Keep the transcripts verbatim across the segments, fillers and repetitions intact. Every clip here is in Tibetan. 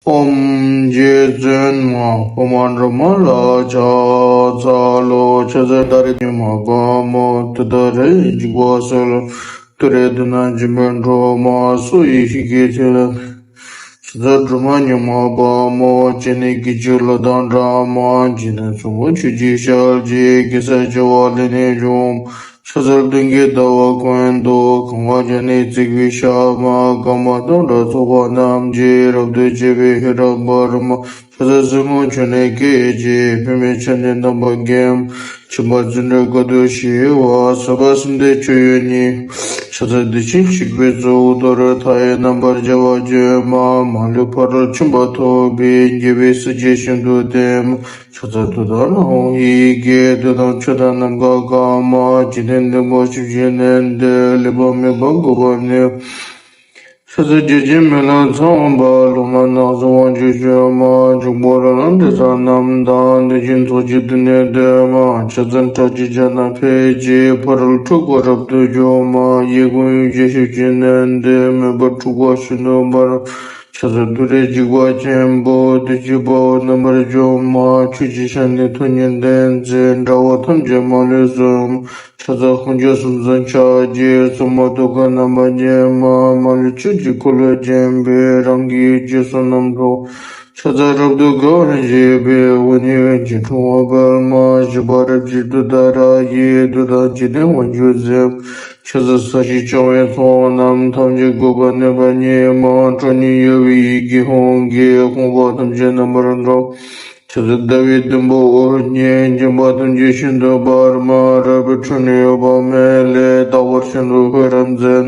ཨོཾ་རྗེ་བཙུན་མ་འཕགས་མ་སྒྲོལ་མ་ལ་ཕྱག་འཚལ་ལོ། ཕྱག་འཚལ་ཏཱ་རེ་ཉི་མ་དཔལ་མོ། ཏུཏྟཱ་རེ་འཇིགས་པ་སེལ། ཏུ་རེ་མཐུ་ནག་འཇིགས་མེད་སྒྲོལ་མ། སོགས་ཡེ་ཤེས་ཀྱི་ཐིག་ལེ། ཕྱག་འཚལ་སྒྲོལ་མ་ཉི་མ་དཔལ་མོ། སྤྱན་ནི་སྐད་ཅིག་གློག་དང་འདྲ་མ། འཇིག་རྟེན་གསུམ་མགོན་ཆུ་སྐྱེས་ཞལ་གྱི། གེ་སར་བྱེ་བ་ལས་ནི་བྱུང་། ཕྱག་འཚལ་སྟོན་ཀའི་ཟླ་བ་ཀུན་ཏུ། གང་བ་བརྒྱ་ནི་བརྩེགས་པའི་ཞགས་མ། སྐར་མ་སྟོང་ཕྲག་ཚོགས་པ་རྣམས་ཀྱིས། རབ་ཏུ་བསྐྱེད་པའི་ཤེས་རབ་འཕགས་མ། ཕྱག་འཚལ་སྲིན་མོ་ཆུ་ནས་སྐྱེས་ཀྱི། པདྨས་ཕྱག་ནི་དམ་པ་བརྒྱན། ཁྱིམ་པ་བརྩོན་འགྲུས་དཀའ་ཐུབ་ཞི་བ། ཟབ་པ་གསུམ་ལྡན་སྤྱོད་ཡུལ་ཉིད། ཕྱག་འཚལ་བདེ་ཆེན་གཤེགས་པའི་གཙོ་བོ། མཐའ་ཡས་རྣམ་པར་རྒྱལ་བ་ཀྱེ་མ། མ་ལུས་ཕ་རོལ་ཕྱིན་པ་ཐོབ་པའི། རྒྱལ་བའི་སྲས་ཀྱིས་ཤིན་ཏུ་བསྟེན། ཕྱག་འཚལ་ཏུཏྟཱ་ན་ཧཱུྃ་ཡི་གེ། བདུད་དང་ཆོས་དང་ནམ་མཁའ་དཀར་དམར། འཇིག་རྟེན་བདེ་འགྲོ་ཆིབས་ཀྱིས་མནན་ཏེ། ལེགས་པར་མོས་པ་འགུགས་པར་ནུས། ཕྱག་འཚལ་བརྒྱ་བྱིན་མེ་ལྷ་ཚངས་པ། ལྷ་མོ་ནག་བཟའ་དབང་ཕྱུག་ཆེན་མ། འཇུག་པོ་ར་ལ་འདྲེ་ཚང་རྣམས་དང་། གནོད་སྦྱིན་ཚོགས་ཀྱིས་བསྟོད་ནས་བསྟོད་མ། ཕྱག་འཚལ་ཁྲག་ཁྱུང་བྱ་རྣམས་ཕུད་ཅིང་། ཕ་རོལ་འཁྲུགས་པ་རབ་ཏུ་འཇོམས་མ། གཡས་བསྐུམ་གཡོན་བརྐྱང་ཞབས་ཀྱིས་མནན་ཏེ། མོས་པ་འཁྲུགས་པ་ཤིན་ཏུ་འབར། ཕྱག་འཚལ་ཏུ་རེ་འཇིགས་པ་ཆེན་པོ། བདུད་ཀྱི་དཔའ་བོ་རྣམ་པར་འཇོམས་མ། ཁྱོད་ཀྱི་ཞལ་ནི་ཐུགས་ཉིད་བདེན་ཚེ། དགྲ་བོ་ཐམས་ཅད་མ་ལུས་གསོད། ཕྱག་འཚལ་དཔུང་གི་གསུམ་གསུམ་ཕྱག་རྒྱའི། སྲུང་མ་ཐུགས་ཀར་རྣམ་པར་བརྒྱན་མ། མ་ལུས་ཕྱོགས་བཅུའི་འཁོར་ལོས་བརྒྱན་པའི། རང་གི་རྗེས་སུ་རྣམ་འགྲོ། ཕྱག་འཚལ་རབ་ཏུ་དགའ་བར་བྱེད་པའི། འོག་མིན་འོད་ཀྱི་འཁྲུལ་བ་པདྨ། བཞི་པ་རབ་ཀྱི་ཏུཏྟཱ་ར་ཡིས། བདུད་དང་འཇིག་རྟེན་དབང་ཕྱུག་གཟིར། ཕྱག་འཚལ་ས་གཞི་སྐྱོང་བའི་ཚོགས་རྣམས། ཐམས་ཅད་འགུགས་པར་ནུས་པ་ཉིད་མ། ཁྲོ་གཉེར་གཡོ་བའི་ཡི་གེ་ཧཱུྃ་གིས། ཕོངས་པ་ཐམས་ཅད་རྣམ་པར་སྒྲོལ། ཕྱག་འཚལ་ཟླ་བའི་དུམ་བུ་འོད་བརྒྱན། འཇིགས་པ་ཐམས་ཅད་ཤིན་ཏུ་འབར་མ། རལ་པའི་ཁྲོད་ནས་གཡོ་བ་མེ་ལས། རྟག་པར་ཤིན་ཏུ་འཕེལ་རབ་མཛད།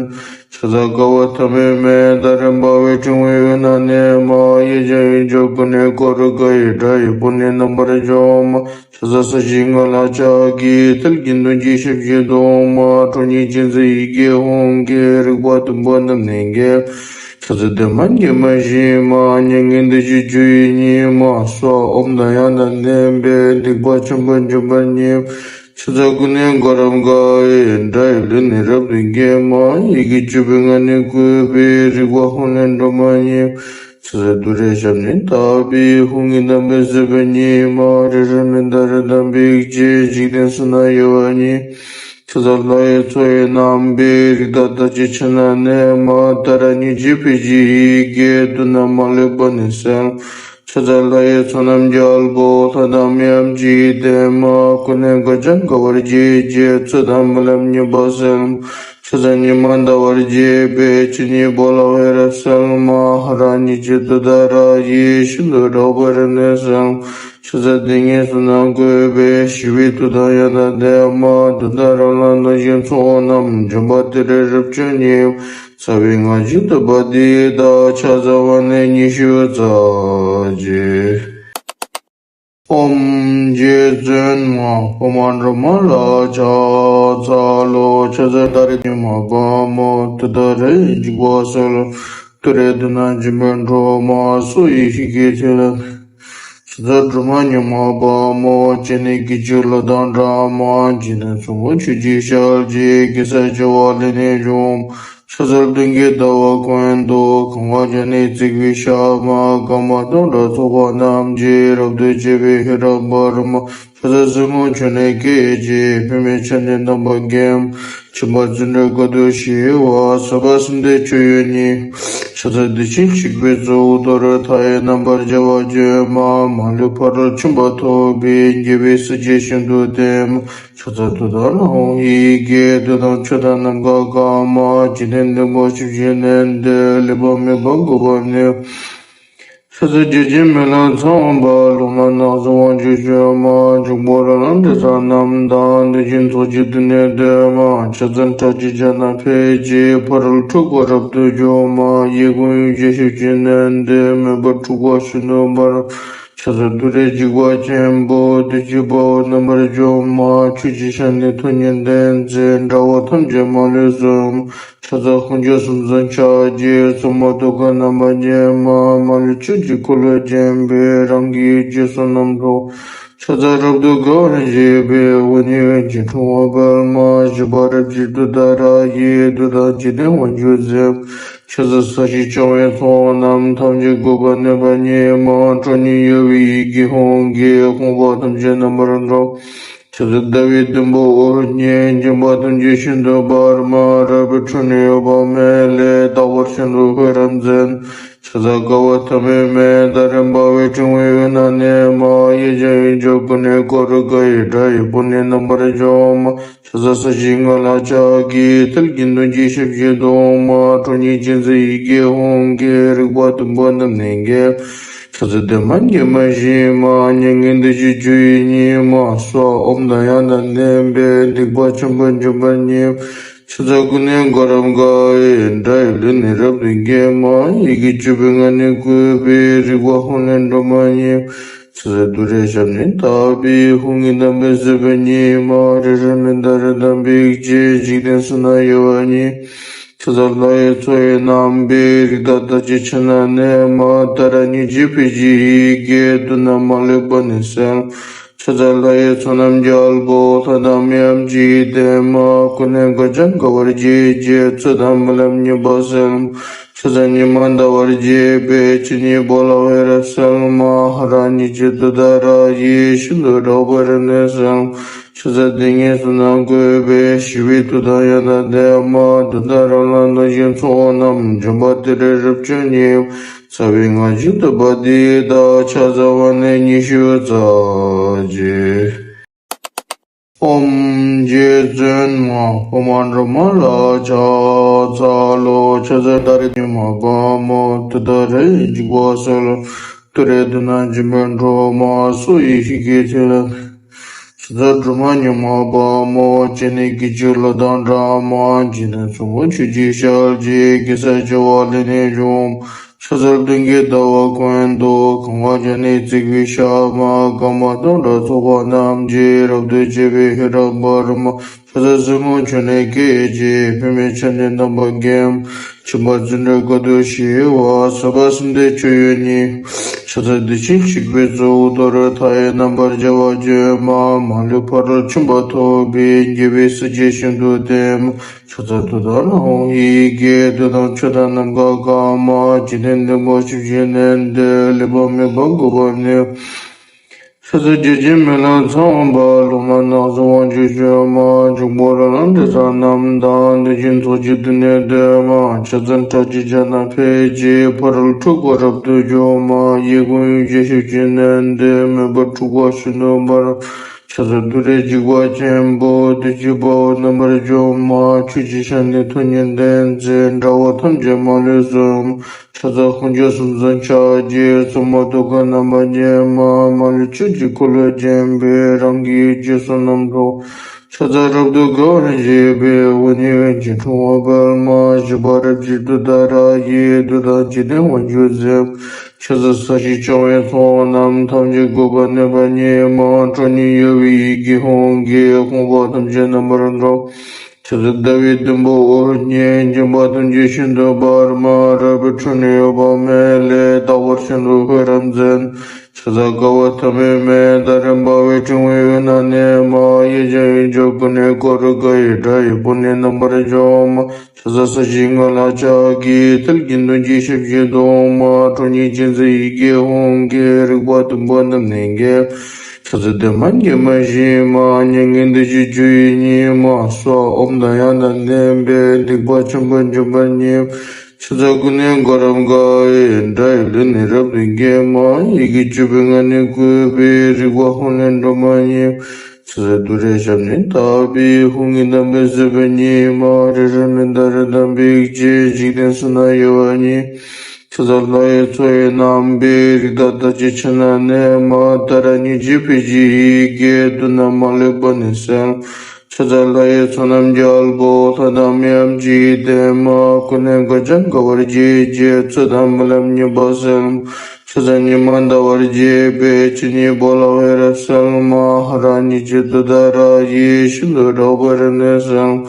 ཕྱག་འཚལ་དཀར་པོ་ཐ་མའི་མེ། ཏཱ་རེ་འབར་བའི་ཕྲེང་བའི་དབུས་ན་གནས་མ། གཡས་བརྐྱང་གཡོན་བརྐྱང་ཀུན་ནས་བསྐོར། དགའ་བའི་སྒྲ་ཡིས་བོད་ནི་རྣམ་པར་འཇོམས་མ། ཕྱག་འཚལ་ས་གཞིའི་མངའ་ལ་ཕྱག་གིས། ཐལ་གྱིས་གདུང་བྱེད་ཞབས་ཀྱིས་བརྡུང་མ། ཁྲོ་གཉེར་ཅན་མཛད་ཡི་གེ་ཧཱུྃ་གིས། རིག་པ་བདུན་པོ་རྣམས་ནི་འགེམས། ཕྱག་འཚལ་བདེ་མ་དགེ་མ་ཞི་མ། མྱ་ངན་འདས་ཞི་སྤྱོད་ཡུལ་ཉིད་མ། སྭཱ་ཧཱ་ཨོཾ་དང་ཡང་དག་ལྡན་པས། སྡིག་པ་ཆེན་པོ་འཇོམས་པ་ཉིད། ཕྱག་འཚལ་ཀུན་ནས་བསྐོར་རབ་དགའ་བའི། དགྲ་ཡི་ལུས་ནི་རབ་ཏུ་འགེམས་མ། ཡི་གེ་བཅུ་པའི་ངག་ནི་བཀོད་པའི། རིག་པ་ཧཱུྃ་ལས་སྒྲོལ་མ་ཉིད། ཕྱག་འཚལ་ཏུ་རེའི་ཞབས་ནི་བརྡབས་པའི། ཧཱུྃ་གི་གདངས་པས་གཟིར་བ་ཉིད་མ། རེ་རེ་མིག་ཏུ་རེ་དང་འབིགས་བྱེད། འཇིག་རྟེན་ཕྱི་ནང་གཡོ་བ་ཉིད། ཕྱག་འཚལ་ལྷ་ཡི་མཚོ་ཡི་རྣམ་པའི། རིགས་བདག་རྟག་གཅོད་ཕྱི་ནང་གནས་མ། ཏཱ་ར་གཉིས་བརྗེ་འཕེལ་གྱི་ཡི་གེས། བདུད་རྣམས་མ་ལུས་པ་ནི་སེལ། ཕྱག་འཚལ་ལྷ་ཡི་ཚོགས་རྣམས་རྒྱལ་པོ། ལྷ་དང་མིའམ་ཅི་ཡིས་བསྟེན་མ། ཀུན་ནས་དགའ་ཞིང་དགའ་བར་བྱེད་ཅིང་། ཚེ་དང་རྨི་ལམ་གཉིས་པ་སེལ། ཕྱག་འཚལ་ཉི་མ་ཟླ་བར་བྱེད་པའི། ཆོས་ཉིད་འཕོ་ལ་འོད་རབ་གསལ་མ། ཧ་ར་གཉིས་བརྗེ་ཏུཏྟཱ་ར་ཡིས། ཤིན་ཏུ་རབ་པ་རབ་གནས་གསལ། ཕྱག་འཚལ་དེ་ཉིད་གསུམ་རྣམས་བཀོད་པའི། ཞི་བའི་མཐུ་དང་ཡང་དག་ལྡན་མ། ཏུཏྟཱ་ར་ལ་གནོད་སྦྱིན་ཚོགས་རྣམས། འཇོམས་པ་ཏུ་རེ་རབ་མཆོག་ཉིད། རྩ་བའི་སྔགས་ཀྱི་བསྟོད་པ་འདི་དག། ཕྱག་འཚལ་བ་ནི་ཉི་ཤུ་རྩ་གཅིག། ཨོཾ་རྗེ་བཙུན་མ་འཕགས་མ་སྒྲོལ་མ་ལ་ཕྱག་འཚལ་ལོ། ཕྱག་འཚལ་ཏཱ་རེ་ཉི་མ་དཔལ་མོ། ཏུཏྟཱ་རེ་འཇིགས་པ་སེལ། ཏུ་རེ་མཐུ་ནག་འཇིགས་མེད་སྒྲོལ་མ། སོགས་ཡེ་ཤེས་ཀྱི་ཐིག་ལེ། ཕྱག་འཚལ་སྒྲོལ་མ་ཉི་མ་དཔལ་མོ། སྤྱན་ནི་སྐད་ཅིག་གློག་དང་འདྲ་མ། འཇིག་རྟེན་གསུམ་མགོན་ཆུ་སྐྱེས་ཞལ་གྱི། གེ་སར་བྱེ་བ་ལས་ནི་བྱུང་། ཕྱག་འཚལ་སྟོན་ཀའི་ཟླ་བ་ཀུན་ཏུ། གང་བ་བརྒྱ་ནི་བརྩེགས་པའི་ཞགས་མ། སྐར་མ་སྟོང་ཕྲག་ཚོགས་པ་རྣམས་ཀྱིས། རབ་ཏུ་བསྐྱེད་པའི་ཤེས་རབ་འཕགས་མ། ཕྱག་འཚལ་སྲིན་མོ་ཆུ་ནས་སྐྱེས་ཀྱི། པདྨས་ཕྱག་ནི་དམ་པ་བརྒྱན། ཁྱིམ་པ་བརྩོན་འགྲུས་དཀའ་ཐུབ་ཞི་བ། ཟབ་པ་གསུམ་ལྡན་སྤྱོད་ཡུལ་ཉིད། ཕྱག་འཚལ་བདེ་ཆེན་གཤེགས་པའི་གཙོ་བོ། མཐའ་ཡས་རྣམ་པར་རྒྱལ་བ་ཀྱེ་མ། མ་ལུས་ཕ་རོལ་ཕྱིན་པ་ཐོབ་པའི། རྒྱལ་བའི་སྲས་ཀྱིས་ཤིན་ཏུ་བསྟེན། ཕྱག་འཚལ་ཏུཏྟཱ་ན་ཧཱུྃ་ཡི་གེ། བདུད་དང་ཆོས་དང་ནམ་མཁའ་དཀར་དམར། འཇིག་རྟེན་བདེ་འགྲོ་ཆིབས་ཀྱིས་མནན་ཏེ། ལེགས་པར་མོས་པ་འགུགས་པར་ནུས། ཕྱག་འཚལ་བརྒྱ་བྱིན་མེ་ལྷ་ཚངས་པ། ལྷ་མོ་ནག་བཟའ་དབང་ཕྱུག་ཆེན་མ། འཇུག་པོ་ར་ལ་འདྲེ་ཚང་རྣམས་དང་། གནོད་སྦྱིན་ཚོགས་ཀྱིས་བསྟོད་ནས་བསྟོད་མ། ཕྱག་འཚལ་ཁྲག་ཁྱུང་བྱ་རྣམས་ཕུད་ཅིང་། ཕ་རོལ་འཁྲུགས་པ་རབ་ཏུ་འཇོམས་མ། གཡས་བསྐུམ་གཡོན་བརྐྱང་ཞབས་ཀྱིས་མནན་ཏེ། མོས་པ་འཁྲུགས་པ་ཤིན་ཏུ་འབར། ཕྱག་འཚལ་ཏུ་རེ་འཇིགས་པ་ཆེན་པོ། བདུད་ཀྱི་དཔའ་བོ་རྣམ་པར་འཇོམས་མ། ཁྱོད་ཀྱི་ཞལ་ནི་ཐུགས་ཉིད་བདེན་ཚེ། དགྲ་བོ་ཐམས་ཅད་མ་ལུས་གསོད། ཕྱག་འཚལ་དཔུང་གི་གསུམ་གསུམ་ཕྱག་རྒྱའི། སྲུང་མ་ཐུགས་ཀར་རྣམ་པར་བརྒྱན་མ། མ་ལུས་ཕྱོགས་བཅུའི་འཁོར་ལོས་བརྒྱན་པའི། རང་གི་རྗེས་སུ་རྣམ་འགྲོ། ཕྱག་ ཕྱག་འཚལ་རབ་ཏུ་དགའ་བར་བྱེད་པའི་དབུ་ནི་འོད་ཀྱི་འཕྲེང་བ་པདྨ། བཞད་པ་རབ་ཀྱི་རྡུལ་ལྟར་ཡལ་དུས་དང་འཇིག་རྟེན་དབང་ཕྱུག་རྫོགས། ཕྱག་འཚལ་ས་གཞི་ལྕང་བའི་ཚོགས་རྣམས། ཐམས་ཅད་འགུགས་པར་ནུས་པ་ཉིད་མ། ཁྲོ་གཉེར་གཡོ་བའི་ཡི་གེ་ཧཱུྃ་གིས། ཕོངས་པ་ཐམས་ཅད་རྣམ་པར་སྒྲོལ། ཕྱག་འཚལ་ཟླ་བའི་དུམ་བུ་འོད་བརྒྱས། འཇིགས་པ་ཐམས་ཅད་ཤིན་ཏུ་འབར་མ། རལ་པའི་ཁྲོད་ནས་གཡོ་བ་མེད་ལས། རྟག་པར་ཤིན་ཏུ་འཕེལ་རབ་མཛད། ཕྱག་འཚལ་དཀའ་བ་མཐའ་མེད་མའི་མཐའ། རིམ་པ་བས་ཕྲེང་བའི་དབུས་ན་གནས་མ། གཡས་བརྐྱང་གཡོན་བརྐྱང་ཀུན་ནས་བསྐོར། དགའ་བའི་སྒྲ་ཡིས་བོར་ནས་རྣམ་པར་སྦྱོང་མ། ཕྱག་འཚལ་ས་གཞིའི་མངལ་ལ་ཕྱག་གིས། མཐིལ་གྱིས་མདུན་བསྐྱེད་ཞབས་ཀྱིས་བརྡུང་མ། ཁྲོ་གཉེར་ཅན་མཛད་ཡི་གེ་ཧཱུྃ་གིས། རིག་པ་བདུན་པོ་རྣམས་ནི་འགེམས། ཕྱག་འཚལ་བདེ་མ་དགེ་མ་ཞི་མ། མྱ་ངན་འདས་ཞི་སྤྱོད་ཡུལ་ཉིད་མ། སྭཱ་ཧཱ་ཨོཾ་དང་ཡང་དག་ལྡན་པས། སྡིག་པ་ཆེན་པོ་འཇོམས་པ་ཉིད། ཕྱག་འཚལ་ཀུན་ནས་བསྐོར་རབ་དགའ་བའི་སྒྲ་ཡིས། ལུས་ནི་རབ་ཏུ་འགེམས་མ། ཡི་གེ་བཅུ་པའི་ངག་ནི་བཀོད་པས། རིག་པ་ཧཱུྃ་ལས་སྒྲོལ་མ་ཉིད། ཕྱག་འཚལ་ཏུ་རེའི་ཞབས་ནི་བརྡབས་པས། ཧཱུྃ་གི་གདངས་པས་བསུ་བ་ཉིད་མ། རེ་རེ་མི་འདའ་རེ་དང་འབིགས་བྱེད། འཇིག་རྟེན་གསུམ་ན་གཡོ་བ་ཉིད། ཕྱག་འཚལ་ལྷ་ཡི་མཚོ་ཡི་རྣམ་པའི་རིགས། བདག་ལྟ་ཅི་ཕྱིར་ན་གནས་མ། ཏཱ་ར་གཉིས་བརྗོད་ཕཊ་ཀྱི་ཡི་གེས། བདུད་རྣམས་མ་ལུས་པ་ནི་སེལ། ཕྱག་འཚལ་ལྷ་ཡི་ཚོགས་རྣམས་རྒྱལ་པོ། ལྷ་དང་མིའམ་ཅི་ཡིས་བསྟེན་མ། ཀུན་ནས་དགའ་བྱུང་དགའ་བར་བྱེད་ཅིང་། ཚོད་དང་རྨི་ལམ་ཉེས་པ་སེལ། ཕྱག་འཚལ་ཉི་མ་ཟླ་བར་བྱེད་པའི། ཆོས་ཉིད་པོ་ལ་འོད་རབ་གསལ་མ། ཧ་ར་གཉིས་བརྗོད་རྡུལ་ལྟར་ཡལ། ཤིན་ཏུ་རབ་དབུ་རབ་ནས་གསལ། ཕྱག་འཚལ་དེ་ཉིད་གསུམ་རྣམས་བཀོད་པས། ཞི་བའི་མཐུ་དང་ཡང་དག་ལྡན་མ། རྡུལ་ལྟར་རབ་ལ་སྣང་ཞིང་ཚོགས་རྣམས། འཇོམས་པ་ཏུ་རེ་རབ་བྱུང་ཉིད། རྩ་བའི་སྔགས་ཀྱིས་བསྟོད་པ་འདི་དག། ཕྱག་འཚལ་བ་ནི་ཉི་ཤུ་རྩ་གཅིག། ཨོཾ་རྗེ་བཙུན་མ་འཕགས་མ་སྒྲོལ་མ་ལ་ཕྱག་འཚལ་ལོ། ཕྱག་འཚལ་ཏཱ་རེ་ཉི་མ་དཔལ་མོ། ཏུཏྟཱ་ར་ཡི་འཇིགས་པ་སེལ། ཏུ་རེ་དུག་རྣམས་འཇོམས་པའི་སྒྲོལ་མ། སོགས་ཡི་ཤེས་ཀྱི་ཐིག་ལེ། ཕྱག་འཚལ་སྒྲོལ་མ་ཉི་མ་དཔལ་མོ། སྤྱན་ནི་སྐད་ཅིག་གློག་དང་འདྲ་མ། འཇིག་རྟེན་གསུམ་མགོན་ཆུ་སྐྱེས་ཞལ་གྱི། གེ་སར་བྱེ་བ་ལས་ནི་བྱུང་། ཕྱག་འཚལ་སྟོན་ཀའི་ཟླ་བ་ཀུན་ཏུ། གང་བ་བརྒྱ་ནི་བརྩེགས་པའི་ཞགས་མ། སྐར་མ་སྟོང་ཕྲག་ཚོགས་པ་རྣམས་ཀྱིས། རབ་ཏུ་ཕྱེ་བའི་ཤེས་རབ་འབར་མ། ཕྱག་འཚལ་སྲིན་མོ་ཆུ་ནི་སྐད་ཅིག། པདྨས་ཕྱག་ནི་རྣམ་པར་བརྒྱན། མཆིན་པ་བརྩེ་འགྲོའི་དཀའ་ཐུབ་ཞི་བ། ཟབ་པ་གསུམ་ལྡན་མཆོག་ཡོད་ཉིད། ཕྱག་འཚལ་བདེ་ཆེན་གཤེགས་པའི་གཙུག་ཏོར། མཐའ་ཡས་རྣམ་པར་རྒྱལ་བ་ཅན་མ། མ་ལུས་ཕ་རོལ་ཕྱིན་པ་ཐོབ་པའི། རྒྱལ་བའི་སྲས་ཀྱིས་ཤིན་ཏུ་བསྟེན་མ། ཕྱག་འཚལ་ཏུཏྟཱ་ན་ཧཱུྃ་ཡི་གེས། བདུད་དང་ཆོས་དང་ནམ་མཁའ་གང་མ། འཇིག་རྟེན་བདེན་པ་བཞི་བཞིས་མནན་ཏེ། ལུས་པ་མེད་པར་འགུགས་པ་ནི། ཕྱག་འཚལ་བརྒྱ་བྱིན་མེ་ལྷ་ཚངས་པ། སློབ་མ་སྣ་ཚོགས་དབང་ཕྱུག་ཤུལ་མ། འཇུག་པོ་ར་ལང་འདྲེ་ཚང་རྣམས་དང་། གནོད་སྦྱིན་ཚོགས་ཀྱིས་བསྡུས་ནས་བསྟོད་མ། ཕྱག་འཚལ་ཁྲག་ཁྱུང་བྱ་རྣམས་ཕཊ་ཀྱིས། ཕ་རོལ་འཁྲུལ་འཁོར་རབ་ཏུ་འཇོམས་མ། གཡས་བསྐུམ་གཡོན་བརྐྱང་ཞབས་ཀྱིས་མནན་ཏེ། མོས་པ་འཁྲུལ་འཁོར་ཤིན་ཏུ་འབར། ཕྱག་འཚལ་ཏུ་རེའི་འཇིགས་པ་ཆེན་པོ། བདུད་ཀྱི་དཔའ་བོ་རྣམ་པར་འཇོམས་མ། ཆོས་ཀྱི་ཞལ་ནི་ཐུགས་ཉིད་ལྡན་མཛད། དགྲ་བོ་ཐམས་ཅད་མ་ལུས་གསོད། ཕྱག་འཚལ་ཧཱུྃ་ཕྱོགས་གསུམ་མཚོན་ཕྱག་རྒྱའི། སོར་མོ་ཐུགས་ཀར་རྣམ་པར་བརྒྱན་མ། མ་ལུས་ཆོས་ཀྱི་འཁོར་ལོས་བརྒྱན་པའི། རང་གི་ཡེ་ཤེས་བསོད་ནམས་ཚོགས། ཕྱག་འཚལ་རབ་ཏུ་དགའ་བར་བྱེད་པའི། དབུ་ནི་འོད་ཀྱི་འཕྲེང་བ་པདྨ། བཞད་པ་རབ་ཀྱི་རྡུལ་ལྟར་ཡལ། དུས་དང་འཇིག་རྟེན་དབང་ཕྱུག་རྫོགས། ཕྱག་འཚལ་ས་གཞི་ལྕང་བའི་ཚོགས་རྣམས། ཐམས་ཅད་འགུགས་པར་ནུས་པ་ཉིད་མ། ཁྲོ་གཉེར་གཡོ་བའི་ཡི་གེ་ཧཱུྃ་གིས། ཕོངས་པ་ཐམས་ཅད་རྣམ་པར་སྒྲོལ། ཕྱག་འཚལ་ཟླ་བའི་དུམ་བུ་འོད་བརྒྱས། འཇིགས་པ་ཐམས་ཅད་ཤིན་ཏུ་འབར་མ། རལ་པའི་ཁྲོད་ནས་གཡོ་བ་མེད་ལས། རྟག་པར་ཤིན་ཏུ་འཕེལ་རབ་མཛད། ཕྱག་འཚལ་དཀའ་བ་མཐའ་མེད་མའི་མཐའ། རིམ་པ་བས་ཕྲེང་བའི་དབུས་ན་གནས་མ། གཡས་བརྐྱང་གཡོན་བརྐྱང་ཀུན་ནས་བསྐོར། དགའ་བའི་སྒྲ་ཡིས་བོར་ནས་རྣམ་པར་སྦྱོང་མ། ཕྱག་འཚལ་ས་གཞིའི་མངལ་ལ་ཕྱག་གིས། མཐིལ་གྱིས་མདུན་བསྐྱེད་ཞབས་ཀྱིས་བརྡུང་མ། ཁྲོ་གཉེར་ཅན་མཛད་ཡི་གེ་ཧཱུྃ་གིས། རིག་པ་བདུན་པོ་རྣམས་ནི་འགེམས། ཕྱག་འཚལ་བདེ་མ་དགེ་མ་ཞི་མ། མྱ་ངན་འདས་ཞི་སྤྱོད་ཡུལ་ཉིད་མ། སྭཱ་ཧཱ་ཨོཾ་དང་ཡང་དག་ལྡན་པས། སྡིག་པ་ཆེན་པོ་འཇོམས་པ་ཉིད། ཕྱག་འཚལ་ཀུན་ནས་བསྐོར་རབ་དགའ་བའི་སྒྲ་ཡིས། ལུས་ནི་རབ་ཏུ་འགེམས་མ། ཡི་གེ་བཅུ་པའི་ངག་ནི་བཀོད་པས། རིག་པ་ཧཱུྃ་ལས་སྒྲོལ་མ་ཉིད། ཕྱག་འཚལ་ཏུ་རེའི་ཞབས་ནི་བརྡབས་པས། ཧཱུྃ་གི་གདངས་པས་བསུ་བ་ཉིད་མ། རེ་རེ་མི་འདའ་རེ་དང་འབིགས་བྱེད། འཇིག་རྟེན་གསུམ་ན་གཡོ་བ་ཉིད། ཕྱག་འཚལ་ལྷ་ཡི་མཚོ་ཡི་རྣམ་པའི་རིགས། བདག་ལྟ་ཅི་ཕྱིར་ན་གནས་མ། ཏཱ་ར་གཉིས་བརྗོད་ཕཊ་ཀྱི་ཡི་གེས། བདུད་རྣམས་མ་ལུས་པ་ནི་སེལ། ཕྱག་འཚལ་ལྷ་ཡི་ཚོགས་རྣམས་རྒྱལ་པོ། ལྷ་དང་མིའམ་ཅི་ཡིས་བསྟེན་མ། ཀུན་ནས་དགའ་བྱུང་དགའ་བར་བྱེད་ཅིང་། ཚོད་དང་རྨི་ལམ་ཉེས་པ་སེལ། ཕྱག་འཚལ་ཉི་མ་ཟླ་བར་བྱེད་པའི། ཆོས་ཉིད་པོ་ལ་འོད་རབ་གསལ་མ། ཧ་ར་གཉིས་བརྗོད་རྡུལ་ལྟར་ཡལ། ཤིན་ཏུ་རབ་དབུ་རབ་ནས་གསལ།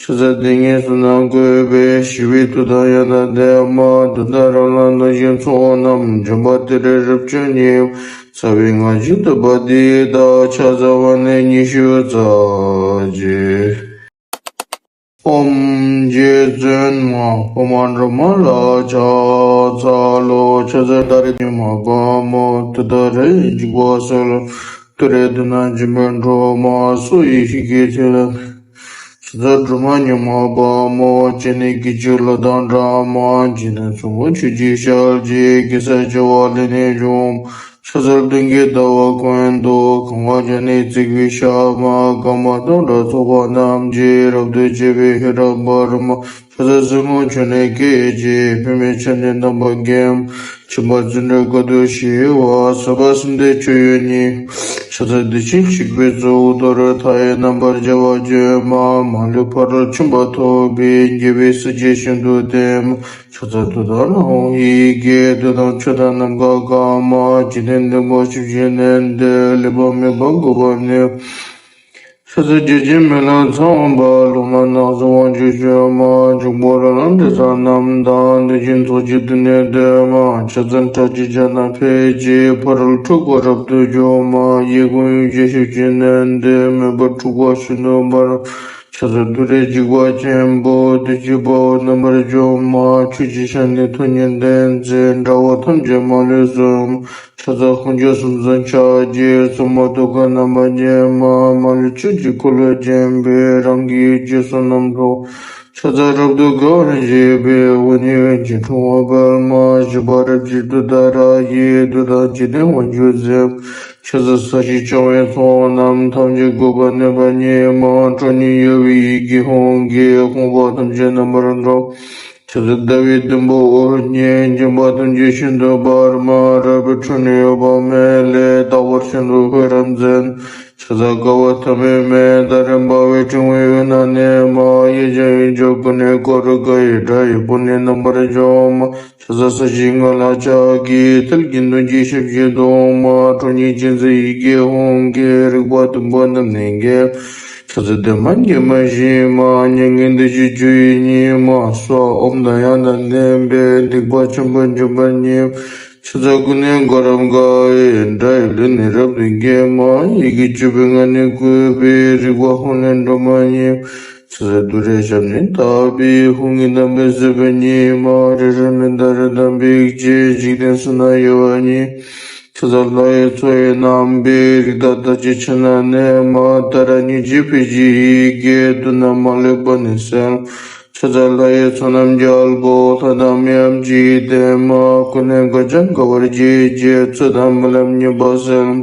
ཕྱག་འཚལ་དེ་ཉིད་གསུམ་རྣམས་བཀོད་པས། ཞི་བའི་མཐུ་དང་ཡང་དག་ལྡན་མ། རྡུལ་ལྟར་རབ་ལ་སྣང་ཞིང་ཚོགས་རྣམས། འཇོམས་པ་ཏུ་རེ་རབ་བྱུང་ཉིད། རྩ་བའི་སྔགས་ཀྱི་བསྟོད་པ་འདི་དག་ཕྱག་འཚལ་བ་ནི་ཉི་ཤུ་རྩ་གཅིག། ཨོཾ་རྗེ་བཙུན་མ་འཕགས་མ་སྒྲོལ་མ་ལ་ཕྱག་འཚལ་ལོ། ཕྱག་འཚལ་ཏཱ་རེ་ཉི་མ་དཔལ་མོ་ཏུཏྟཱ་རའི་འཇིགས་པ་སེལ། ཏུ་རེ་དུ་ན་འཇིགས་པའི་སྒྲོལ་མ་སོགས་ཡེ་ཤེས་ཀྱི་ཚུལ། ཕྱག་འཚལ་སྒྲོལ་མ་ཉི་མ་དཔལ་མོ་སྤྱན་ནི་སྐད་ཅིག་གློག་དང་འདྲ་མ། འཇིག་རྟེན་ཚོགས་མང་ཆོས་ཀྱི་ཞལ་གྱི། གེ་སར་བྱེ་བ་ལས་ནི་བྱུང་། ཕྱག་འཚལ་སྟོན་ཀའི་ཟླ་བ་ཀུན་ཏུ། གང་བ་བརྒྱ་ནི་བརྩེགས་པའི་ཞགས་མ། སྐར་མ་སྟོང་ཕྲག་ཚོགས་པ་རྣམས་ཀྱིས། རབ་ཏུ་ཕྱེ་བའི་ཤེལ་བྲག་པདྨ། ཕྱག་འཚལ་སྲིན་མོ་ཁྱོད་ནི་སྐད་ཅིག་ཕུལ་མི་ཆར་འབེབས་དམ་པ་རྒྱལ་མོ། ཆེན་པོ་བརྩོན་འགྲུས་དཀའ་ཐུབ་ཞི་བ། ཟབ་པ་གསུམ་ལྡན་མཆོད་ཡོན་ཉིད། ཕྱག་འཚལ་བདེ་ཆེན་གཤེགས་པའི་གཙོ་བོ། མཐོ་རིས་མཐའ་ཡས་རྣམ་པར་རྒྱལ་བ་བཅོས་མ། མ་ལུས་ཕ་རོལ་ཕྱིན་པ་ཐོབ་པའི། རྒྱལ་བའི་སྲས་ཀྱིས་ཤིན་ཏུ་བསྟེན་མ། ཕྱག་འཚལ་ཏུཏྟཱ་ར་ཧཱུྃ་ཡི་གེ། བདུད་དང་ཆོས་དང་ནམ་མཁའ་དཀར་མ། འཇིག་རྟེན་བདེ་འགྲོ་ཞབས་ཀྱིས་མནན་ཏེ། ལུས་པ་མེད་པར་འགུགས་པར་ནུས། ཕྱག་འཚལ་བརྒྱ་བྱིན་མེ་ལྷ་ཚངས་པ། ལོ་མ་ནག་བཟའ་དབང་ཕྱུག་བཅོས་མ། འཇུག་པ་ར་ལ་འབྲས་བཟང་རྣམས་དང་། དེ་བཞིན་ཚོགས་ཀྱི་བདུད་ནི་འདོད་མ། ཕྱག་འཚལ་ཁྲག་ཁྱུང་བྱ་དང་ཕཊ་ཀྱིས། ཕ་རོལ་འཁྲུལ་འཁོར་རབ་ཏུ་འཇོམས་མ། གཡས་བསྐུམ་གཡོན་བརྐྱང་ཞབས་ཀྱིས་མནན་ཏེ། མེ་འབར་འཁྲུགས་པ་ཤིན་ཏུ་འབར། ཕྱག་འཚལ་ཏུ་རེའི་འཇིགས་པ་ཆེན་པོ། བདུད་ཀྱི་དཔའ་བོ་རྣམ་པར་འཇོམས་མ། ཁྱོད་ཀྱི་ཞལ་ནི་ཐུགས་ཉིད་བསྟན་མཛད། དགྲ་བོ་ཐམས་ཅད་མ་ལུས་གསོད། ཕྱག་འཚལ་དཔུང་གི་གསུམ་གསུམ་ཕྱག་གིས། སྲུང་མ་ཐུགས་ཀར་རྣམ་པར་བརྒྱན་མ། མ་ལུས་ཆོས་ཀྱི་འཁོར་ལོས་བརྒྱན་པའི། རང་གི་ཡུལ་གྱི་བསོད་ནམས་ཚོགས། ཕྱག་འཚལ་རབ་ཏུ་དགའ་བར་བྱེད་པའི། འོད་ནི་ཡོན་གྱི་ཕྲེང་བ་པདྨ། བཞད་པ་རབ་ཀྱི་ཏུཏྟཱ་ར་ཡིས། བདུད་དང་འཇིག་རྟེན་དབང་ཕྱུག་བསྲེགས། ཕྱག་འཚལ་ས་གཞི་ཕྱོགས་བན་ཚོགས་རྣམས། ཐམས་ཅད་འགུགས་པར་ནུས་པ་ཉིད་མ། ཁྲོ་གཉེར་གཡོ་བའི་ཡི་གེ་ཧཱུྃ་གིས། ཕོངས་པ་ཐམས་ཅད་རྣམ་པར་འཇོམས། ཕྱག་འཚལ་ཟླ་བའི་དུམ་བུ་འོད་བརྒྱན། འཇིགས་པ་ཐམས་ཅད་ཤིན་ཏུ་འབར་མ། རལ་པའི་ཁྲོད་ནས་འོད་དཔག་མེད་ལས། རྟག་པར་ཤིན་ཏུ་འཕེལ་རབ་མཛད། ཕྱག་འཚལ་དགའ་བ་ཐ་མལ་མའི། ཟླ་རེ་འབར་བའི་ཕྲེང་བའི་དབུས་ན་གནས་མ། གཡས་བརྐྱང་གཡོན་བརྐྱང་ཀུན་ནས་བསྐོར། དགའ་བའི་སྒྲ་ཡིས་བོད་ནི་རྣམ་པར་འཇོམས་མ། ཕྱག་འཚལ་ས་གཞིའི་མངལ་ལ་ཕྱག་གིས། ཐུལ་གྱིས་འདོན་ཅིང་ཞབས་ཀྱིས་བརྡུང་མ། ཁྲོ་གཉེར་ཅན་མཛད་ཡི་གེ་ཧཱུྃ་གིས། རིག་པ་བདུན་པོ་རྣམས་ནི་འགེམས། ཕྱག་འཚལ་བདེ་མ་དགེ་མ་ཞི་མ། མྱ་ངན་འདའ་ཞིང་སྐྱོབ་པའི་ཉི་མ། གསོལ་བ་འོ་མ་དང་ཡང་དང་ལྡན་པས། སྡིག་པ་ཆེན་པོ་འཇོམས་པ་ཉིད། ཕྱག་འཚལ་ཀུན་ནས་བསྐོར་རབ་དགའ་བའི་སྒྲ་ཡིས། ལུས་ནི་རབ་ཏུ་འགེམས་མ། ཡི་གེ་བཅུ་པའི་ངག་ནི་བཀོད་པའི། རིག་པ་ཧཱུྃ་ལས་སྒྲོལ་མ་ཉིད། ཕྱག་འཚལ་ཏུ་རེའི་ཞབས་ནི་བརྡབས་པའི། ཧཱུྃ་གི་གདངས་པས་གསོད་པའི་ཉི་མ། རེ་རེ་མིག་ཏུ་རེག་དང་འབིགས་བྱེད། འཇིག་རྟེན་གསུམ་ན་གཡོ་བ་ཉིད། ཕྱག་འཚལ་ལྷ་ཡི་མཚོ་ཡི་རྣམ་པའི། རིགས་བདག་དར་ཅིག་ཕྱག་ན་གནས་མ། ཏཱ་ར་གཉིས་ཀྱི་ཕཊ་ཀྱི་ཡི་གེས། བདུད་རྣམས་མ་ལུས་པ་ནི་སེལ། ཕྱག་འཚལ་ལྷ་ཡི་ཚོགས་རྣམས་རྒྱལ་པོ། ལྷ་དང་མི་འམ་ཅི་ཡིས་བསྟེན་མ། ཀུན་ནས་དགའ་ཞིང་དགའ་བར་བྱེད་ཅིང་། ཚུལ་དང་རྨི་ལམ་ཉེས་པ་སེལ།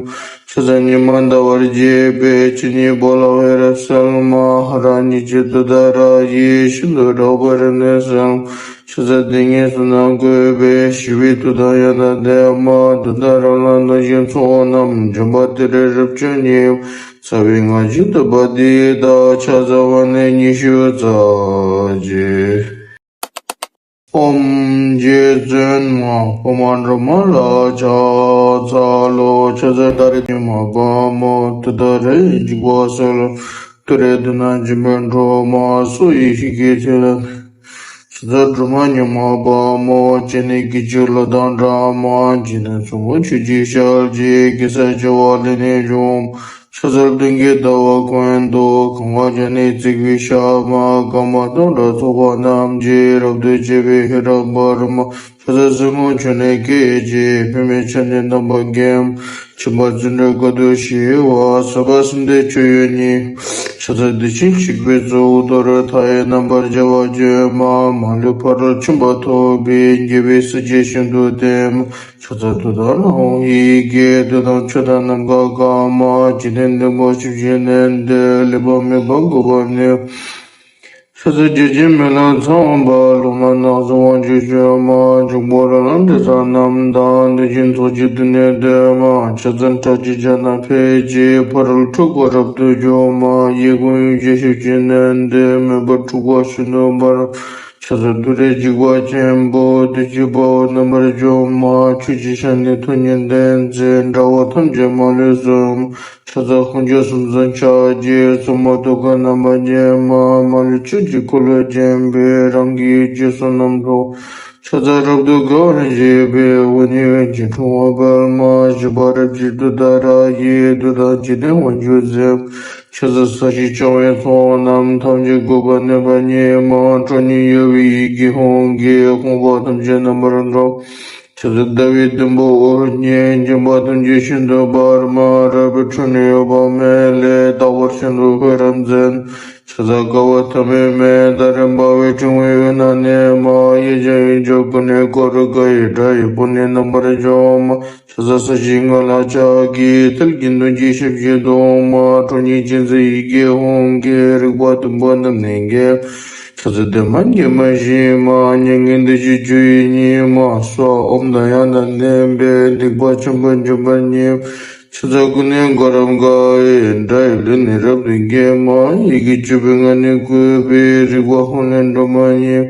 ཕྱག་འཚལ་ཉི་མ་འདའ་བར་བྱེད་པའི། ཆོས་ཉིད་པོ་ལ་འོད་རབ་གསལ་མ། ཧ་ར་གཉིས་ཀྱི་ཏུཏྟཱ་ར་ཡིས། ཤིན་ཏུ་རབ་འབར་རབ་གནས་སེལ། ཕྱག་འཚལ་དེ་ཉིད་གསུམ་རྣམས་བཀོད་པའི། ཞི་བའི་མཐུ་དང་ཡང་དག་ལྡན་མ། ཏུཏྟཱ་ར་ལ་བརྟེན་ཞིང་ཚོགས་རྣམས། འཇོམས་པ་ཏུ་རེ་རབ་མཆོག་ཉིད། རྩ་བའི་སྔགས་ཀྱི་བསྟོད་པ་འདི་དག་ཕྱག་འཚལ་བ་ནི་ཉི་ཤུ་རྩ་གཅིག། ཨོཾ་རྗེ་བཙུན་མ་འཕགས་མ་སྒྲོལ་མ་ལ་ཕྱག་འཚལ་ལོ། ཕྱག་འཚལ་ཏཱ་རེ་ཉི་མ་དཔལ་མོ་ཏུཏྟཱ་རའི་འཇིགས་པ་སེལ། ཏུ་རེ་དུ་ན་འཇིགས་པའི་སྒྲོལ་མ་སོགས་ཡེ་ཤེས་ཀྱི་ཚུལ། ཕྱག་འཚལ་སྒྲོལ་མ་ཉི་མ་དཔལ་མོ་སྤྱན་ནི་སྐད་ཅིག་གློག་དང་འདྲ་མ། འཇིག་རྟེན་ཚོགས་མང་ཆོས་ཀྱི་ཞལ་གྱི། གེ་སར་བྱེ་བ་ལས་ནི་བྱུང་། ཕྱག་འཚལ་སྟོན་ཀའི་ཟླ་བ་ཀུན་ཏུ། གང་བ་བརྒྱ་ནི་བརྩེགས་པའི་ཞགས་མ། སྐར་མ་སྟོང་ཕྲག་ཚོགས་པ་རྣམས་ཀྱིས། རབ་ཏུ་ཕྱེ་བའི་ཤེལ་བྲག་པདྨ། ཕྱག་འཚལ་སྲིན་མོ་ཁྱོད་ནི་སྐད་ཅིག་ཕུལ་མི་ཆར་འབེབས་དམ་པ་རྒྱལ་མོ། ཆེན་པོ་བརྩོན་འགྲུས་དཀའ་ཐུབ་ཞི་བ། ཟབ་པ་གསུམ་ལྡན་མཆོད་ཡོན་ཉིད། ཕྱག་འཚལ་བདེ་ཆེན་གཤེགས་པའི་གཙོ་བོ། མཐོ་རིས་མཐའ་ཡས་རྣམ་པར་རྒྱལ་བ་བཅོས་མ། མ་ལུས་ཕ་རོལ་ཕྱིན་པ་ཐོབ་པའི། རྒྱལ་བའི་སྲས་ཀྱིས་ཤིན་ཏུ་བསྟེན་མ། ཕྱག་འཚལ་ཏུཏྟཱ་ར་ཧཱུྃ་ཡི་གེ། བདུད་དང་ཆོས་དང་ནམ་མཁའ་དཀར་མ། འཇིག་རྟེན་བདེ་འགྲོ་ཞབས་ཀྱིས་མནན་ཏེ། ལུས་པ་མེད་པར་འགུགས་པར་ནུས། ཕྱག་འཚལ་བརྒྱ་བྱིན་མེ་ལྷ་ཚངས་པ། ལོ་མ་ནག་བཟའ་དབང་ཕྱུག་བཅོས་མ། འཇུག་པ་ར་ལ་འབྲས་བཟང་རྣམས་དང་། དེ་བཞིན་ཚོགས་ཀྱི་བདུད་ནི་འདོད་མ། ཕྱག་འཚལ་ཁྲག་ཁྱུང་བྱ་དང་ཕཊ་ཀྱིས། ཕ་རོལ་འཁྲུལ་འཁོར་རབ་ཏུ་འཇོམས་མ། གཡས་བསྐུམ་གཡོན་བརྐྱང་ཞབས་ཀྱིས་མནན་ཏེ། མེ་འབར་འཁྲུགས་པ་ཤིན་ཏུ་འབར། ཕྱག་འཚལ་ཏུ་རེའི་འཇིགས་པ་ཆེན་པོ། བདུད་ཀྱི་དཔའ་བོ་རྣམ་པར་འཇོམས་མ། ཁྱོད་ཀྱི་ཞལ་ནི་ཐུགས་ཉིད་བསྟན་མཛད། དགྲ་བོ་ཐམས་ཅད་མ་ལུས་གསོད། ཕྱག་འཚལ་དཔུང་གི་གསུམ་གསུམ་ཕྱག་གིས། སྲུང་མ་ཐུགས་ཀར་རྣམ་པར་བརྒྱན་མ། མ་ལུས་ཆོས་ཀྱི་འཁོར་ལོས་བརྒྱན་པའི། རང་གི་ཡུལ་གྱི་བསོད་ནམས་ཚོགས། ཕྱག་འཚལ་རབ་ཏུ་དགའ་བར་བཞད་པའི་འོད་ནི་འོད་ཀྱི་འཕྲེང་བ་པདྨ། བཞད་པ་རབ་བརྗིད་དུས་མཐའ་ར་ཡི་དུས་མཐའ་འཇིག་རྟེན་དབང་ཕྱུག་རྩེ། ཕྱག་འཚལ་ས་གཞི་ཕྱུང་བའི་ཚོགས་རྣམས་ཐམས་ཅད་འགུགས་པར་ནུས་པ་ཉིད་མ། ཁྲོ་གཉེར་གཡོ་བའི་ཡི་གེ་ཧཱུྃ་གིས་དགོངས་པ་ཐམས་ཅད་རྣམ་པར་སྒྲོལ། ཕྱག་འཚལ་ཟླ་བའི་དུམ་བུ་འོད་བརྒྱས། འཇིགས་པ་ཐམས་ཅད་ཤིན་ཏུ་འབར་མ། རལ་པའི་ཁྲོད་ནས་འོད་དཔག་མེད་ལས། རྟག་པར་ཤིན་ཏུ་འཕོ་རབ་མཛད། ཕྱག་འཚལ་དགའ་བ་ཐ་མལ་མེད། ཏཱ་རེ་འབར་བའི་ཕྲེང་བའི་དབུས་ན་གནས་མ། གཡས་བརྐྱང་གཡོན་བརྐྱང་ཀུན་ནས་བསྐོར། དགའ་བའི་སྒྲ་ཡིས་བོད་ནི་རྣམ་པར་འཇོམས་མ། ཕྱག་འཚལ་ས་གཞིའི་མངལ་ལ་ཕྱག་གི་ཐལ་གྱིས་གདུང་བྱས་ཞབས་ཀྱིས་བརྡུང་མ། ཁྲོ་གཉེར་ཅན་མཛད་ཡི་གེ་ཧཱུྃ་གིས་རིག་པ་དུམ་བུ་བསྣམས་ནས་འགེམས། ཕྱག་འཚལ་བདེ་མ་དགེ་མ་ཞི་མ། མྱ་ངན་འདས་ཞི་སྤྱོད་ཡུལ་ཉིད་མ། སྭཱ་ཧཱ་ཨོཾ་དང་ཡང་དང་ལྡན་པས་སྡིག་པ་ཆེན་པོ་འཇོམས་པ་ཉིད། ཕྱག་འཚལ་ཀུན་ནས་བསྐོར་རབ་དགའ་བའི་སྒྲ་ཡིས་ལུས་ནི་རབ་ཏུ་འགེམས་མ། ཡི་གེ་བཅུ་པའི་ངག་ནི་བཀོད་པས་རིག་པ་ཧཱུྃ་ལས་སྒྲོལ་མ་ཉིད།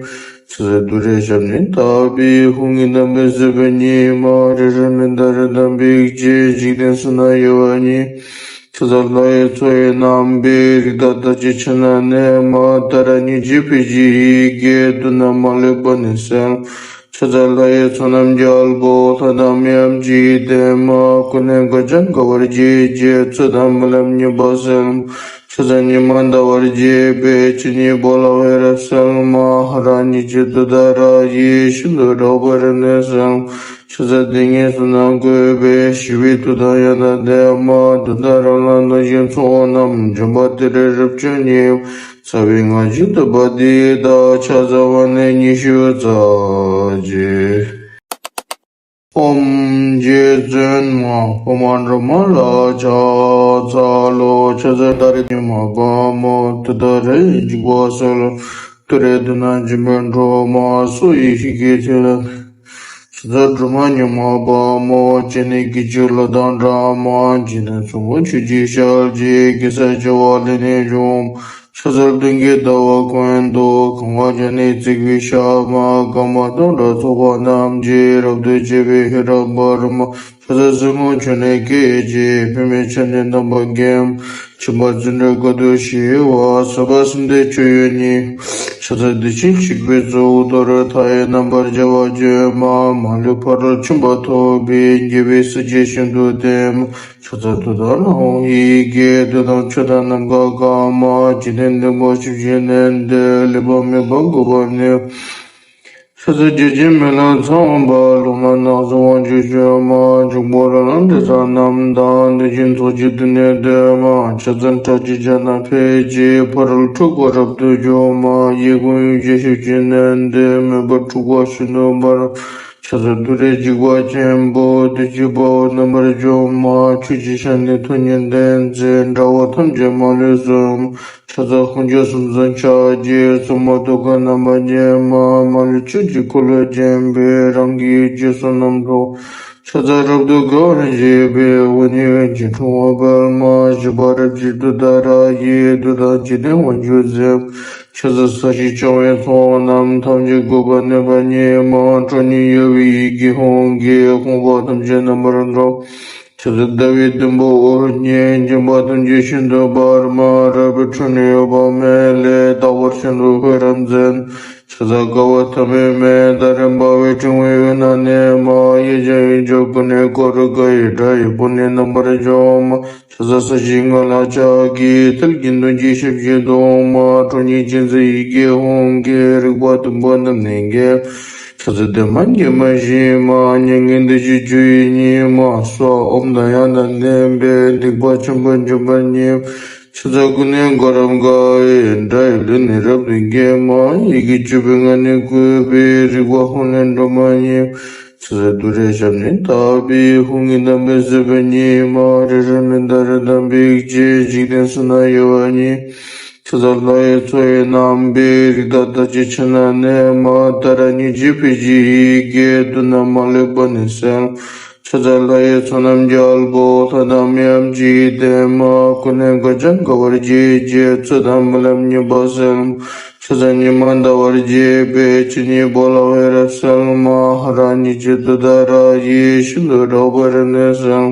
ཕྱག་འཚལ་ཏུ་རེའི་ཞབས་ནི་བརྡབས་པས་ཧཱུྃ་གི་གདངས་པས་བསྲེགས་པ་ཉིད་མ། རེ་རེ་མིག་ཏུ་རེ་དང་འབིགས་བྱེད་འཇིག་རྟེན་གསུམ་ན་གཡོ་བ་ཉིད། ཕྱག་འཚལ་ལྷ་ཡི་མཚོ་ཡི་རྣམ་པའི་རིགས་དང་རྟགས་ཅན་ཕྱི་ནང་གནས་མ། ཏཱ་ར་གཉིས་བརྗོད་ཕཊ་ཀྱི་ཡི་གེས་བསྡུ་ན་མ་ལུས་པ་ནི་གསལ། ཕྱག་འཚལ་ལྷ་ཡི་ཚོགས་རྣམས་རྒྱལ་པོ། ལྷ་དང་མིའམ་ཅི་ཡིས་བསྟེན་མ། ཀུན་ནས་འགག་བྱང་དགའ་བར་བྱེད་ཅིང་། ཚུལ་དང་རྨི་ལམ་ཉེས་པ་སེལ། ཕྱག་འཚལ་ཉི་མ་ཟླ་བར་བྱེད་པའི། ཆོས་ཉིད་པོ་ལ་འོད་རབ་གསལ་མ། ཧ་ར་གཉིས་བརྗོད་དུས་མཐའ་ར་ཡི། ཤིན་ཏུ་དྲག་པོའི་རིམས་ནད་སེལ། ཕྱག་འཚལ་དེ་ཉིད་གསུམ་དང་བཀོད་པའི། ཞི་བའི་མཐུ་དང་ཡང་དག་ལྡན་མ། འདི་དག་རབ་ལ་བསྔགས་ཤིང་ཚོགས་རྣམས། འཇོམས་པ་ཏུ་རེ་རབ་བརྗོད་ཉིད། རྩ་བའི་སྔགས་ཀྱི་བསྟོད་པ་འདི་དག་ཕྱག་འཚལ་བ་ནི་ཉི་ཤུ་རྩ་གཅིག་ཨོཾ་རྗེ་བཙུན་མ་འཕགས་མ་སྒྲོལ་མ་ལ་ཕྱག་འཚལ་ལོ། ཕྱག་འཚལ་ཏཱ་རེ་ཉི་མ་དཔལ་མོ། ཏུཏྟཱ་ར་ཡི་འཇིགས་པ་སེལ། ཏུ་རེ་ཏུ་ན་འཇིགས་པའི་སྒྲོལ་མ། སོགས་ཡི་ཤེས་ཀྱི་ཐིག་ལེ། ཕྱག་འཚལ་སྒྲོལ་མ་ཉི་མ་དཔལ་མོ། སྤྱན་ནི་སྐད་ཅིག་གློག་དང་འདྲ་མ། འཇིག་རྟེན་གསུམ་མགོན་ཆུ་སྐྱེས་ཞལ་གྱི། གེ་སར་བྱེ་བ་ལས་ནི་བྱུང་། ཕྱག་འཚལ་སྟོན་ཀའི་ཟླ་བ་ཀུན་ཏུ། གང་བ་བརྒྱ་ནི་བརྩེགས་པའི་ཞགས་མ། སྐར་མ་སྟོང་ཕྲག་ཚོགས་པ་རྣམས་ཀྱིས། རབ་ཏུ་ཕྱེ་བའི་ཤེས་རབ་འབར་མ། ཕྱག་འཚལ་སྲིན་མོ་ཁྱོད་ནི་སྐད་ཅིག་ཕན་མེད་ཆ་ནས་བསྡམས་པ་འགེམས། ཁྱིམ་པ་བརྩོན་འགྲུས་དཀའ་ཐུབ་ཞི་བ། ཟབ་པ་གསུམ་ལྡན་སྤྱོད་ཡུལ་ཉིད། ཕྱག་འཚལ་བདེ་ཆེན་གཤེགས་པའི་གཙུག་ཏོར། མཐའ་ཡས་རྣམ་པར་རྒྱལ་བ་སྤྱོད་མ། མ་ལུས་ཕ་རོལ་ཕྱིན་པ་ཐོབ་པའི། རྒྱལ་བའི་སྲས་ཀྱིས་ཤིན་ཏུ་བསྟེན་མ། ཕྱག་འཚལ་ཏུཏྟཱ་ན་ཧཱུྃ་ཡི་གེས། བདུད་དང་ཆོས་དང་ནམ་མཁའ་གང་མ། འཇིག་རྟེན་བདུན་པོ་བཞི་བཞིན་གནས་ཏེ། ལུས་པ་མེད་པར་འགུགས་པ་ནི། ཕྱག་འཚལ་བརྒྱ་བྱིན་མེ་ལྷ་ཚངས་པ། ལྷོ་ནག་ནགས་སུ་དབང་ཕྱུག་སྤྱོད་མ། འབྱུང་པོ་ར་ལང་དྲི་ཟ་རྣམས་དང་། གནོད་སྦྱིན་ཚོགས་ཀྱིས་བདུད་ནད་སྟོན་མ། ཕྱག་འཚལ་ཁྲག་ཁྱུང་བྱ་རྣམས་ཕལ་གྱིས། ཕ་རོལ་འཁྲུགས་པ་རབ་ཏུ་འཇོམས་མ། གཡས་བསྐུམ་གཡོན་བརྐྱང་ཞབས་ཀྱིས་མནན་ཏེ། མེ་འབར་འཁྲུགས་པ་ཤིན་ཏུ་འབར། ཕྱག་འཚལ་ཏུ་རེའི་འཇིགས་པ་ཆེན་པོ། བདུད་ཀྱི་དཔའ་བོས་རྣམ་པར་འཇོམས་མ། ཆོས་ཀྱི་ཞལ་ནི་ཐུགས་ཉིད་ལྡན་མཛད། དགྲ་བོ་ཐམས་ཅད་མ་ལུས་གསོད། ཕྱག་འཚལ་ཧཱུྃ་ཕྱོགས་གསུམ་མཚོན་ཕྱག་རྒྱའི། སྲུང་མ་ཐུགས་ཀར་རྣམ་པར་བརྒྱན་མ། མ་ལུས་ཆོས་ཀྱི་འཁོར་ལོས་བརྒྱན་པའི། རང་གི་རྗེས་སུ་བསྣམས་ཏེ། ཕྱག་འཚལ་རབ་ཏུ་དགའ་བར་བཞད་པའི། འོད་ནི་འོད་ཀྱི་འཕྲེང་བ་པདྨ། བཞད་པ་རབ་བརྗིད་དུས་མཐའ་ར་ཡི། དུས་མཐའ་འཇིག་རྟེན་དབང་ཕྱུག་རྩེ། ཕྱག་འཚལ་ས་གཞི་ཕྱུང་བའི་ཚོགས་རྣམས། ཐམས་ཅད་འགུགས་པར་ནུས་པ་ཉིད་མ། ཁྲོ་གཉེར་གཡོ་བའི་ཡི་གེ་ཧཱུྃ་གིས། དགོངས་པ་ཐམས་ཅད་རྣམ་པར་སྒྲོལ། ཕྱག་འཚལ་ཟླ་བའི་དུམ་བུ་འོད་བརྒྱས། འཇིགས་པ་ཐམས་ཅད་ཤིན་ཏུ་འབར་མ། རལ་པའི་ཁྲོད་ནས་འོད་དཔག་མེད་ལས། རྟག་པར་ཤིན་ཏུ་འཕོ་རབ་མཛད། ཕྱག་འཚལ་དགའ་བ་ཐ་མལ་མེད། ཏཱ་རེ་འབར་བའི་ཕྲེང་བའི་དབུས་ན་གནས་མ། གཡས་བརྐྱང་གཡོན་བརྐྱང་ཀུན་ནས་བསྐོར། དགའ་བའི་སྒྲ་ཡིས་བོད་ནི་རྣམ་པར་འཇོམས་མ། ཕྱག་འཚལ་ས་གཞིའི་མངལ་ལ་ཕྱག་གི། ཐལ་གྱིས་གདུང་བྱས་ཞབས་ཀྱིས་བརྡུང་མ། ཁྲོ་གཉེར་ཅན་མཛད་ཡི་གེ་ཧཱུྃ་གིས། རིག་པ་དུམ་བུ་བསྣམས་ནས་འགེམས། ཕྱག་འཚལ་བདེ་མ་དགེ་མ་ཞི་མ། མྱ་ངན་འདས་ཞི་སྤྱོད་ཡུལ་ཉིད་མ། སྭཱ་ཧཱ་ཨོཾ་དང་ཡང་དག་ལྡན་པས། སྡིག་པ་ཆེན་པོ་འཇོམས་པ་ཉིད། ཕྱག་འཚལ་ཀུན་ནས་བསྐོར་རབ་དགའ་བའི། སྒྲ་ཡིས་ལུས་ནི་རབ་ཏུ་འགེམས་མ། ཡི་གེ་བཅུ་པའི་ངག་ནི་བཀོད་པས། རིག་པ་ཧཱུྃ་ལས་སྒྲོལ་མ་ཉིད། ཕྱག་འཚལ་ཏུ་རེའི་ཞབས་ནི་བརྡབས་པས། ཧཱུྃ་གི་གདངས་པས་བསྲེགས་པ་ཉིད་མ། རེ་རེ་མིག་ཏུ་རེ་དང་འབིགས་བྱེད། འཇིག་རྟེན་གསུམ་ན་གཡོ་བ་ཉིད། ཕྱག་འཚལ་ལྷ་ཡི་མཚོ་ཡི་རྣམ་པའི། རིགས་དང་རྟགས་ཅན་ཕྱི་ནང་གནས་མ། ཏཱ་ར་གཉིས་བརྗོད་ཕཊ་ཀྱི་ཡི་གེས། བསྡུ་ན་མ་ལུས་པ་ནི་གསལ། ཕྱག་འཚལ་ལྷ་ཡི་ཚོགས་རྣམས་རྒྱལ་པོ། ལྷ་དང་མིའམ་ཅི་ཡིས་བསྟེན་མ། ཀུན་ནས་འགག་བྱང་དགའ་བར་བྱེད་ཅིང་། ཚུལ་དང་རྨི་ལམ་ཉེས་པ་སེལ། ཕྱག་འཚལ་ཉི་མ་ཟླ་བར་བྱེད་པའི། ཆོས་ཉིད་པོ་ལ་འོད་རབ་གསལ་མ། ཧ་ར་གཉིས་བརྗོད་དུས་མཐའ་ར་ཡི། ཤིན་ཏུ་དྲག་པོའི་རིམས་ནད་སེལ།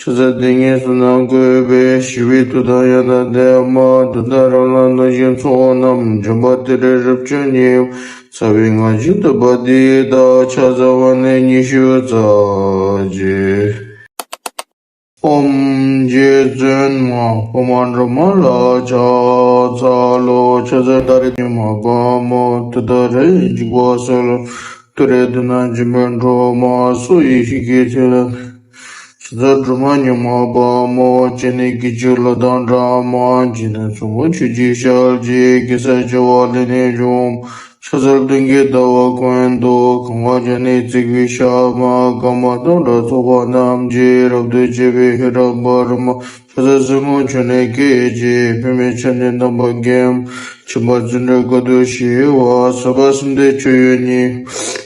ཕྱག་འཚལ་དེ་ཉིད་གསུམ་དང་བཀོད་པའི། ཞི་བའི་མཐུ་དང་ཡང་དག་ལྡན་མ། འདི་དག་རབ་ལ་བསྔགས་ཤིང་ཚོགས་རྣམས། འཇོམས་པ་ཏུ་རེ་རབ་བརྗོད་ཉིད། རྩ་བའི་སྔགས་ཀྱི་བསྟོད་པ་འདི་དག་ཕྱག་འཚལ་བ་ནི་ཉི་ཤུ་རྩ་གཅིག། ཨོཾ་རྗེ་བཙུན་མ་འཕགས་མ་སྒྲོལ་མ་ལ་ཕྱག་འཚལ་ལོ། ཕྱག་འཚལ་ཏཱ་རེ་ཉི་མ་དཔའ་མོ་ཏུཏྟཱ་རའི་འཇིགས་པ་སེལ། ཏུ་རེ་དུ་ན་འཇིགས་པའི་སྒྲོལ་མ་སོགས་ཡེ་ཤེས་ཀྱི་ཚུལ། ཕྱག་འཚལ་སྒྲོལ་མ་ཉི་མ་དཔའ་མོ་སྤྱན་ནི་སྐད་ཅིག་ལྷ་དང་འདྲ་མ། འཇིག་རྟེན་གསུམ་མགོན་ཆུ་སྐྱེས་ཞལ་གྱི། གེ་སར་བྱེ་བ་ལས་ནི་བྱུང་། ཕྱག་འཚལ་སྟེང་གི་ཟླ་བ་ཀུན་ཏུ། གང་བ་བརྒྱ་ནི་བརྩེགས་པའི་ཞགས་མ། སྐར་མ་སྟོང་ཕྲག་ཚོགས་པ་རྣམས་ཀྱིས། རབ་ཏུ་ཕྱེ་བའི་ཤེས་རབ་འབར་མ། ཕྱག་འཚལ་སྲིན་མོ་ཆུ་ནས་སྐད་ཅིག། པདྨས་ཕྱག་ནི་དམ་པ་བརྒྱན། མཆིན་པ་བརྩེ་འདྲའི་དཀའ་སྡུག་ཞི་བ། ཟབ་པ་གསུམ་ལྡན་སྤྱོད་ཡུལ་ཉིད།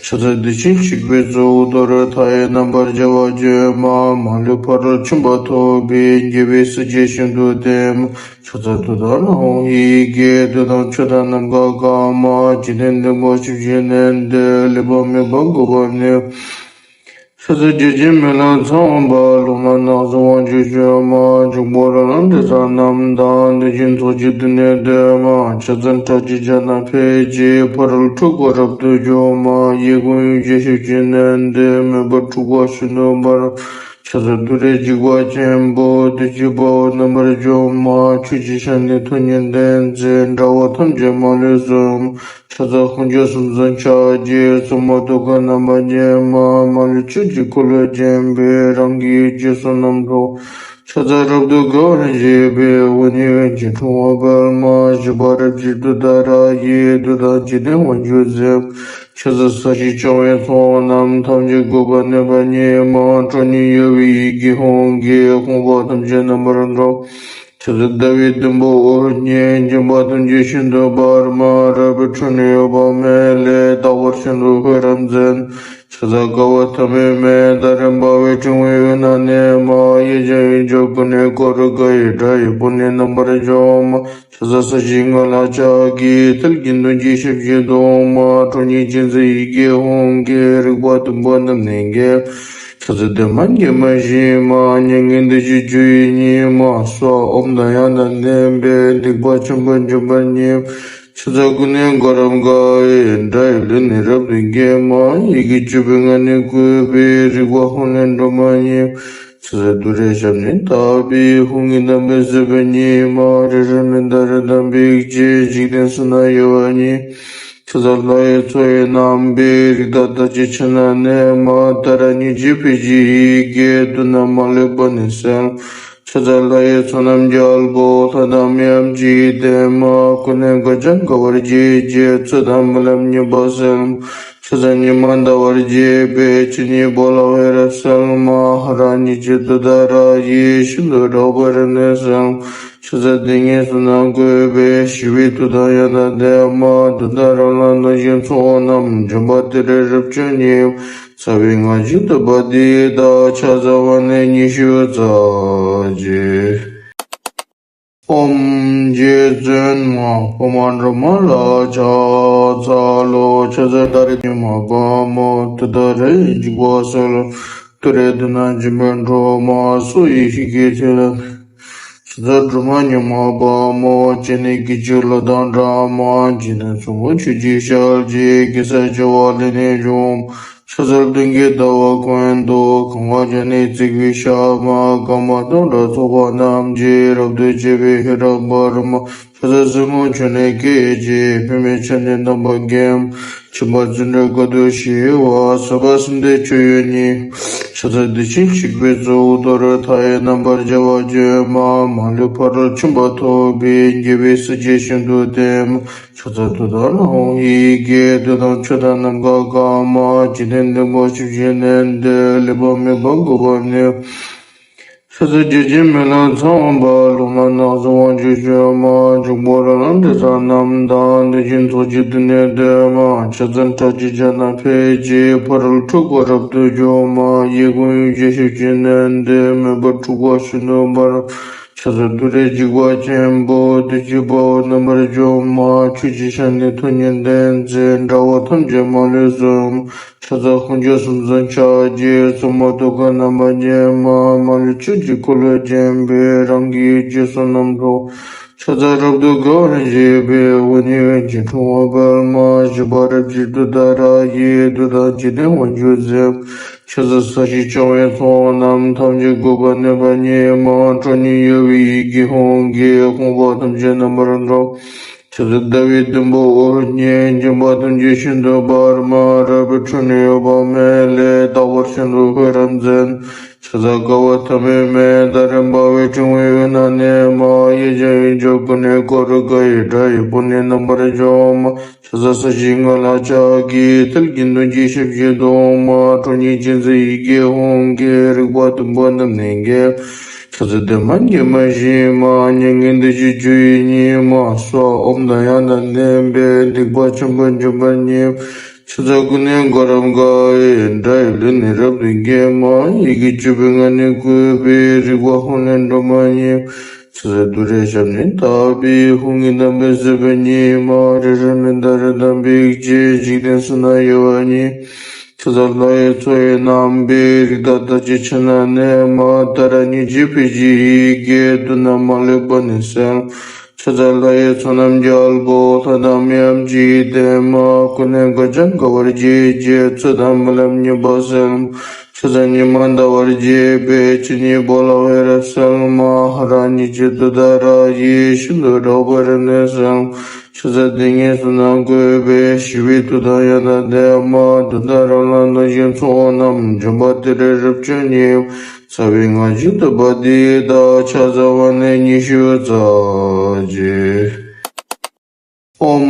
ཕྱག་འཚལ་བདེ་ཆེན་གཤེགས་པའི་གཙུག་ཏོར། མཐའ་ཡས་རྣམ་པར་རྒྱལ་བ་བྱོན་པ། མ་ལུས་ཕ་རོལ་ཕྱིན་པ་ཐོབ་པའི། རྒྱལ་བའི་སྲས་ཀྱིས་ཤིན་ཏུ་བསྟེན། ཕྱག་འཚལ་ཏུཏྟཱ་ར་ཧཱུྃ་ཡི་གེ། བདུད་དང་ཆོས་དང་ནམ་མཁའ་དཀར་མ། འཇིག་རྟེན་བདེ་མོ་བཞི་བཞིས་མནན་ཏེ། ལུས་པ་མེད་པ་འགུགས་པ་ནི། ཕྱག་འཚལ་བརྒྱ་བྱིན་མེ་ལྷ་ཚངས་པ། རླུང་ལྷ་ནག་བཟའ་དབང་ཕྱུག་ཤོད་མ། འཇུག་པོ་ར་ལ་འདྲེ་ཚང་རྣམས་དང་། གནོད་སྦྱིན་ཚོགས་ཀྱིས་བསྟུན་ནས་བསྟོད་མ། ཕྱག་འཚལ་ཁྲག་ཁྱུང་བྱ་དང་ཕཊ་ཀྱིས། ཕ་རོལ་འཁྲུགས་པ་རབ་ཏུ་སྦྱོང་མ། གཡས་བསྐུམ་གཡོན་བརྐྱང་ཞབས་ཀྱིས་མནན་ཏེ། མོས་པ་འཁྲུགས་པ་ཤིན་ཏུ་འབར། ཕྱག་འཚལ་ཏུ་རེ་འཇིགས་པ་ཆེན་པོ། བདུད་ཀྱི་དཔའ་བོ་རྣམ་པར་སྦྱོང་མ། ཆོས་ཀྱི་ཞལ་ནི་ཐུགས་ཉིད་མཐར་འཛིན། དགྲ་བོ་ཐམས་ཅད་མ་ལུས་གསོད། ཕྱག་འཚལ་དཔུང་བཅས་གསུམ་གསུམ་ཕྱག་གིས། སྲུང་མ་ཐུགས་ཀར་རྣམ་པར་བརྒྱན་མ། མ་ལུས་ཆོས་ཀྱི་འཁོར་ལོས་བརྒྱན་པའི། རང་གི་ཡུལ་གྱི་བསོད་ནམས་ཚོགས། ཕྱག་འཚལ་རབ་ཏུ་དགའ་བར་བྱེད་པའི། དབུ་ནི་འོད་ཀྱི་འཕྲེང་བ་སྤེལ་མ། བཞུགས་པ་རབ་ཀྱི་ཏུཏྟཱ་ར་ཡིས། བདུད་དང་འཇིག་རྟེན་དབང་ཕྱུག་གཟིགས། ཕྱག་འཚལ་ས་གཞི་ལྕང་བའི་ཚོགས་རྣམས། ཐམས་ཅད་འགུགས་པར་ནུས་པ་ཉིད་མ། ཁྲོ་གཉེར་གཡོ་བའི་ཡི་གེ་ཧཱུྃ་གིས། ཕོངས་པ་ཐམས་ཅད་རྣམ་པར་སྒྲོལ། ཕྱག་འཚལ་ཟླ་བའི་དུམ་བུ་འོད་བརྒྱན། འཇིགས་པ་ཐམས་ཅད་ཤིན་ཏུ་འབར་མ། རལ་པའི་ཁྲོད་ནས་གཡོ་བ་མེད་ལས། རྟག་པར་ཤིན་ཏུ་འཕེལ་རབ་མཛད། ཕྱག་འཚལ་དགའ་བ་ཐ་མལ་མེད། ད་རེས་འབར་བའི་ཕྲེང་བའི་དབུས་ན་གནས་མ། གཡས་བརྐྱང་གཡོན་བརྐྱང་ཀུན་ནས་བསྐོར་དགའ་ཡི། དགྲ་ཡི་དཔུང་ནི་རྣམ་པར་འཇོམས་མ། ཕྱག་འཚལ་ས་གཞིའི་མངལ་ལ་ཕྱག་གིས། མཐིལ་གྱིས་མདུན་གྱི་ཞབས་ཀྱིས་བརྡུང་མ། ཁྲོ་གཉེར་ཅན་མཛད་ཡི་གེ་ཧཱུྃ་གིས། རིག་པ་བདུན་པོ་རྣམས་ནི་འགེམས། ཕྱག་འཚལ་བདེ་མ་དགེ་མ་ཞི་མ། མྱ་ངན་འདས་ཞི་སྤྱོད་ཡུལ་ཉིད་མ། སྭཱ་ཧཱ་ཨོཾ་དང་ཡང་དག་ལྡན་པས། སྡིག་པ་ཆེན་པོ་འཇོམས་པ་ཉིད། ཕྱག་འཚལ་ཀུན་ནས་བསྐོར་རབ་དགའ་བའི། དགྲ་ཡི་ལུས་ནི་རབ་ཏུ་འགེམས་མ། ཡི་གེ་བཅུ་པའི་ངག་ནི་བཀོད་པའི། རིག་པ་ཧཱུྃ་ལས་སྒྲོལ་མ་ཉིད། ཕྱག་འཚལ་ཏུ་རེའི་ཞབས་ནི་བརྡབས་པའི། ཧཱུྃ་གི་བསྣམས་པས་གཟིར་བ་ཉིད་མ། རེ་རེ་མིག་ཏུ་རེ་དང་འབིགས་བྱེད། འཇིག་རྟེན་གསུམ་ན་གཡོ་བ་ཉིད། ཕྱག་འཚལ་ལྷ་ཡི་མཚོ་ཡི་རྣམ་པའི། རིགས་དང་རྟགས་ཀྱི་ཕྱི་ནང་གནས་མ། ཏཱ་ར་གཉིས་ཀྱི་ཕཊ་ཀྱི་ཡི་གེས། བདུད་རྣམས་མ་ལུས་པ་ནི་སེལ། ཕྱག་འཚལ་ལྷ་ཡི་ཚོགས་རྣམས་རྒྱལ་པོ། ལྷ་དང་མིའམ་ཅི་ཡིས་བསྟེན་མ། ཀུན་ནས་དགའ་ཞིང་དགའ་བར་བྱེད་ཅིང་། ཚུལ་དང་རྨི་ལམ་གཉིས་པ་སེལ། ཕྱག་འཚལ་ཉི་མ་ཟླ་བར་བྱེད་པའི། ཕྱི་ཉིན་པོ་ལ་འོད་རབ་གསལ་མ། ཧ་ར་གཉིས་ཀྱི་ཏུཏྟཱ་ར་ཡིས། ཤིན་ཏུ་རབ་འོད་རབ་ནི་གསལ། ཕྱག་འཚལ་ཏིང་ངེ་གསུམ་རྣམས་བཀོད་པའི། ཞི་བའི་མཐུ་དང་ཡང་དག་ལྡན་མ། ཏུཏྟཱ་ར་ལ་གནོད་སྦྱིན་ཚོགས་རྣམས། འཇོམས་པ་ཏུ་རེ་རབ་མཆོག་ཉིད། རྩ་བའི་སྔགས་ཀྱི་བསྟོད་པ་འདི་དག་ཕྱག་འཚལ་བ་ནི་ཉི་ཤུ་རྩ་གཅིག། ཨོཾ་རྗེ་བཙུན་མ་འཕགས་མ་སྒྲོལ་མ་ལ་ཕྱག་འཚལ་ལོ། ཕྱག་འཚལ་ཏཱ་རེ་ཉི་མ་དཔའ་མོ། ཏུཏྟཱ་རའི་འཇིགས་པ་སེལ། ཏུ་རེ་དུ་ན་འཇིགས་པའི་སྒྲོལ་མ་སོགས་ཡེ་ཤེས་ཀྱི་ཚུལ། ཕྱག་འཚལ་སྒྲོལ་མ་ཉི་མ་དཔའ་མོ། སྤྱན་ནི་སྐད་ཅིག་ལྷ་དང་འདྲ་མ། འཇིག་རྟེན་གསུམ་མགོན་ཆུ་སྐྱེས་ཞལ་གྱི། གེ་སར་བྱེ་བ་ལས་ནི་བྱུང་། ཕྱག་འཚལ་སྟེང་གི་ཟླ་བ་ཀུན་ཏུ། གང་བ་བརྒྱ་ནི་བརྩེགས་པའི་ཞགས་མ། སྐར་མ་སྟོང་ཕྲག་ཚོགས་པ་རྣམས་ཀྱིས། རབ་ཏུ་ཕྱེ་བའི་ཤེས་རབ་འབར་མ། ཕྱག་འཚལ་སྲིན་མོ་ཆུ་ནས་སྐད་ཅིག། པདྨས་ཕྱག་ནི་དམ་པ་བརྒྱན། མཆིན་པ་བརྩེ་འདྲའི་དཀའ་སྡུག་ཞི་བ། ཟབ་པ་གསུམ་ལྡན་སྤྱོད་ཡུལ་ཉིད། ཕྱག་འཚལ་བདེ་ཆེན་གཤེགས་པའི་གཙུག་ཏོར། མཐའ་ཡས་རྣམ་པར་རྒྱལ་བ་བྱོན་མ། མ་ལུས་ཕ་རོལ་ཕྱིན་པ་ཐོབ་པའི། རྒྱལ་བའི་སྲས་ཀྱིས་ཤིན་ཏུ་བསྟེན། ཕྱག་འཚལ་ཏུཏྟཱ་ར་ཧཱུྃ་ཡི་གེ། བདུད་དང་ཆོས་དང་ནམ་མཁའ་དཀར་མ། འཇིག་རྟེན་བདེ་མོ་བཞི་བཞིས་མནན་ཏེ། ལུས་པ་མེད་པ་འགུགས་པ་ནི། ཕྱག་འཚལ་བརྒྱ་བྱིན་མེ་ལྷ་ཚངས་པ། རླུང་ལྷ་ནག་བཟའ་དབང་ཕྱུག་ཤོད་མ། འཇུག་པོ་ར་ལ་འདྲེ་ཚང་རྣམས་དང་། གནོད་སྦྱིན་ཚོགས་ཀྱིས་བསྟུན་ནས་བསྟོད་མ། ཕྱག་འཚལ་ཁྲག་ཁྱུང་བྱ་དང་ཕཊ་ཀྱིས། ཕ་རོལ་འཁྲུགས་པ་རབ་ཏུ་སྦྱོང་མ། གཡས་བསྐུམ་གཡོན་བརྐྱང་ཞབས་ཀྱིས་མནན་ཏེ། མོས་པ་འཁྲུགས་པ་ཤིན་ཏུ་འབར། ཕྱག་འཚལ་ཏུ་རེ་འཇིགས་པ་ཆེན་པོ། བདུད་ཀྱི་དཔའ་བོ་རྣམ་པར་སྦྱོང་མ། ཆོས་ཀྱི་ཞལ་ནི་ཐུགས་ཉིད་མཐར་འཛིན། དགྲ་བོ་ཐམས་ཅད་མ་ལུས་གསོད། ཕྱག་འཚལ་དཔུང་བཅས་གསུམ་གསུམ་ཕྱག་གིས། སྲུང་མ་ཐུགས་ཀར་རྣམ་པར་བརྒྱན་མ། མ་ལུས་ཆོས་ཀྱི་འཁོར་ལོས་བརྒྱན་པའི། རང་གི་ཡུལ་གྱི་བསོད་ནམས་ཚོགས། ཕྱག་འཚལ་རབ་ཏུ་དགའ་བར་བྱེད་པའི་དབུ་ནི་འོད་ཀྱི་འཕྲེང་བ་པདྨ། བཞི་པ་རབ་ཀྱི་ཏུཏྟཱ་ར་ཡི་མཐུ་དང་འཇིག་རྟེན་དབང་ཕྱུག་རྫས། ཕྱག་འཚལ་ས་གཞི་ལྕང་བའི་ཚོགས་རྣམས། ཐམས་ཅད་འགུགས་པར་ནུས་པ་ཉིད་མ། ཁྲོ་གཉེར་གཡོ་བའི་ཡི་གེ་ཧཱུྃ་གིས། ཕོངས་པ་ཐམས་ཅད་རྣམ་པར་སྒྲོལ། ཕྱག་འཚལ་ཟླ་བའི་དུམ་བུ་འོད་བརྒྱས། འཇིགས་པ་ཐམས་ཅད་ཤིན་ཏུ་འབར་མ། རལ་པའི་ཁྲོད་ནས་གཡོ་བ་མེད་ལས། རྟག་པར་ཤིན་ཏུ་འཕེལ་རབ་མཛད། ཕྱག་འཚལ་དཀའ་བ་མཐའ་མེད་མའི་མཐའ། རིམ་པ་བས་ཕྲེང་བའི་དབུས་ན་གནས་མ། གཡས་བརྐྱང་གཡོན་བརྐྱང་ཀུན་ནས་བསྐོར། དགའ་བའི་སྒྲ་ཡིས་བོད་ནི་རྣམ་པར་འཇོམས་མ། ཕྱག་འཚལ་ས་གཞིའི་མངའ་བདག་ཕྱག་གི་མཐིལ་གྱིས་མདུང་གི་ཞབས་ཀྱིས་བརྡུང་མ། ཁྲོ་གཉེར་ཅན་མཛད་ཡི་གེ་ཧཱུྃ་གིས། རིག་པ་བདུན་པོ་རྣམས་ནི་འགེམས། ཕྱག་འཚལ་བདེ་མ་དགེ་མ་ཞི་མ། མྱ་ངན་འདས་ཞི་སྤྱོད་ཡུལ་ཉིད་མ། སྭཱ་ཧཱ་ཨོཾ་དང་ཡང་དག་ལྡན་པས། སྡིག་པ་ཆེན་པོ་འཇོམས་པ་ཉིད། ཕྱག་འཚལ་ཀུན་ནས་བསྐོར་རབ་དགའ་བའི་སྒྲ་ཡིས། ལུས་ནི་རབ་ཏུ་འགེམས་མ། ཡི་གེ་བཅུ་པའི་ངག་ནི་བཀོད་པས། རིག་པ་ཧཱུྃ་ལས་སྒྲོལ་མ་ཉིད། ཕྱག་འཚལ་ཏུ་རེའི་ཞབས་ནི་བརྡབས་པས། ཧཱུྃ་གི་གདངས་པས་གཟིར་བ་ཉིད་མ། རེ་རེ་མིག་དང་རིགས་དང་འབིགས་བྱེད། འཇིག་རྟེན་གསུམ་ན་གཡོ་བ་ཉིད། ཕྱག་འཚལ་ལྷ་ཡི་མཚོ་ཡི་རྣམ་པའི་རིགས། དག་དང་བཅས་ཕྱག་ན་གནས་མ། ཏཱ་ར་གཉིས་བརྗོད་ཕཊ་ཀྱི་ཡི་གེས། དུག་རྣམས་མ་ལུས་པ་ནི་སེལ། ཕྱག་འཚལ་ལྷ་ཡི་ཚོགས་རྣམས་རྒྱལ་པོ། ལྷ་དང་མིའམ་ཅི་ཡིས་བསྟེན་མ། ཀུན་ནས་དགའ་བྱུང་དགའ་བར་བྱེད་ཅིང་། ཚོད་དང་རྨི་ལམ་ཉེས་པ་སེལ། ཕྱག་འཚལ་ཉི་མ་ཟླ་བར་བྱེད་པའི། ཆོས་ཉིད་འཕོ་ལ་འོད་རབ་གསལ་མ། ཧ་ར་གཉིས་བརྗོད་ཏུཏྟཱ་ར་ཡིས། ཤིན་ཏུ་རབ་དགའ་བའི་རབ་གནས་གསལ། ཕྱག་འཚལ་དེ་ཉིད་གསུམ་རྣམས་བཀོད་པའི། ཞི་བའི་མཐུ་དང་ཡང་དག་ལྡན་མ། ཏུཏྟཱ་ར་ལ་བདག་གཞན་ཚོགས་རྣམས། འཇོམས་པ་ཏུ་རེ་རབ་མཆོག་ཉིད། རྩ་བའི་སྔགས་ཀྱི་བསྟོད་པ་འདི་དག། ཕྱག་འཚལ་བ་ནི་ཉི་ཤུ་རྩ་གཅིག། ཨོཾ་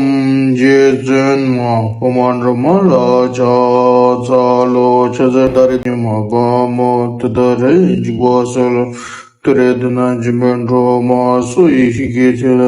རྗེ་བཙུན་མ་འཕགས་མ་སྒྲོལ་མ་ལ་ཕྱག་འཚལ་ལོ། ཕྱག་འཚལ་ཏཱ་རེ་ཉི་མ་དཔལ་མོ། ཏུཏྟཱ་ར་ཡི་འཇིགས་པ་སེལ། ཏུ་རེའི་མདུན་ན་འཇིགས་པའི་སྒྲོལ་མ། སོགས་ཡི་ཧི་གི་ཐིལ།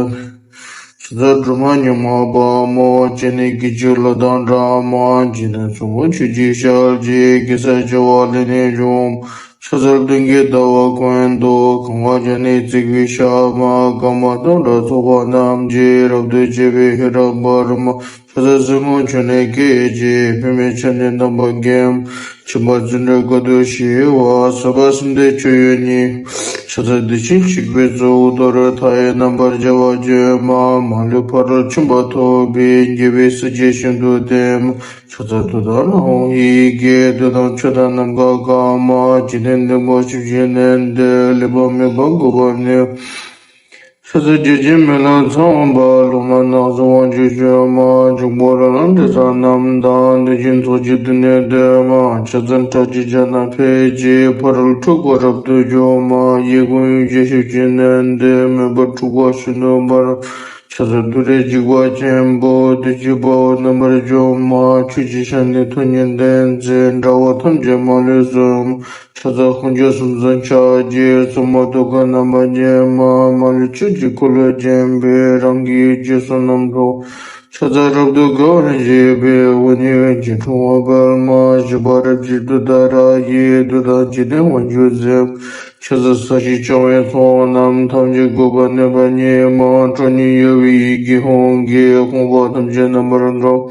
ཕྱག་འཚལ་སྒྲོལ་མ་ཉི་མ་དཔལ་མོ། སྤྱན་ནི་སྐད་ཅིག་ལོ་དང་འདྲ་མ། འཇིག་རྟེན་གསུམ་མགོན་ཆུ་སྐྱེས་ཞལ་གྱི། གེ་སར་བྱེ་བ་ལས་ནི་བྱུང་། ཕྱག་འཚལ་སྟོན་ཀའི་ཟླ་བ་ཀུན་ཏུ། གང་བ་བརྒྱ་ནི་བརྩེགས་པའི་ཞབས་མ། སྐར་མ་སྟོང་ཕྲག་ཚོགས་པ་རྣམས་ཀྱིས། རབ་ཏུ་ཕྱེ་བའི་ཧེ་ར་པདྨ། ཕྱག་འཚལ་སྲིན་མོ་ཆུ་ནས་སྐད་ཅིག། པདྨས་ཕྱག་ནི་དམ་པ་འགེམས། ཁྱིམ་པ་བརྩོན་འགྲུས་དཀའ་ཐུབ་ཞི་བ། ཟབ་པ་གསུམ་ལྡན་སྤྱོད་ཡུལ་ཉིད། ཕྱག་འཚལ་བདེ་ཆེན་གཤེགས་པའི་གཙུག་ཏོར། མཐའ་ཡས་རྣམ་པར་རྒྱལ་བ་ཅན་མ། མ་ལུས་ཕ་རོལ་ཕྱིན་པ་ཐོབ་པའི། རྒྱལ་བའི་སྲས་ཀྱིས་ཤིན་ཏུ་བསྟེན་མ། ཕྱག་འཚལ་ཏུཏྟཱ་ར་ཧཱུྃ་ཡི་གེས། བདུད་དང་ཆོས་དང་ནམ་མཁའ་གང་མ། འཇིག་རྟེན་བདེན་པ་བཞི་བཞིས་མནན་ཏེ། ལུས་པ་མེད་པར་འགུགས་པ་ནི། ཕྱག་འཚལ་བརྒྱ་བྱིན་མེ་ལྷ་ཚངས་པ། ལྷུང་བཟེད་ནག་འཛིན་དབང་ཕྱུག་ཤོད་མ། འཇུག་པ་ར་ལང་དྲི་ཟ་རྣམས་དང་། གནོད་སྦྱིན་ཚོགས་ཀྱིས་བསྡུས་ནས་བསྟོད་མ། ཕྱག་འཚལ་ཁྲག་མཆོད་ཕྱག་ན་ཕཊ་ཀྱིས། ཕ་རོལ་འཁྲུལ་འཁོར་རབ་ཏུ་འཇོམས་མ། གཡས་བསྐུམ་གཡོན་བརྐྱང་ཞབས་ཀྱིས་མནན་ཏེ། མོས་པ་འཁྲུལ་འཁོར་ཤིན་ཏུ་འབར། ཕྱག་འཚལ་ཏུ་རེའི་འཇིགས་པ་ཆེན་པོ། བདུད་ཀྱི་དཔའ་བོ་རྣམ་པར་འཇོམས་མ། ཆོས་ཀྱི་ཞལ་ནི་ཐུགས་ཉིད་ལྡན་མཛད། དགྲ་བོ་ཐམས་ཅད་མ་ལུས་གསོད། ཕྱག་འཚལ་ཧཱུྃ་ཕྱོགས་སུམ་ཅུ་ཕྱག་རྒྱའི། སྲུང་མ་ཏོག་དཀར་རྣམ་པར་བརྒྱན་མ། མ་ལུས་ཆོས་ཀྱི་འཁོར་ལོས་བརྒྱན་པའི། རང་གི་ཡེ་ཤེས་བསོད་ནམས་ཐོབ། ཕྱག་འཚལ་རབ་ཏུ་དགའ་བར་བྱེད་པའི། དབུ་ནི་འོད་ཀྱི་འཕྲེང་བ་པདྨ། བཞི་པ་རབ་ཀྱི་ཏུཏྟཱ་ར་ཡིས། མཐུ་དང་འཇིག་རྟེན་དབང་ཕྱུག་རྫས། ཕྱག་འཚལ་ས་གཞི་ལྕང་བའི་ཚོགས་རྣམས། ཐམས་ཅད་འགུགས་པར་ནུས་པ་ཉིད་མ། ཁྲོ་གཉེར་གཡོ་བའི་ཡི་གེ་ཧཱུྃ་གིས། ཕོངས་པ་ཐམས་ཅད་རྣམ་པར་སྒྲོལ།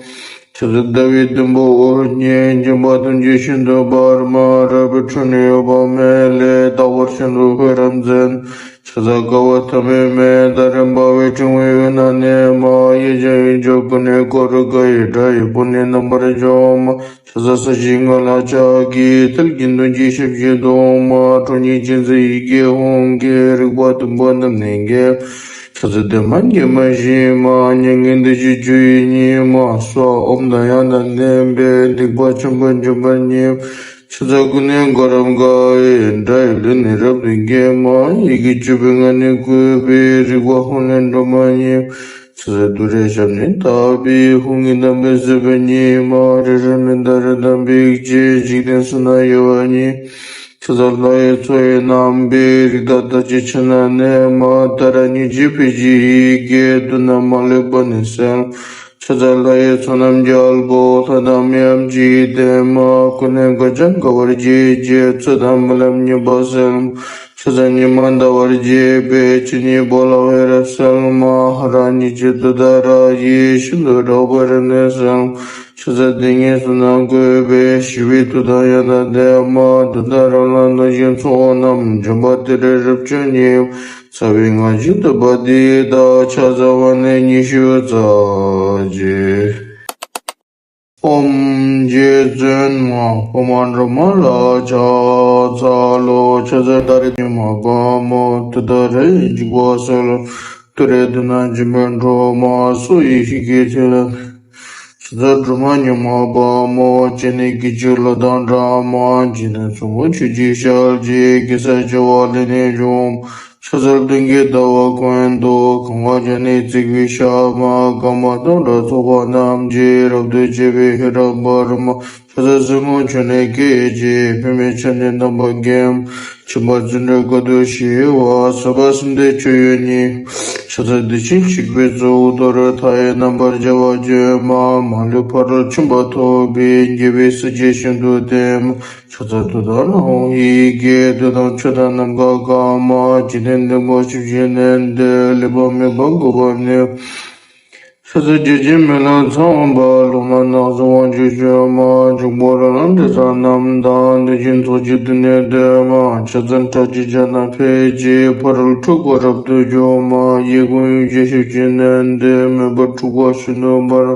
ཕྱག་འཚལ་ཟླ་བའི་དུམ་བུ་འོད་བརྒྱས། འཇིགས་པ་ཐམས་ཅད་ཤིན་ཏུ་འབར་མ། རལ་པའི་ཁྲོད་ནས་གཡོ་བ་མེད་ལས། རྟག་པར་ཤིན་ཏུ་འཕེལ་རབ་མཛད། ཕྱག་འཚལ་དཀའ་བ་མཐའ་མེད་མའི་མཐའ། རིམ་པ་བས་ཕྲེང་བའི་དབུས་ན་གནས་མ། གཡས་བརྐྱང་གཡོན་བརྐྱང་ཀུན་ནས་བསྐོར། དགའ་བའི་སྒྲ་ཡིས་བོད་ནི་རྣམ་པར་འཇོམས་མ། ཕྱག་འཚལ་ས་གཞིའི་མངའ་ལ་ཕྱག་གི་མཐིལ་གྱིས་མདུང་གི་ཞབས་ཀྱིས་བརྡུང་མ། ཁྲོ་གཉེར་ཅན་མཛད་ཡི་གེ་ཧཱུྃ་གིས། རིག་པ་བདུན་པོ་རྣམས་ནི་འགེམས། ཕྱག་འཚལ་བདེ་མ་དགེ་མ་ཞི་མ། མྱ་ངན་འདས་ཞི་སྤྱོད་ཡུལ་ཉིད་མ། སྭཱ་ཧཱ་ཨོཾ་དང་ཡང་དག་ལྡན་པས། སྡིག་པ་ཆེན་པོ་འཇོམས་པ་ཉིད། ཕྱག་འཚལ་ཀུན་ནས་བསྐོར་རབ་དགའ་བའི་སྒྲ་ཡིས། ལུས་ནི་རབ་ཏུ་འགེམས་མ། ཡི་གེ་བཅུ་པའི་ངག་ནི་བཀོད་པས། རིག་པ་ཧཱུྃ་ལས་སྒྲོལ་མ་ཉིད། ཕྱག་འཚལ་ཏུ་རེའི་ཞབས་ནི་བརྡབས་པས། ཧཱུྃ་གི་གདངས་པས་གཟིར་བ་ཉིད་མ། རེ་རེ་མིག་དང་རིགས་དང་འབིགས་བྱེད། འཇིག་རྟེན་གསུམ་ན་གཡོ་བ་ཉིད། ཕྱག་འཚལ་ལྷ་ཡི་མཚོ་ཡི་རྣམ་པའི་རིགས། དག་དང་བཅས་ཕྱག་ན་གནས་མ། ཏཱ་ར་གཉིས་བརྗོད་ཕཊ་ཀྱི་ཡི་གེས། དུག་རྣམས་མ་ལུས་པ་ནི་སེལ། ཕྱག་འཚལ་ལྷ་ཡི་ཚོགས་རྣམས་རྒྱལ་པོ། ལྷ་དང་མིའམ་ཅི་ཡིས་བསྟེན་མ། ཀུན་ནས་དགའ་བྱུང་དགའ་བར་བྱེད་ཅིང་། ཚོད་དང་རྨི་ལམ་ཉེས་པ་སེལ། ཕྱག་འཚལ་ཉི་མ་ཟླ་བར་བྱེད་པའི། ཆོས་ཉིད་འཕོ་ལ་འོད་རབ་གསལ་མ། ཧ་ར་གཉིས་བརྗོད་ཏུཏྟཱ་ར་ཡིས། ཤིན་ཏུ་རབ་དགའ་བའི་རབ་གནས་གསལ། ཕྱག་འཚལ་དེ་ཉིད་གསུམ་རྣམས་བཀོད་པའི། ཞི་བའི་མཐུ་དང་ཡང་དག་ལྡན་མ། ཏུཏྟཱ་ར་ལ་བདག་གཞན་ཚོགས་རྣམས། འཇོམས་པ་ཏུ་རེ་རབ་མཆོག་ཉིད། རྩ་བའི་སྔགས་ཀྱི་བསྟོད་པ་འདི་དག་ཕྱག་འཚལ་བ་ནི་ཉི་ཤུ་རྩ་གཅིག། ཨོཾ་རྗེ་བཙུན་མ་འཕགས་མ་སྒྲོལ་མ་ལ་ཕྱག་འཚལ་ལོ། ཕྱག་འཚལ་ཏཱ་རེ་ཉི་མ་དཔལ་མོ་ཏུཏྟཱ་རའི་འཇིགས་པ་སེལ། ཏུ་རེ་དུ་ན་འཇིགས་པའི་སྒྲོལ་མ་སོགས་ཡེ་ཤེས་ཀྱི་ཚུལ། ཕྱག་འཚལ་སྒྲོལ་མ་ཉི་མ་དཔལ་མོ་སྤྱན་ནི་སྐད་ཅིག་གློག་དང་འདྲ་མ། འཇིག་རྟེན་ཚོགས་མང་ཆོས་ཀྱི་ཞལ་གྱི། གེ་སར་བྱེ་བ་ལས་ནི་བྱུང་། ཕྱག་འཚལ་སྟོན་ཀའི་ཟླ་བ་ཀུན་ཏུ། གང་བ་བརྒྱ་ནི་བརྩེགས་པའི་ཞགས་མ། སྐར་མ་སྟོང་ཕྲག་ཚོགས་པ་རྣམས་ཀྱིས། རབ་ཏུ་ཕྱེ་བའི་ཤེལ་བྲག་པདྨ། ཕྱག་འཚལ་སྲིན་མོ་ཁྱོད་ནི་སྐད་ཅིག་ཕུལ་མི་ཆར་འབེབས་དམ་པ་རྒྱལ་མོ། ཆེན་པོ་བརྩོན་འགྲུས་དཀའ་ཐུབ་ཞི་བ། ཟབ་པ་གསུམ་ལྡན་མཆོད་ཡུལ་ཉིད། ཕྱག་འཚལ་བདེ་ཆེན་གཤེགས་པའི་གཙོ་བོ། ཏུ་རེ་མཐའ་ཡས་རྣམ་པར་རྒྱལ་བ་བྱོན་མ། མ་ལུས་ཕ་རོལ་ཕྱིན་པ་ཐོབ་པའི། རྒྱལ་བའི་སྲས་ཀྱིས་ཤིན་ཏུ་བསྟེན་མ། ཕྱག་འཚལ་ཏུཏྟཱ་ར་ཧཱུྃ་ཡི་གེ། བདུད་དང་ཆོས་དང་ནམ་མཁའ་གང་མ། འཇིག་རྟེན་འདི་མོ་ཆུ་བཞིན་ནི་འདི། ལེགས་པར་མེད་པར་འགོག་པར་ནུས། ཕྱག་འཚལ་བརྒྱ་བྱིན་མེ་ལྷ་ཚངས་པ། ཀླུ་ནག་ནགས་སུ་དབང་ཕྱུག་བྱོན་མ། འཇུག་པོ་ར་ལ་འབྲས་བཟང་རྣམས་དང་། དེ་བཞིན་ཚོགས་ཀྱི་བདུད་ནི་འདུལ་མ། ཕྱག་འཚལ་ཁྲག་ཁྱུང་བྱ་རྣམས་ཕུད་ཅིང་། ཕ་རོལ་འཁྲུལ་འཁོར་རབ་ཏུ་འཇོམས་མ། གཡས་བསྐུམ་གཡོན་བརྐྱང་ཞབས་ཀྱིས་མནན་ཏེ། མེ་འབར་འཁྲུགས་པ་ཤིན་ཏུ་འབར།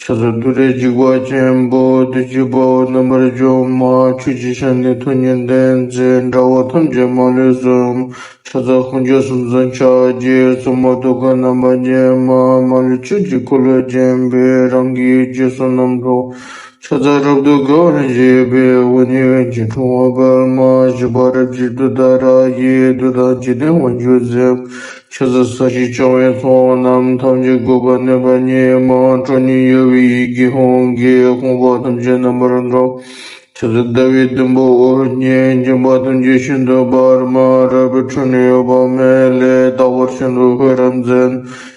ཕྱག་འཚལ་ཏུ་རེ་འཇིགས་པ་ཆེན་པོ། བདུད་ཀྱི་དཔའ་བོ་རྣམ་པར་འཇོམས་མ། ཆོས་ཀྱི་ཞལ་ནི་ཐུགས་ཉིད་ལྡན་མཛད། དགྲ་བོ་ཐམས་ཅད་མ་ལུས་གསོད། ཕྱག་འཚལ་དཔུང་བཅས་སུམ་ཚོགས་ཕྱག་རྒྱའི། སྲུང་མ་ཏོག་དཀར་རྣམ་པར་བརྒྱན་མ། མ་ལུས་ཆོས་ཀྱི་འཁོར་ལོས་བརྒྱན་པའི། རང་གི་ཡུལ་གྱི་བསོད་ནམས་ཚོགས། ཕྱག་འཚལ་རབ་ཏུ་དགའ་བར་བྱེད་པའི། འོད་ནི་ཡོན་གྱི་ཕྲེང་བ་པདྨ། བཞད་པ་རབ་ཀྱི་ཏུཏྟཱ་ར་ཡིས། བདུད་དང་འཇིག་རྟེན་དབང་ཕྱུག་བསད། ཕྱག་འཚལ་ས་གཞི་ཕྱུང་བའི་ཚོགས་རྣམས། ཐམས་ཅད་འགུགས་པར་ནུས་པ་ཉིད་མ། ཁྲོ་གཉེར་གཡོ་བའི་ཡི་གེ་ཧཱུྃ་གིས། ཕོངས་པ་ཐམས་ཅད་རྣམ་པར་འཇོམས། ཕྱག་འཚལ་ཟླ་བའི་དུམ་བུ་འོད་བརྒྱན། འཇིགས་པ་ཐམས་ཅད་ཤིན་ཏུ་འབར་མ། རལ་པའི་ཁྲོད་ནས་འོད་དཔག་མེད་ལས། རྟག་པར་ཤིན་ཏུ་འཕེལ་རབ་མཛད།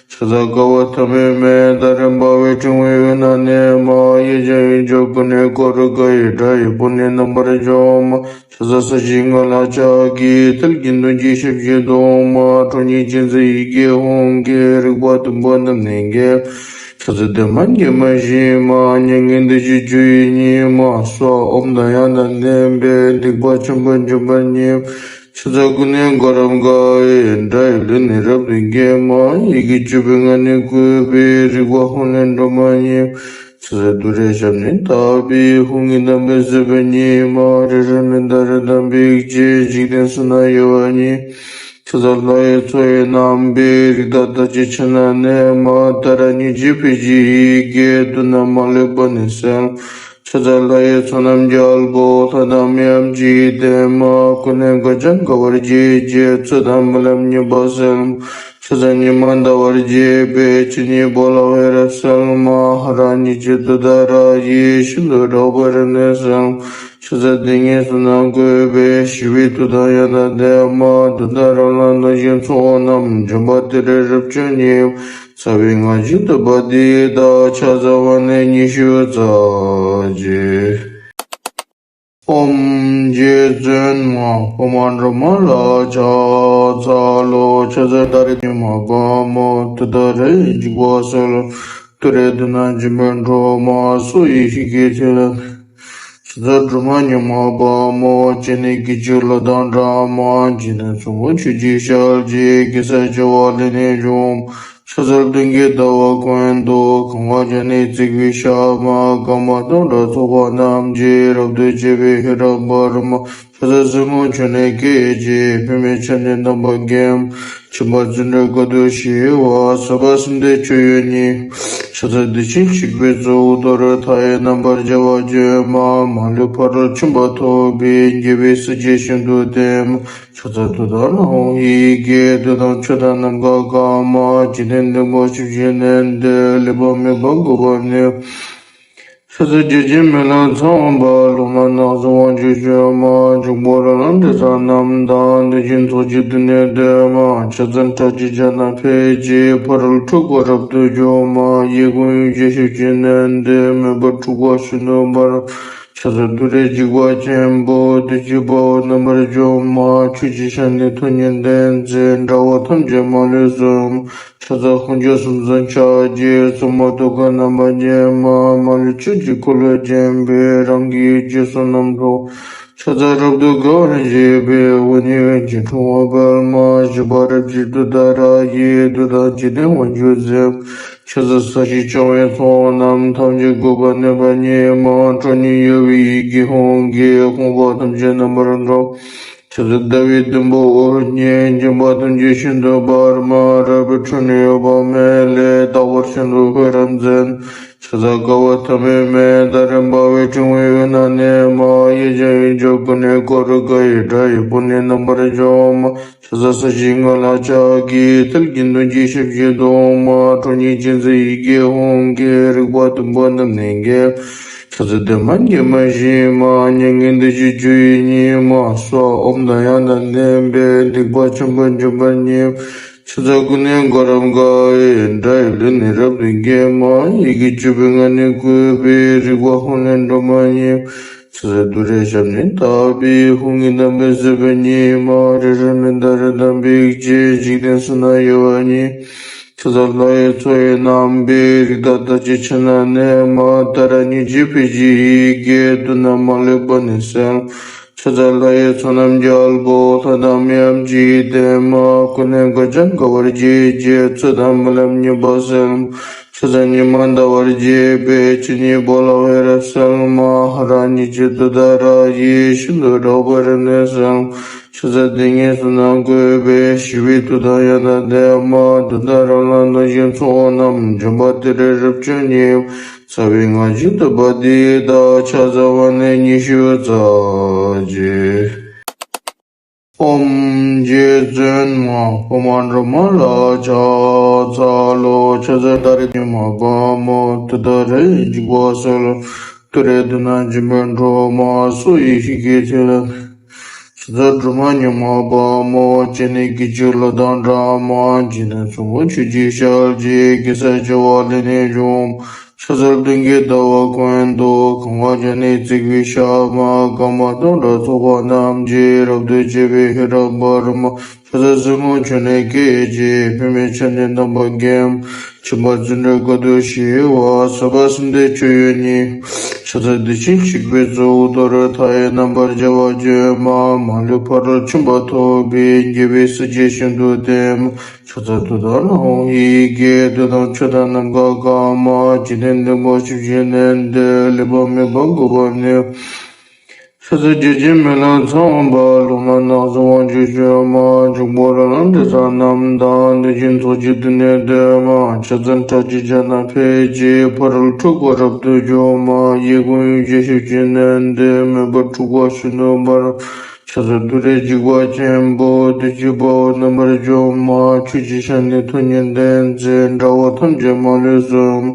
ཕྱག་འཚལ་དགའ་བ་ཐ་མལ་མའི། ཟླ་རེ་འབར་བའི་ཕྲེང་བའི་དབུས་ན་གནས་མ། གཡས་བརྐྱང་གཡོན་བརྐྱང་ཀུན་ནས་བསྐོར། དགའ་བའི་སྒྲ་ཡིས་བོད་ནི་རྣམ་པར་འཇོམས་མ། ཕྱག་འཚལ་ས་གཞིའི་ངོས་ལ་ཕྱག་གི། མཐིལ་གྱིས་མདུན་གྱི་ཞབས་ཀྱིས་བརྡུང་མ། ཁྲོ་གཉེར་ཅན་མཛད་ཡི་གེ་ཧཱུྃ་གིས། རིག་པ་བདུན་པོ་རྣམས་ནི་འགེམས། ཕྱག་འཚལ་བདེ་མ་དགེ་མ་ཞི་མ། མྱ་ངན་འདའ་བྱེད་སྤྱོད་ཡུལ་ཉིད་མ། གསོལ་བ་ཨོཾ་དང་ཡང་དག་ལྡན་པས། སྡིག་པ་ཆེན་པོ་འཇོམས་པ་ཉིད། ཕྱག་འཚལ་ཀུན་ནས་བསྐོར་རབ་དགའ་བའི་སྒྲ་ཡིས། ལུས་ནི་རབ་ཏུ་འགེམས་མ། ཡི་གེ་བཅུ་པའི་ངག་ནི་བཀོད་པའི། རིག་པ་ཧཱུྃ་ལས་སྒྲོལ་མ་ཉིད། ཕྱག་འཚལ་ཏུ་རེའི་ཞབས་ནི་བརྡབས་པའི། ཧཱུྃ་གི་གདངས་པས་གསོད་པ་ཉིད་མ། རེ་རེ་མིག་ཏུ་རེག་དང་འབིགས་བྱེད། འཇིག་རྟེན་གསུམ་ན་གཡོ་བ་ཉིད། ཕྱག་འཚལ་ལྷ་ཡི་མཚོ་ཡི་རྣམ་པའི། རིགས་བདག་རྟག་གཅིག་ཕྱག་ན་གནས་མ། ཏཱ་ར་གཉིས་བརྗོད་ཕཊ་ཀྱི་ཡི་གེས། བདུད་རྣམས་མ་ལུས་པ་ནི་སེལ། ཕྱག་འཚལ་ལྷ་ཡི་ཚོགས་རྣམས་རྒྱལ་པོ། ལྷ་དང་མིའམ་ཅི་ཡིས་བསྟེན་མ། ཀུན་ནས་དགའ་བྱ་དགའ་བར་བྱེད་ཅིང་། ཚུལ་དང་རྨི་ལམ་ཉེས་པ་སེལ། ཕྱག་འཚལ་ཉི་མ་ཟླ་བར་བྱེད་པའི། ཆོས་ཉིད་འཕོ་ལ་འོད་རབ་གསལ་མ། ཧ་ར་གཉིས་བརྗོད་ཏུཏྟཱ་ར་ཡིས། ཤིན་ཏུ་རེག་པའི་རིམས་ནད་སེལ། ཕྱག་འཚལ་དེ་ཉིད་བསོད་ནམས་བཀོད་པའི། ཞི་བའི་མཐུ་དང་ཡང་དག་ལྡན་མ། ཏུཏྟཱ་ར་ལ་བདག་གཞན་ཚོགས་རྣམས། འཇོམས་པ་ཏུ་རེ་རབ་མཆོག་ཉིད། རྩ་བའི་སྔགས་ཀྱི་བསྟོད་པ་འདི་དག་ཕྱག་འཚལ་བ་ནི་ཉི་ཤུ་རྩ་གཅིག། ཨོཾ་རྗེ་བཙུན་མ་འཕགས་མ་སྒྲོལ་མ་ལ་ཕྱག་འཚལ་ལོ། ཕྱག་འཚལ་ཏཱ་རེ་ཉི་མ་དཔལ་མོ། ཏུཏྟཱ་རའི་འཇིགས་པ་སེལ། ཏུ་རེ་དུ་ན་འཇིགས་པའི་སྒྲོལ་མ་སོགས་ཡེ་ཤེས་ཀྱི་ཚུལ། ཕྱག་འཚལ་སྒྲོལ་མ་ཉི་མ་དཔལ་མོ། སྤྱན་ནི་སྐད་ཅིག་གློག་དང་འདྲ་མ། འཇིག་རྟེན་ཚོགས་མང་ཆོས་ཀྱི་ཞལ་གྱི། གེ་སར་བྱེ་བ་ལས་ནི་བྱུང་། ཕྱག་འཚལ་སྟོན་ཀའི་ཟླ་བ་ཀུན་ཏུ། གང་བ་བརྒྱ་ནི་བརྩེགས་པའི་ཞགས་མ། སྐར་མ་སྟོང་ཕྲག་ཚོགས་པ་རྣམས་ཀྱིས། རབ་ཏུ་ཕྱེ་བའི་ཤེལ་བྲག་པདྨ། ཕྱག་འཚལ་སྲིན་མོ་ཁྱོད་ནི་སྐད་ཅིག་ཕུལ་མི་ཆར་འབེབས་དམ་པ་རྒྱལ་མོ། ཆེན་པོ་བརྩོན་འགྲུས་དཀའ་ཐུབ་ཞི་བ། ཟབ་པ་གསུམ་ལྡན་མཆོད་ཡུལ་ཉིད། ཕྱག་འཚལ་བདེ་ཆེན་གཤེགས་པའི་གཙོ་བོ། ཏུ་རེ་མཐའ་ཡས་རྣམ་པར་རྒྱལ་བ་བྱོན་མ། མ་ལུས་ཕ་རོལ་ཕྱིན་པ་ཐོབ་པའི། རྒྱལ་བའི་སྲས་ཀྱིས་ཤིན་ཏུ་བསྟེན་མ། ཕྱག་འཚལ་ཏུཏྟཱ་ར་ཧཱུྃ་ཡི་གེ། བདུད་དང་ཆོས་དང་ནམ་མཁའ་གང་མ། འཇིག་རྟེན་འདི་མོ་ཆུ་བཞིན་ནི་འདི། ལེགས་པར་མེད་པར་འགོག་པར་ནུས། ཕྱག་འཚལ་བརྒྱ་བྱིན་མེ་ལྷ་ཚངས་པ། ཀླུ་ནག་ནགས་སུ་དབང་ཕྱུག་བྱོན་མ། འཇུག་པོ་ར་ལ་འབྲས་བཟང་རྣམས་དང་། དེ་བཞིན་ཚོགས་ཀྱི་བདུད་ནི་འདུལ་མ། ཕྱག་འཚལ་ཁྲག་ཁྱུང་བྱ་རྣམས་ཕུད་ཅིང་། ཕ་རོལ་འཁྲུལ་འཁོར་རབ་ཏུ་འཇོམས་མ། གཡས་བསྐུམ་གཡོན་བརྐྱང་ཞབས་ཀྱིས་མནན་ཏེ། མེ་འབར་འཁྲུགས་པ་ཤིན་ཏུ་འབར། ཕྱག་འཚལ་ཏུ་རེ་འཇིགས་པ་ཆེན་པོ། བདུད་ཀྱི་དཔའ་བོ་རྣམ་པར་འཇོམས་མ། ཆོས་ཀྱི་ཞལ་ནི་ཐུགས་ཉིད་ལྡན་མཛད། དགྲ་བོ་ཐམས་ཅད་མ་ལུས་གསོད། ཕྱག་འཚལ་དཔུང་བཅས་སུམ་ཚོགས་ཕྱག་རྒྱའི། སྲུང་མ་ཏོག་དཀར་རྣམ་པར་བརྒྱན་མ། མ་ལུས་ཆོས་ཀྱི་འཁོར་ལོས་བརྒྱན་པའི། རང་གི་ཡུལ་གྱི་བསོད་ནམས་ཚོགས། ཕྱག་འཚལ་རབ་ཏུ་དགའ་བར་བཞད་པའི་འོད་ནི་འོད་ཀྱི་འཕྲེང་བ་དཔལ་མ། བཞད་པ་རབ་ཀྱི་མཐུ་དང་སྒྲ་ཡིས་མཐུ་དང་འཇིག་རྟེན་དབང་སྒྱུར་ཟེར། ཕྱག་འཚལ་ས་གཞི་འཆང་བའི་ཚོགས་རྣམས། ཐམས་ཅད་འགུགས་པར་ནུས་པ་ཉིད་མ། ཁྲོ་གཉེར་གཡོ་བའི་ཡི་གེ་ཧཱུྃ་གིས། ཕོངས་པ་ཐམས་ཅད་རྣམ་པར་སྒྲོལ། ཕྱག་འཚལ་ཟླ་བའི་དུམ་བུ་འོད་བརྒྱས། འཇིགས་པ་ཐམས་ཅད་ཤིན་ཏུ་འབར་མ། རལ་པའི་ཁྲོད་ནས་འོད་དཔག་མེད་ལས། རྟག་པར་ཤིན་ཏུ་འཕོ་རབ་མཛད། ཕྱག་འཚལ་དགའ་བ་ཐ་མལ་མེད། ཟླ་རེ་འབར་བའི་ཕྲེང་བའི་དབུས་ན་གནས་མ། གཡས་བརྐྱང་གཡོན་བརྐྱང་ཀུན་ནས་བསྐོར། དགའ་བའི་སྒྲ་ཡིས་བོད་ནི་རྣམ་པར་འཇོམས་མ། ཕྱག་འཚལ་ས་གཞིའི་མངའ་ལ་ཕྱག་གི། མཐིལ་གྱིས་མདུན་བསྐྱེད་ཞབས་ཀྱིས་བརྡུང་མ། ཁྲོ་གཉེར་ཅན་མཛད་ཡི་གེ་ཧཱུྃ་གིས། རིག་པ་དུམ་བུ་རྣམས་ནི་འགེམས། ཕྱག་འཚལ་བདེ་མ་དགེ་མ་ཞི་མ། མྱ་ངན་འདས་ཞི་སྤྱོད་ཡུལ་ཉིད་མ། སྭཱ་ཧཱ་ཨོཾ་དང་ཡང་དག་ལྡན་པས། སྡིག་པ་ཆེན་པོ་འཇོམས་པ་ཉིད། ཕྱག་འཚལ་ཀུན་ནས་བསྐོར་རབ་དགའ་བའི་སྒྲ་ཡིས། ལུས་ནི་རབ་ཏུ་འགེམས་མ། ཡི་གེ་བཅུ་པའི་ངག་ནི་བཀོད་པས། རིག་པ་ཧཱུྃ་ལས་སྒྲོལ་མ་ཉིད། ཕྱག་འཚལ་ཏུ་རེའི་ཞབས་ནི་བརྡབས་པས། ཧཱུྃ་གི་གདངས་པས་བསུ་བ་ཉིད་མ། རེ་རེ་མི་འདའ་རེ་དང་འབིགས་བྱེད། འཇིག་རྟེན་གསུམ་ན་གཡོ་བ་ཉིད། ཕྱག་འཚལ་ལྷ་ཡི་མཚོ་ཡི་རྣམ་པའི་རིགས། དག་དག་ཅིག་ཕྱག་ན་གནས་མ། ཏཱ་ར་གཉིས་བརྗོད་ཕཊ་ཀྱི་ཡི་གེས། བདུད་རྣམས་མ་ལུས་པ་ནི་སེལ། ཕྱག་འཚལ་ལྷ་ཡི་མཚོ་རྣམས་རྒྱལ་པོ། ལྷ་དང་མི་འམ་ཅི་ཡིས་བསྟེན་མ། ཀུན་ནས་དགའ་བ་འཇམ་དགའ་བར་བྱེད་ཅིང་། ཚོགས་དང་སྨོན་ལམ་མཉེས་པ་སེལ། ཕྱག་འཚལ་ཉི་མ་ཟླ་བར་བྱེད་པའི། ཆོས་ཉིད་འཕོ་ལ་འོད་རབ་གསལ་མ། ཧ་ར་གཉིས་བརྗོད་ཏུཏྟཱ་ར་ཡིས། ཤིན་ཏུ་དྲག་པོའི་རབ་གནས་གསལ། ཕྱག་འཚལ་དེ་ཉིད་གསུམ་རྣམས་བཀོད་པས། ཞི་བའི་མཐུ་དང་ཡང་དག་ལྡན་མ། བདུད་དང་རང་ལ་སྣང་ཞིང་ཚོགས་རྣམས། འཇོམས་པ་ཏུ་རེ་རབ་བརྗོད་ཉིད། རྩ་བའི་སྔགས་ཀྱིས་བསྟོད་པ་འདི་དག། ཕྱག་འཚལ་བ་ནི་ཉི་ཤུ་རྩ་གཅིག། ཨོཾ་རྗེ་བཙུན་མ་འཕགས་མ་སྒྲོལ་མ་ལ་ཕྱག་འཚལ་ལོ། ཕྱག་འཚལ་ཏཱ་རེ་ཉི་མ་དཔལ་མོ། ཏུཏྟཱ་ར་ཡི་འཇིགས་པ་སེལ། ཏུ་རེ་བདུད་རྣམས་འཇོམས་པའི་སྒྲོལ་མ། སོགས་ཡི་ཤེས་ཀྱི་ཐིག་ལེ། ཕྱག་འཚལ་སྒྲོལ་མ་ཉི་མ་དཔལ་མོ། སྤྱན་ནི་སྐད་ཅིག་གློག་དང་འདྲ་མ། འཇིག་རྟེན་གསུམ་མགོན་ཆུ་སྐྱེས་ཞལ་གྱི། གེ་སར་བྱེ་བ་ལས་ནི་བྱུང་། ཕྱག་འཚལ་སྟེང་གི་ཟླ་བ་ཀུན་ཏུ། གང་བ་བརྒྱ་ནི་བརྩེགས་པའི་ཞགས་མ། སྐར་མ་སྟོང་ཕྲག་ཚོགས་པ་རྣམས་ཀྱིས། རབ་ཏུ་ཕྱེ་བའི་ཧེ་ར་པདྨ། ཕྱག་འཚལ་སྲིན་མོ་ཆུ་ནི་སྐད་ཅིག། པདྨས་ཕྱག་ནི་དམ་པ་བརྒྱན། ཆེན་པོ་བརྩོན་འགྲུས་དཀའ་ཐུབ་ཞི་བ། ཟབ་པ་གསུམ་ལྡན་སྤྱོད་ཡུལ་ཉིད། ཕྱག་འཚལ་བདེ་ཆེན་གཤེགས་པའི་གཙུག་ཏོར། མཐའ་ཡས་རྣམ་པར་རྒྱལ་བ་སྤྱོད་མ། མ་ལུས་ཕ་རོལ་ཕྱིན་པ་ཐོབ་པའི། རྒྱལ་བའི་སྲས་ཀྱིས་ཤིན་ཏུ་བསྟེན། ཕྱག་འཚལ་ཏུཏྟཱ་ར་ཧཱུྃ་ཡི་གེས། བདུད་དང་ཆོས་དང་ནམ་མཁའ་གང་མ། འཇིག་རྟེན་བདེན་པ་བཞི་བཞིས་མནན་ཏེ། ལུས་པ་མེད་པར་འགུགས་པ་ནི། ཕྱག་འཚལ་བརྒྱ་བྱིན་མེ་ལྷ་ཚངས་པ། ལྷོ་ནག་ནགས་སུ་དབང་ཕྱུག་སྤྱོད་མ། འཇུག་པ་ར་ལ་འབྲས་བཟང་རྣམས་དང་། གནོད་སྦྱིན་ཚོགས་ཀྱིས་བདུད་ནི་འདུལ་མ། ཕྱག་འཚལ་ཁྲག་ཁྱུང་བྱ་རྣམས་ཕལ་གྱིས། ཕ་རོལ་འཁྲུགས་པ་རབ་ཏུ་འཇོམས་མ། གཡས་བསྐུམ་གཡོན་བརྐྱང་ཞབས་ཀྱིས་མནན་ཏེ། མེ་འབར་འཁྲུགས་པ་ཤིན་ཏུ་འབར། ཕྱག་འཚལ་ཏུ་རེའི་འཇིགས་པ་ཆེན་པོ། བདུད་ཀྱི་དཔའ་བོ་རྣམ་པར་འཇོམས་མ། ཆོས་ཀྱི་ཞལ་ནི་ཐུགས་ཉིད་ལྡན་མཛད། དགྲ་བོ་ཐམས་ཅད་མ་ལུས་གསོད།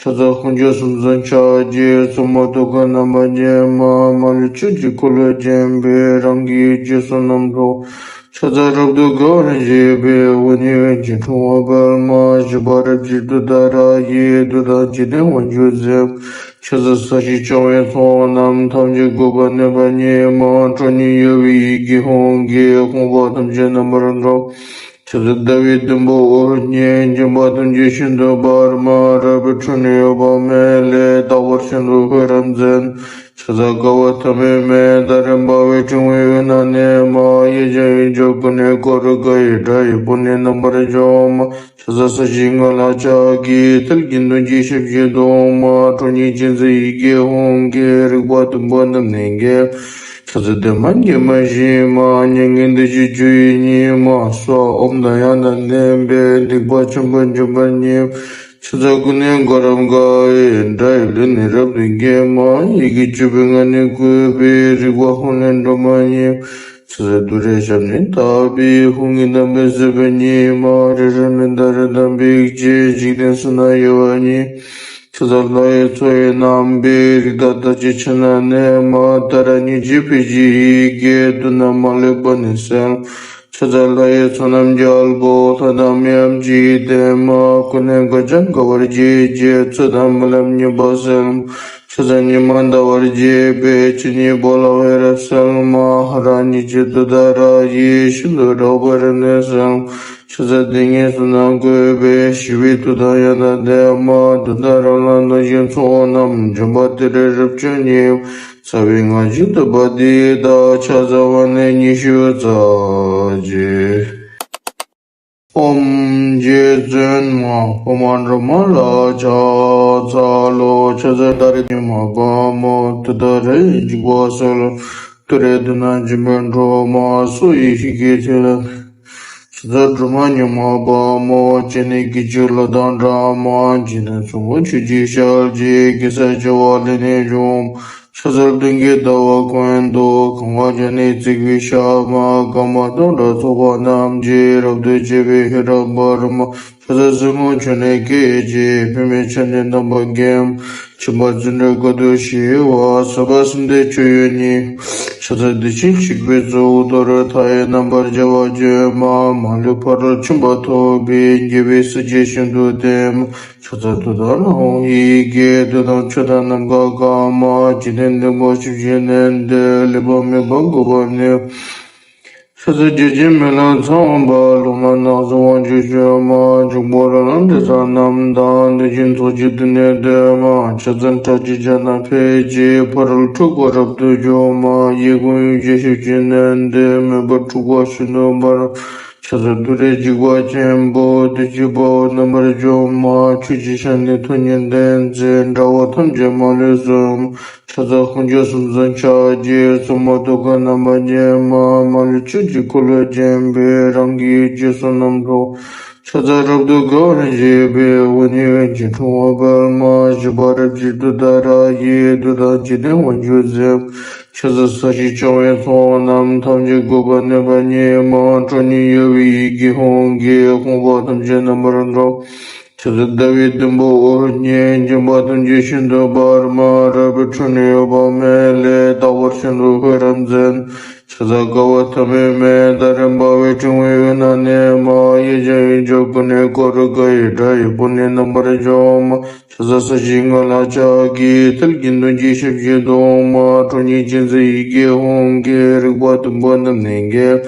ཕྱག་འཚལ་ཧཱུྃ་ཕྱོགས་གསུམ་གསུམ་ཕྱག་གི། སྲུང་མ་ཏོག་ཁ་རྣམ་པར་བརྒྱན་མ། མ་ལུས་ཆོས་ཀྱི་འཁོར་ལོས་བརྒྱན་པའི། རང་གི་རྗེས་སུ་རྣམ་རྟོག་ཕྱག་འཚལ་རབ་ཏུ་དགའ་བར་བཞད་པའི། འོད་ནི་འོད་ཀྱི་འཕྲེང་བ་དཔལ་མ། བཞད་པ་རབ་ཀྱི་མཐུ་དང་སྒྲ་ཡིས། མཐུ་དང་འཇིག་རྟེན་དབང་སྒྱུར་ཟེར། ཕྱག་འཚལ་ས་གཞི་འཆང་བའི་ཚོགས་རྣམས། ཐམས་ཅད་འགུགས་པར་ནུས་པ་ཉིད་མ། ཁྲོ་གཉེར་གཡོ་བའི་ཡི་གེ་ཧཱུྃ་གིས། ཕོངས་པ་ཐམས་ཅད་རྣམ་པར་སྒྲོལ། ཕྱག་འཚལ་ཟླ་བའི་དུམ་བུ་འོད་བརྒྱས། འཇིགས་པ་ཐམས་ཅད་ཤིན་ཏུ་འབར་མ། རལ་པའི་ཁྲོད་ནས་འོད་དཔག་མེད་ལས། རྟག་པར་ཤིན་ཏུ་འཕོ་རབ་མཛད། ཕྱག་འཚལ་དགའ་བ་ཐ་མལ་མེད། ཟླ་རེ་འབར་བའི་ཕྲེང་བའི་དབུས་ན་གནས་མ། གཡས་བརྐྱང་གཡོན་བརྐྱང་ཀུན་ནས་བསྐོར། དགའ་བའི་སྒྲ་ཡིས་བོད་ནི་རྣམ་པར་འཇོམས་མ། ཕྱག་འཚལ་ས་གཞིའི་མངའ་ལ་ཕྱག་གི། མཐིལ་གྱིས་མདུན་བསྐྱེད་ཞབས་ཀྱིས་བརྡུང་མ། ཁྲོ་གཉེར་ཅན་མཛད་ཡི་གེ་ཧཱུྃ་གིས། རིག་པ་དུམ་བུ་རྣམས་ནི་འགེམས། ཕྱག་འཚལ་བདེ་མ་དགེ་མ་ཞི་མ། མྱ་ངན་འདས་ཞི་སྤྱོད་ཡུལ་ཉིད་མ། སྭཱ་ཧཱ་ཨོཾ་དང་ཡང་དག་ལྡན་པས། སྡིག་པ་ཆེན་པོ་འཇོམས་པ་ཉིད། ཕྱག་འཚལ་ཀུན་ནས་བསྐོར་རབ་དགའ་བའི་སྒྲ་ཡིས། ལུས་ནི་རབ་ཏུ་འགེམས་མ། ཡི་གེ་བཅུ་པའི་ངག་ནི་བཀོད་པས། རིག་པ་ཧཱུྃ་ལས་སྒྲོལ་མ་ཉིད། ཕྱག་འཚལ་ཏུ་རེའི་ཞབས་ནི་བརྡབས་པས། ཧཱུྃ་གི་གདངས་པས་བསུ་བ་ཉིད་མ། རེ་རེ་མི་འདའ་རེ་དང་འབིགས་བྱེད། འཇིག་རྟེན་གསུམ་ན་གཡོ་བ་ཉིད། ཕྱག་འཚལ་ལྷ་ཡི་མཚོ་ཡི་རྣམ་པའི་རིགས། དག་དག་ཅིག་ཕྱག་ན་གནས་མ། ཏཱ་ར་གཉིས་བརྗོད་ཕཊ་ཀྱི་ཡི་གེས། བདུད་རྣམས་མ་ལུས་པ་ནི་སེལ། ཕྱག་འཚལ་ལྷ་ཡི་མཚོ་རྣམས་རྒྱལ་པོ། ལྷ་དང་མི་འམ་ཅི་ཡིས་བསྟེན་མ། ཀུན་ནས་དགའ་བ་འཇམ་དགའ་བར་བྱེད་ཅིང་། ཚོགས་དང་སྨོན་ལམ་མཉེས་པ་སེལ། ཕྱག་འཚལ་ཉི་མ་ཟླ་བར་བརྗིད་པའི། ཆོས་ཉིད་འཕོ་ལ་འོད་རབ་གསལ་མ། ཧ་ར་གཉིས་བརྗོད་ཏུཏྟཱ་ར་ཡིས། ཤིན་ཏུ་དྲག་པོའི་རབ་གནས་གསལ། ཕྱག་འཚལ་དེ་ཉིད་གསུམ་རྣམས་བཀོད་པས། ཞི་བའི་མཐུ་དང་ཡང་དག་ལྡན་མ། བདུད་དང་རང་ལ་སྣང་ཞིང་ཚོགས་རྣམས། འཇོམས་པ་ཏུ་རེ་རབ་བརྗོད་ཉིད། རྩ་བའི་སྔགས་ཀྱི་བསྟོད་པ་འདི་དག་ཕྱག་འཚལ་བ་ནི་ཉི་ཤུ་རྩ་གཅིག། ཨོཾ་རྗེ་བཙུན་མ་འཕགས་མ་སྒྲོལ་མ་ལ་ཕྱག་འཚལ་ལོ། ཕྱག་འཚལ་ཏཱ་རེ་ཉི་མ་དཔལ་མོ། ཏུཏྟཱ་རེ་འཇིགས་པ་སེལ། ཏུ་རེ་དུ་ན་འཇིགས་པའི་སྒྲོལ་མ། སོགས་ཡེ་ཤེས་ཀྱི་ཚིག་ལ། ཕྱག་འཚལ་སྒྲོལ་མ་ཉི་མ་དཔལ་མོ། སྤྱན་ནི་སྐད་ཅིག་ལྷ་དང་འདྲ་མ། འཇིག་རྟེན་གསུམ་མགོན་ཆུ་སྐྱེས་ཞལ་གྱི། གེ་སར་བྱེ་བ་ལས་ནི་བྱུང་། ཕྱག་འཚལ་སྟེང་གི་ཟླ་བ་ཀུན་ཏུ། གང་བ་བརྒྱ་ནི་བརྩེགས་པའི་ཞགས་མ། སྐར་མ་སྟོང་ཕྲག་ཚོགས་པ་རྣམས་ཀྱིས། རབ་ཏུ་ཕྱེ་བའི་ཤེས་རབ་འབར་མ། ཕྱག་འཚལ་སྲིན་མོ་ཁྱོད་ནི་སྐད་ཅིག། པདྨས་ཕྱག་ནི་དམ་པ་བརྒྱན། མཆིན་པ་བརྩེ་འདྲའི་དཀའ་སྡུག་ཞི་བ། ཟབ་པ་གསུམ་ལྡན་སྤྱོད་ཡུལ་ཉིད། ཕྱག་འཚལ་བདེ་ཆེན་གཤེགས་པའི་གཙུག་ཏོར། མཐའ་ཡས་རྣམ་པར་རྒྱལ་བ་བྱོན་མ། མ་ལུས་ཕ་རོལ་ཕྱིན་པ་ཐོབ་པའི། རྒྱལ་བའི་སྲས་ཀྱིས་ཤིན་ཏུ་བསྟེན་མ། ཕྱག་འཚལ་ཏུཏྟཱ་ལ་ཧཱུྃ་ཡི་གེ། བདུད་དང་ཆོས་དང་ནམ་མཁའ་གང་མ། འཇིག་རྟེན་འདི་མོ་ཆུ་བཞིན་ནན་ཏེ། ལེགས་པར་མིག་དཔེ་དགུ་པར་གནས། ཕྱག་འཚལ་བརྒྱ་བྱིན་མེ་ལྷ་ཚངས་པ། ཀླུ་ནག་ནགས་སུ་དབང་ཕྱུག་བྱོན་མ། འཇུག་པོ་ར་ལང་དྲི་ཟ་རྣམས་དང་། དེ་བཞིན་ཚོགས་ཀྱི་བདུད་ནི་བསྟོད་མ། ཕྱག་འཚལ་ཁྲག་མཁྲིས་བྱ་དང་ཕཊ་ཀྱི། ཕ་རོལ་འཁྲུལ་འཁོར་རབ་ཏུ་འཇོམས་མ། གཡས་བསྐུམ་གཡོན་བརྐྱང་ཞབས་ཀྱིས་མནན་ཏེ། མེ་འབར་འཁྲུག་པ་ཤིན་ཏུ་འབར། ཕྱག་འཚལ་ཏུ་རེ་འཇིགས་པ་ཆེན་པོ། བདུད་ཀྱི་དཔའ་བོ་རྣམ་པར་འཇོམས་མ། ཁྱོད་ཀྱི་ཞལ་ནི་ཐུགས་ཉིད་བསྟན་ཅིང་། དགྲ་བོ་ཐམས་ཅད་མ་ལུས་གསོད། ཕྱག་འཚལ་དཔུང་བཅས་སུམ་ཅུ་ཕྱག་རྒྱའི། སོར་མོ་ཐུགས་ཀར་རྣམ་པར་བརྒྱན་མ། མ་ལུས་ཆོས་ཀྱི་འཁོར་ལོས་བརྒྱན་པའི། རང་གི་ཡུལ་གྱི་བསོད་ནམས་ཚོགས། ཕྱག་འཚལ་རབ་ཏུ་དགའ་བར་བྱེད་པའི། འོད་ནི་འོད་ཀྱི་འཕྲེང་བ་སྤེལ་མ། བཞད་པ་རབ་ཀྱི་ཏུཏྟཱ་ར་ཡིས། བདུད་དང་འཇིག་རྟེན་དབང་ཕྱུག་བསད། ཕྱག་འཚལ་ས་གཞི་ཕྱོགས་བན་ཚོགས་རྣམས། ཐམས་ཅད་འགུགས་པར་ནུས་པ་ཉིད་མ། ཁྲོ་གཉེར་གཡོ་བའི་ཡི་གེ་ཧཱུྃ་གིས། ཕོངས་པ་ཐམས་ཅད་རྣམ་པར་སྒྲོལ། ཕྱག་འཚལ་ཟླ་བའི་དུམ་བུ་འོད་བརྒྱན། འཇོམས་པ་ཐམས་ཅད་ཤིན་ཏུ་འབར་མ། རལ་པའི་ཁྲོད་ནས་གཡོ་བ་མེད་ལས། རྟག་པར་ཤིན་ཏུ་འཕེལ་རབ་མཛད། ཕྱག་འཚལ་དགའ་བ་ཐ་མལ་མེད། ད་རེས་འབར་བའི་ཕྲེང་བའི་དབུས་ན་གནས་མ། གཡས་བརྐྱང་གཡོན་བརྐྱང་ཀུན་ནས་བསྐོར། དགའ་བའི་སྒྲ་ཡིས་བོད་ནི་རྣམ་པར་འཇོམས་མ། ཕྱག་འཚལ་ས་གཞིའི་མངལ་ལ་ཕྱག་གི། མཐིལ་གྱིས་མདུན་གྱི་ཞབས་ཀྱིས་བརྡུང་མ། ཁྲོ་གཉེར་ཅན་མཛད་ཡི་གེ་ཧཱུྃ་གིས། རིག་པ་བདུན་པོ་རྣམས་ནི་འགེམས།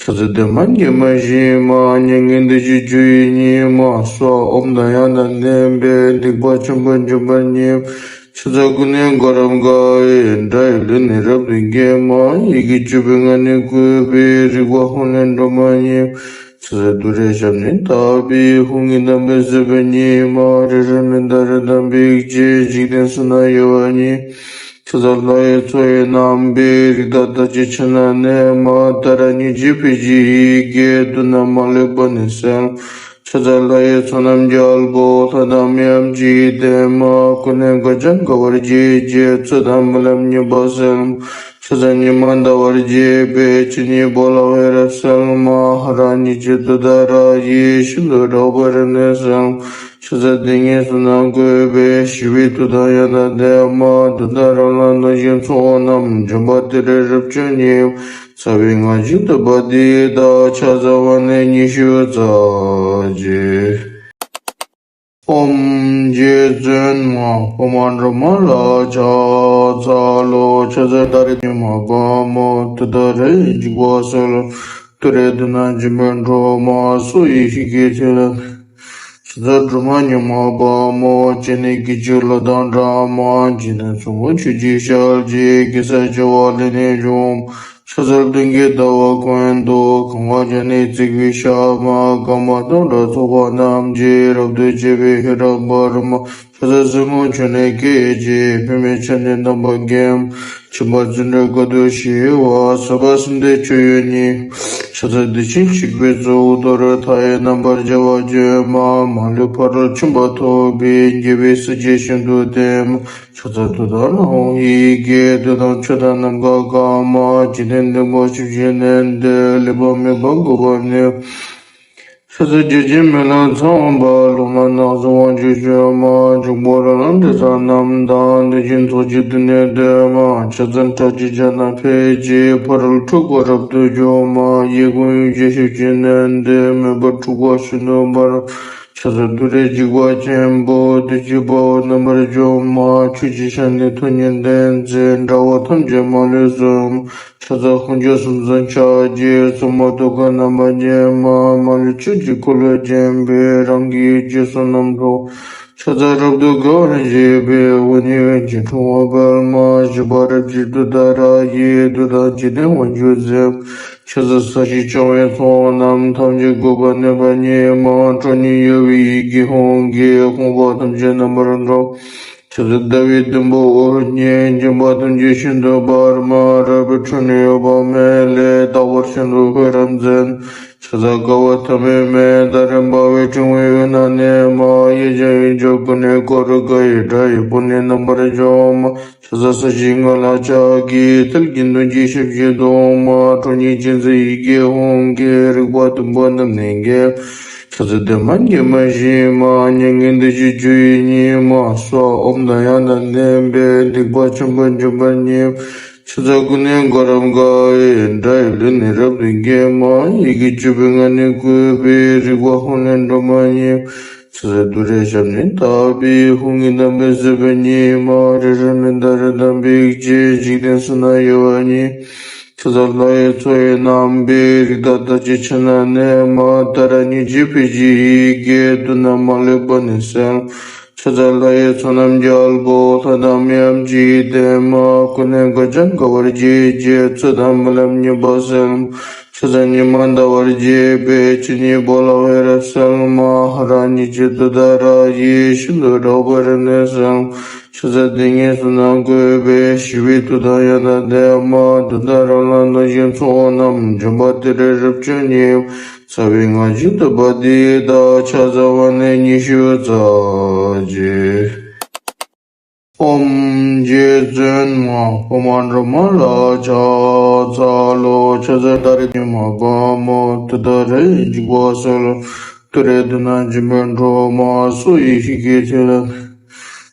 ཕྱག་འཚལ་བདེ་མ་དགེ་མ་ཞི་མ། མྱ་ངན་འདས་ཞི་སྤྱོད་ཡུལ་ཉིད་མ། སྭཱ་ཧཱ་ཨོཾ་དང་ཡང་དག་ལྡན་པས། སྡིག་པ་ཆེན་པོ་འཇོམས་པ་ཉིད། ཕྱག་འཚལ་ཀུན་ནས་བསྐོར་རབ་དགའ་བའི་སྒྲ་ཡིས། ལུས་ནི་རབ་ཏུ་འགེམས་མ། ཡི་གེ་བཅུ་པའི་ངག་ནི་བཀོད་པའི། རིག་པ་ཧཱུྃ་ལས་སྒྲོལ་མ་ཉིད། ཕྱག་འཚལ་ཏུ་རེའི་ཞབས་ནི་བརྡབས་པའི། ཧཱུྃ་གི་གདངས་པས་གསོད་པའི་ཉི་མ། རེ་རེ་མིག་ཏུ་རེ་དང་འབིགས་བྱེད། འཇིག་རྟེན་གསུམ་ན་གཡོ་བ་ཉིད། ཕྱག་འཚལ་ལྷ་ཡི་མཚོ་ཡི་རྣམ་པའི། རིགས་དང་རྟགས་ཀྱི་ཕྱི་ནང་གནས་མ། ཏཱ་ར་གཉིས་ཀྱི་ཕཊ་ཀྱི་ཡི་གེས། བདུད་རྣམས་མ་ལུས་པ་ནི་སེལ། ཕྱག་འཚལ་ལྷ་ཡི་ཚོགས་རྣམས་རྒྱལ་པོ། ལྷ་དང་མིའམ་ཅི་ཡིས་བསྟེན་མ། ཀུན་ནས་དགའ་ཞིང་དགའ་བར་བྱེད་ཅིང་། ཚུལ་དང་རྨི་ལམ་གཉིས་པ་སེལ། ཕྱག་འཚལ་ཉི་མ་ཟླ་བར་བྱེད་པའི། ཕྱི་ཉིན་པོ་ལ་འོད་རབ་གསལ་མ། ཧ་ར་གཉིས་ཀྱི་ཏུཏྟཱ་ར་ཡིས། ཤིན་ཏུ་རགས་པའི་རིམས་ནད་སེལ། ཕྱག་འཚལ་ཏིང་ངེ་གསུམ་རྣམས་བཀོད་པའི། ཞི་བའི་མཐུ་དང་ཡང་དག་ལྡན་མ། ཏུཏྟཱ་ར་ལ་གནོད་སྦྱིན་ཚོགས་རྣམས། འཇོམས་པ་ཏུ་རེ་རབ་མཆོག་ཉིད། རྩ་བའི་སྔགས་ཀྱི་བསྟོད་པ་འདི་དག་ཕྱག་འཚལ་བ་ནི་ཉི་ཤུ་རྩ་གཅིག། ཨོཾ་རྗེ་བཙུན་མ་འཕགས་མ་སྒྲོལ་མ་ལ་ཕྱག་འཚལ་ལོ། ཕྱག་འཚལ་ཏཱ་རེ་ཉི་མ་དཔལ་མོ། ཏུཏྟཱ་རེ་འཇིགས་པ་སེལ། ཏུ་རེ་དུ་ན་འཇིགས་པའི་སྒྲོལ་མ། སོགས་ཡེ་ཤེས་ཀྱི་ཚིག་ལ། ཕྱག་འཚལ་སྒྲོལ་མ་ཉི་མ་དཔལ་མོ། སྤྱན་ནི་སྐད་ཅིག་ལྷ་དང་འདྲ་མ། འཇིག་རྟེན་གསུམ་མགོན་ཆུ་སྐྱེས་ཞལ་གྱི། གེ་སར་བྱེ་བ་ལས་ནི་བྱུང་། ཕྱག་འཚལ་སྟེང་གི་ཟླ་བ་ཀུན་ཏུ། གང་བ་བརྒྱ་ནི་བརྩེགས་པའི་ཞགས་མ། སྐར་མ་སྟོང་ཕྲག་ཚོགས་པ་རྣམས་ཀྱིས། རབ་ཏུ་ཕྱེ་བའི་ཤེས་རབ་འབར་མ། ཕྱག་འཚལ་སྲིན་མོ་ཁྱོད་ནི་སྐད་ཅིག། པདྨས་ཕྱག་ནི་དམ་པ་བརྒྱན། མཆིན་པ་བརྩེ་འདྲའི་དཀའ་སྡུག་ཞི་བ། ཟབ་པ་གསུམ་ལྡན་སྤྱོད་ཡུལ་ཉིད། ཕྱག་འཚལ་བདེ་ཆེན་གཤེགས་པའི་གཙུག་ཏོར། མཐའ་ཡས་རྣམ་པར་རྒྱལ་བ་བྱོན་མ། མ་ལུས་ཕ་རོལ་ཕྱིན་པ་ཐོབ་པའི། རྒྱལ་བའི་སྲས་ཀྱིས་ཤིན་ཏུ་བསྟེན་མ། ཕྱག་འཚལ་ཏུཏྟཱ་ལ་ཧཱུྃ་ཡི་གེ། བདུད་དང་ཆོས་དང་ནམ་མཁའ་གང་མ། འཇིག་རྟེན་འདི་མོ་ཆུ་བཞིན་ནན་ཏེ། ལེགས་པར་མིག་དཔེ་དགུ་པར་གནས། ཕྱག་འཚལ་བརྒྱ་བྱིན་མེ་ལྷ་ཚངས་པ། ཀླུ་ནག་ནགས་སུ་དབང་ཕྱུག་བྱོན་མ། འཇུག་པོ་ར་ལང་དྲི་ཟ་རྣམས་དང་། དེ་བཞིན་ཚོགས་ཀྱི་བདུད་ནི་བསྟོད་མ། ཕྱག་འཚལ་ཁྲག་མཁྲིས་བྱ་དང་ཕཊ་ཀྱི། ཕ་རོལ་འཁྲུལ་འཁོར་རབ་ཏུ་འཇོམས་མ། གཡས་བསྐུམ་གཡོན་བརྐྱང་ཞབས་ཀྱིས་མནན་ཏེ། མེ་འབར་འཁྲུག་པ་ཤིན་ཏུ་འབར། ཕྱག་འཚལ་ཏུ་རེ་འཇིགས་པ་ཆེན་པོ། བདུད་ཀྱི་དཔའ་བོ་རྣམ་པར་འཇོམས་མ། ཁྱོད་ཀྱི་ཞལ་ནི་ཐུགས་ཉིད་བསྟན་ཅིང་། དགྲ་བོ་ཐམས་ཅད་མ་ལུས་གསོད། ཕྱག་འཚལ་དཔུང་བཅས་སུམ་ཅུ་ཕྱག་རྒྱའི། སོར་མོ་ཐུགས་ཀར་རྣམ་པར་བརྒྱན་མ། མ་ལུས་ཆོས་ཀྱི་འཁོར་ལོས་བརྒྱན་པའི། རང་གི་ཡུལ་གྱི་བསོད་ནམས་ཚོགས། ཕྱག་འཚལ་རབ་ཏུ་དགའ་བར་བཞད་པའི་འོད་ནི་འོད་ཀྱི་འཕྲེང་བ་པདྨ། བཞད་པ་རབ་ཀྱི་ཏུཏྟཱ་ར་ཡིས་ཏུཏྟཱ་འཇིག་རྟེན་དབང་ཕྱུག་མཛད། ཕྱག་འཚལ་ས་གཞི་ལྕང་བའི་ཚོགས་རྣམས། ཐམས་ཅད་འགུགས་པར་ནུས་པ་ཉིད་མ། ཁྲོ་གཉེར་གཡོ་བའི་ཡི་གེ་ཧཱུྃ་གིས། ཕོངས་པ་ཐམས་ཅད་རྣམ་པར་སྒྲོལ། ཕྱག་འཚལ་ཟླ་བའི་དུམ་བུ་འོད་བརྒྱས། འཇིགས་པ་ཐམས་ཅད་ཤིན་ཏུ་འབར་མ། རལ་པའི་ཁྲོད་ནས་གཡོ་བ་མེད་ལས། རྟག་པར་ཤིན་ཏུ་འཕེལ་རབ་མཛད། ཕྱག་འཚལ་དཀའ་བ་མཐའ་མེད་མའི། ཟླ་རེ་འབར་བའི་ཕྲེང་བའི་དབུས་ན་གནས་མ། གཡས་བརྐྱང་གཡོན་བརྐྱང་ཀུན་ནས་བསྐོར། དགའ་བའི་སྒྲ་ཡིས་བོད་ནི་རྣམ་པར་འཇོམས་མ། ཕྱག་འཚལ་ས་གཞིའི་མངའ་ལ་ཕྱག་གི། མཐིལ་གྱིས་མདུན་བསྐྱེད་ཞབས་ཀྱིས་བརྡུང་མ། ཁྲོ་གཉེར་ཅན་མཛད་ཡི་གེ་ཧཱུྃ་གིས། རིག་པ་བདུན་པོ་རྣམས་ནི་འགེམས། ཕྱག་འཚལ་བདེ་མ་དགེ་མ་ཞི་མ། མྱ་ངན་འདས་ཞི་སྤྱོད་ཡུལ་ཉིད་མ། སྭཱ་ཧཱ་ཨོཾ་དང་ཡང་དག་ལྡན་པས། སྡིག་པ་ཆེན་པོ་འཇོམས་པ་ཉིད། ཕྱག་འཚལ་ཀུན་ནས་བསྐོར་རབ་དགའ་བའི་སྒྲ་ཡིས། ལུས་ནི་རབ་ཏུ་འགེམས་མ། ཡི་གེ་བཅུ་པའི་ངག་ནི་བཀོད་པས། རིག་པ་ཧཱུྃ་ལས་སྒྲོན་མ་ཡིན། ཕྱག་འཚལ་ཏུ་རེའི་ཞབས་ནི་བརྡབས་པས། ཧཱུྃ་གི་གདངས་པས་བསུ་བ་ཉིད་མ། རེ་རེ་མི་འདའ་རེ་དང་འབིགས་བྱེད། འཇིག་རྟེན་གསུམ་ན་གཡོ་བ་ཉིད། ཕྱག་འཚལ་ལྷ་ཡི་ཚོགས་ཡི་རྣམ་པའི། རིགས་དང་རྟགས་ཅན་ཕྱག་ན་གནས་མ། ཏཱ་ར་གཉིས་བརྗོད་ཕཊ་ཀྱི་ཡི་གེས། བསྡུ་ན་མ་ལུས་པ་ནི་སེལ། ཕྱག་འཚལ་ལྷ་ཡི་ཚོགས་རྣམས་རྒྱལ་པོ། ལྷ་དང་མིའམ་ཅི་ཡིས་བསྟེན་མ། ཀུན་ནས་དགའ་བྱུང་དགའ་བར་བྱེད་ཅིང་། ཚོད་དང་རྨི་ལམ་ཉེས་པ་སེལ། ཕྱག་འཚལ་ཉི་མ་ཟླ་བར་བྱེད་པའི། ཆོས་ཉིད་འཕོ་ལ་འོད་རབ་གསལ་མ། ཧ་ར་གཉིས་བརྗོད་ཏུཏྟཱ་ར་ཡིས། ཤིན་ཏུ་རབ་དགའ་བའི་རབ་གནས་གསལ། ཕྱག་འཚལ་དེ་ཉིད་གསུམ་རྣམས་བཀོད་པའི། ཞི་བའི་མཐུ་དང་ཡང་དག་ལྡན་མ། ཏུཏྟཱ་ར་ལ་བཟླས་ཤིང་ཚོགས་རྣམས། འཇོམས་པ་ཏུ་རེ་རབ་མཆོག་ཉིད། རྩ་བའི་སྔགས་ཀྱི་བསྟོད་པ་འདི་དག། ཕྱག་འཚལ་བ་ནི་ཉི་ཤུ་རྩ་གཅིག། ཨོཾ་རྗེ་བཙུན་མ་འཕགས་མ་སྒྲོལ་མ་ལ་ཕྱག་འཚལ་ལོ། ཕྱག་འཚལ་ཏཱ་རེ་ཉི་མ་དཔལ་མོ། ཏུཏྟཱ་ར་ཡི་འཇིགས་པ་སེལ། ཏུ་རེ་ཏུ་ན་འཇིགས་པའི་སྒྲོན་མ། སོགས་ཡི་ཤེས་ཀྱི་ཐིག་ལེ།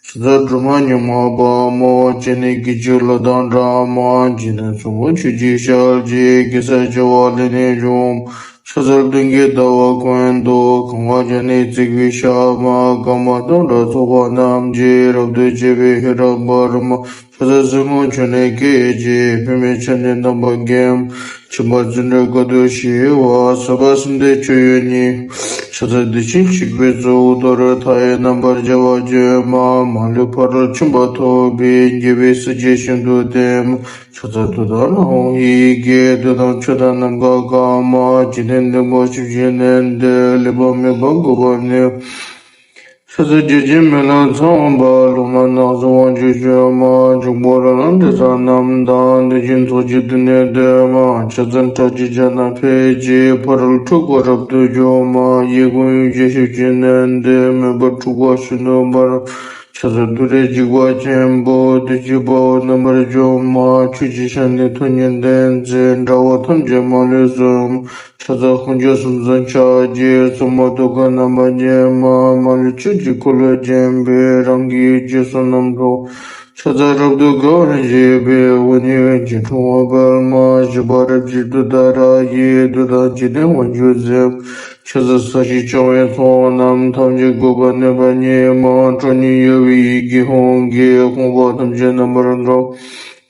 ཕྱག་འཚལ་སྒྲོལ་མ་ཉི་མ་དཔལ་མོ། སྤྱན་ནི་སྐད་ཅིག་གློག་དང་འདྲ་མ། འཇིག་རྟེན་གསུམ་མགོན་ཆུ་སྐྱེས་ཞལ་གྱི། གེ་སར་བྱེ་བ་ལས་ནི་བྱུང་། ཕྱག་འཚལ་སྟོན་ཀའི་ཟླ་བ་ཀུན་ཏུ། གང་བ་བརྒྱ་ནི་བརྩེགས་པའི་ཞགས་མ། སྐར་མ་སྟོང་ཕྲག་ཚོགས་པ་རྣམས་ཀྱིས། རབ་ཏུ་ཕྱེ་བའི་ཧེ་ར་པདྨ། ཕྱག་འཚལ་སྲིན་མོ་ཆུ་ནས་སྐད་ཅིག། པདྨས་ཕྱག་ནི་དམ་པ་འགེམས། ཁྱིམ་པ་བརྩོན་འགྲུས་དཀའ་ཐུབ་ཞི་བ། ཟབ་པ་གསུམ་ལྡན་སྤྱོད་ཡུལ་ཉིད། ཕྱག་འཚལ་བདེ་ཆེན་གཤེགས་པའི་གཙུག་ཏོར། མཐའ་ཡས་རྣམ་པར་རྒྱལ་བ་བྱོན་མ། མ་ལུས་ཕ་རོལ་ཕྱིན་པ་ཐོབ་པའི། རྒྱལ་བའི་སྲས་ཀྱིས་ཤིན་ཏུ་བསྟེན་མ། ཕྱག་འཚལ་ཏུཏྟཱ་ར་ཧཱུྃ་ཡི་གེས། བདུད་དང་ཆོས་དང་ནམ་མཁའ་གང་མ། འཇིག་རྟེན་བདེན་པ་བཞི་བཞིས་མནན་ཏེ། ལུས་པ་མེད་པར་འགུགས་པ་ནི། ཕྱག་འཚལ་བརྒྱ་བྱིན་མེ་ལྷ་ཚངས་པ། ལྷུང་བཟེད་ནག་གསུམ་དབང་ཕྱུག་མཆོད་མ། འཇུག་པ་ར་ལང་དྲི་ཟ་རྣམས་དང་། གནོད་སྦྱིན་ཚོགས་ཀྱིས་བསྡུས་ནས་བསྟོད་མ། ཕྱག་འཚལ་ཁྲག་ཁྱུང་ཕྱག་ན་ཕཊ་ཀྱིས། ཕ་རོལ་འཁྲུལ་འཁོར་རབ་ཏུ་འཇོམས་མ། གཡས་བསྐུམ་གཡོན་བརྐྱང་ཞབས་ཀྱིས་མནན་ཏེ། མོས་པ་འཁྲུལ་འཁོར་ཤིན་ཏུ་འབར། ཕྱག་འཚལ་ཏུ་རེའི་འཇིགས་པ་ཆེན་པོ། བདུད་ཀྱི་དཔའ་བོ་རྣམ་པར་འཇོམས་མ། ཆོས་ཀྱི་ཞལ་ནི་ཐུགས་ཉིད་ལྡན་མཛད། དགྲ་བོ་ཐམས་ཅད་མ་ལུས་གསོད། ཕྱག་འཚལ་ཧཱུྃ་ཕྱོགས་གསུམ་མཚོན་ཕྱག་རྒྱའི། སྲུང་མ་ཐུགས་ཀར་རྣམ་པར་བརྒྱན་མ། མ་ལུས་ཆོས་ཀྱི་འཁོར་ལོས་བརྒྱན་པའི། རང་གི་ཡེ་ཤེས་བསོད་ནམས་མཐུ། ཕྱག་འཚལ་རབ་ཏུ་དགའ་བར་བཞད་པའི། འོད་ནི་འོད་ཀྱི་འཕྲེང་བ་པདྨ། བཞད་པ་རབ་ཀྱི་ཏུཏྟཱ་ར་ཡིས། ཏུཏྟཱ་འཇིག་རྟེན་དབང་ཕྱུག་མཛད། ཕྱག་འཚལ་ས་གཞི་ལྕང་བའི་ཚོགས་རྣམས། ཐམས་ཅད་འགུགས་པར་ནུས་པ་ཉིད་མ། ཁྲོ་གཉེར་གཡོ་བའི་ཡི་གེ་ཧཱུྃ་གིས། ཕོངས་པ་ཐམས་ཅད་རྣམ་པར་སྒྲོལ།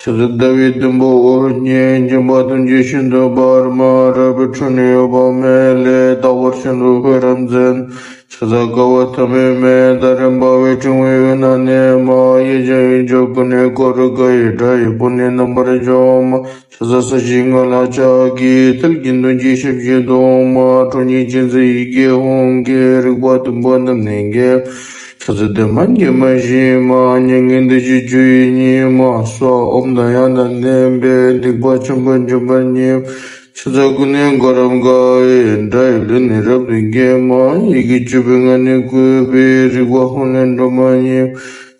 ཕྱག་འཚལ་ཟླ་བའི་དུམ་བུ་འོད་བརྒྱས། འཇིགས་པ་ཐམས་ཅད་ཤིན་ཏུ་འབར་མ། རལ་པའི་ཁྲོད་ནས་གཡོ་བ་མེད་ལས། རྟག་པར་ཤིན་ཏུ་འཕེལ་རབ་མཛད། ཕྱག་འཚལ་དཀའ་བ་མཐའ་མེད་མའི། ཟླ་རེ་འབར་བའི་ཕྲེང་བའི་དབུས་ན་གནས་མ། གཡས་བརྐྱང་གཡོན་བརྐྱང་ཀུན་ནས་བསྐོར། དགའ་བའི་སྒྲ་ཡིས་བོད་ནི་རྣམ་པར་འཇོམས་མ། ཕྱག་འཚལ་ས་གཞིའི་མངའ་ལ་ཕྱག་གི། མཐིལ་གྱིས་མདུན་བསྐྱེད་ཞབས་ཀྱིས་བརྡུང་མ། ཁྲོ་གཉེར་ཅན་མཛད་ཡི་གེ་ཧཱུྃ་གིས། རིག་པ་བདུན་པོ་རྣམས་ནི་འགེམས། ཕྱག་འཚལ་བདེ་མ་དགེ་མ་ཞི་མ། མྱ་ངན་འདས་ཞི་སྤྱོད་ཡུལ་ཉིད་མ། སྭཱ་ཧཱ་ཨོཾ་དང་ཡང་དག་ལྡན་པས། སྡིག་པ་ཆེན་པོ་འཇོམས་པ་ཉིད། ཕྱག་འཚལ་ཀུན་ནས་བསྐོར་རབ་དགའ་བའི་སྒྲ་ཡིས། ལུས་ནི་རབ་ཏུ་འགེམས་མ། ཡི་གེ་བཅུ་པའི་ངག་ནི་བཀོད་པས། རིག་པ་ཧཱུྃ་ལས་སྒྲོན་མ་ཡིན།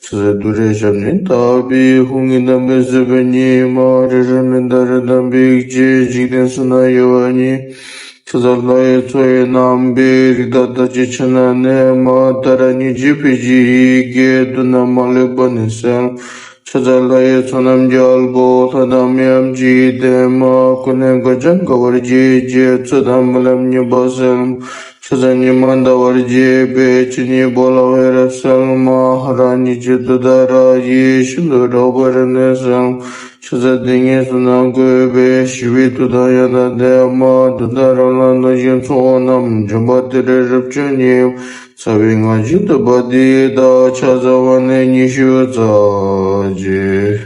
ཕྱག་འཚལ་ཏུ་རེའི་ཞབས་ནི་བརྡབས་པས། ཧཱུྃ་གི་གདངས་པས་བསུ་བ་ཉིད་མ། རེ་རེ་མི་འདའ་རེ་དང་འབིགས་བྱེད། འཇིག་རྟེན་གསུམ་ན་གཡོ་བ་ཉིད། ཕྱག་འཚལ་ལྷ་ཡི་ཚོགས་ཡི་རྣམ་པའི། རིགས་དང་རྟགས་ཅན་ཕྱག་ན་གནས་མ། ཏཱ་ར་གཉིས་བརྗོད་ཕཊ་ཀྱི་ཡི་གེས། བསྡུ་ན་མ་ལུས་པ་ནི་སེལ། ཕྱག་འཚལ་ལྷ་ཡི་ཚོགས་རྣམས་རྒྱལ་པོ། ལྷ་དང་མིའམ་ཅི་ཡིས་བསྟེན་མ། ཀུན་ནས་དགའ་བྱུང་དགའ་བར་བྱེད་ཅིང་། ཚོད་དང་རྨི་ལམ་ཉེས་པ་སེལ། ཕྱག་འཚལ་ཉི་མ་ཟླ་བར་བྱེད་པའི། ཆོས་ཉིད་འཕོ་ལ་འོད་རབ་གསལ་མ། ཧ་ར་གཉིས་བརྗོད་ཏུཏྟཱ་ར་ཡིས། ཤིན་ཏུ་རབ་དགའ་བའི་རབ་གནས་གསལ། ཕྱག་འཚལ་དེ་ཉིད་གསུམ་རྣམས་བཀོད་པའི། ཞི་བའི་མཐུ་དང་ཡང་དག་ལྡན་མ། ཏུཏྟཱ་ར་ལ་བཟླས་ཤིང་ཚོགས་རྣམས། འཇོམས་པ་ཏུ་རེ་རབ་མཆོག་ཉིད། རྩ་བའི་སྔགས་ཀྱི་བསྟོད་པ་འདི་དག་ཕྱག་འཚལ་བ་ནི་ཉི་ཤུ་རྩ་གཅིག།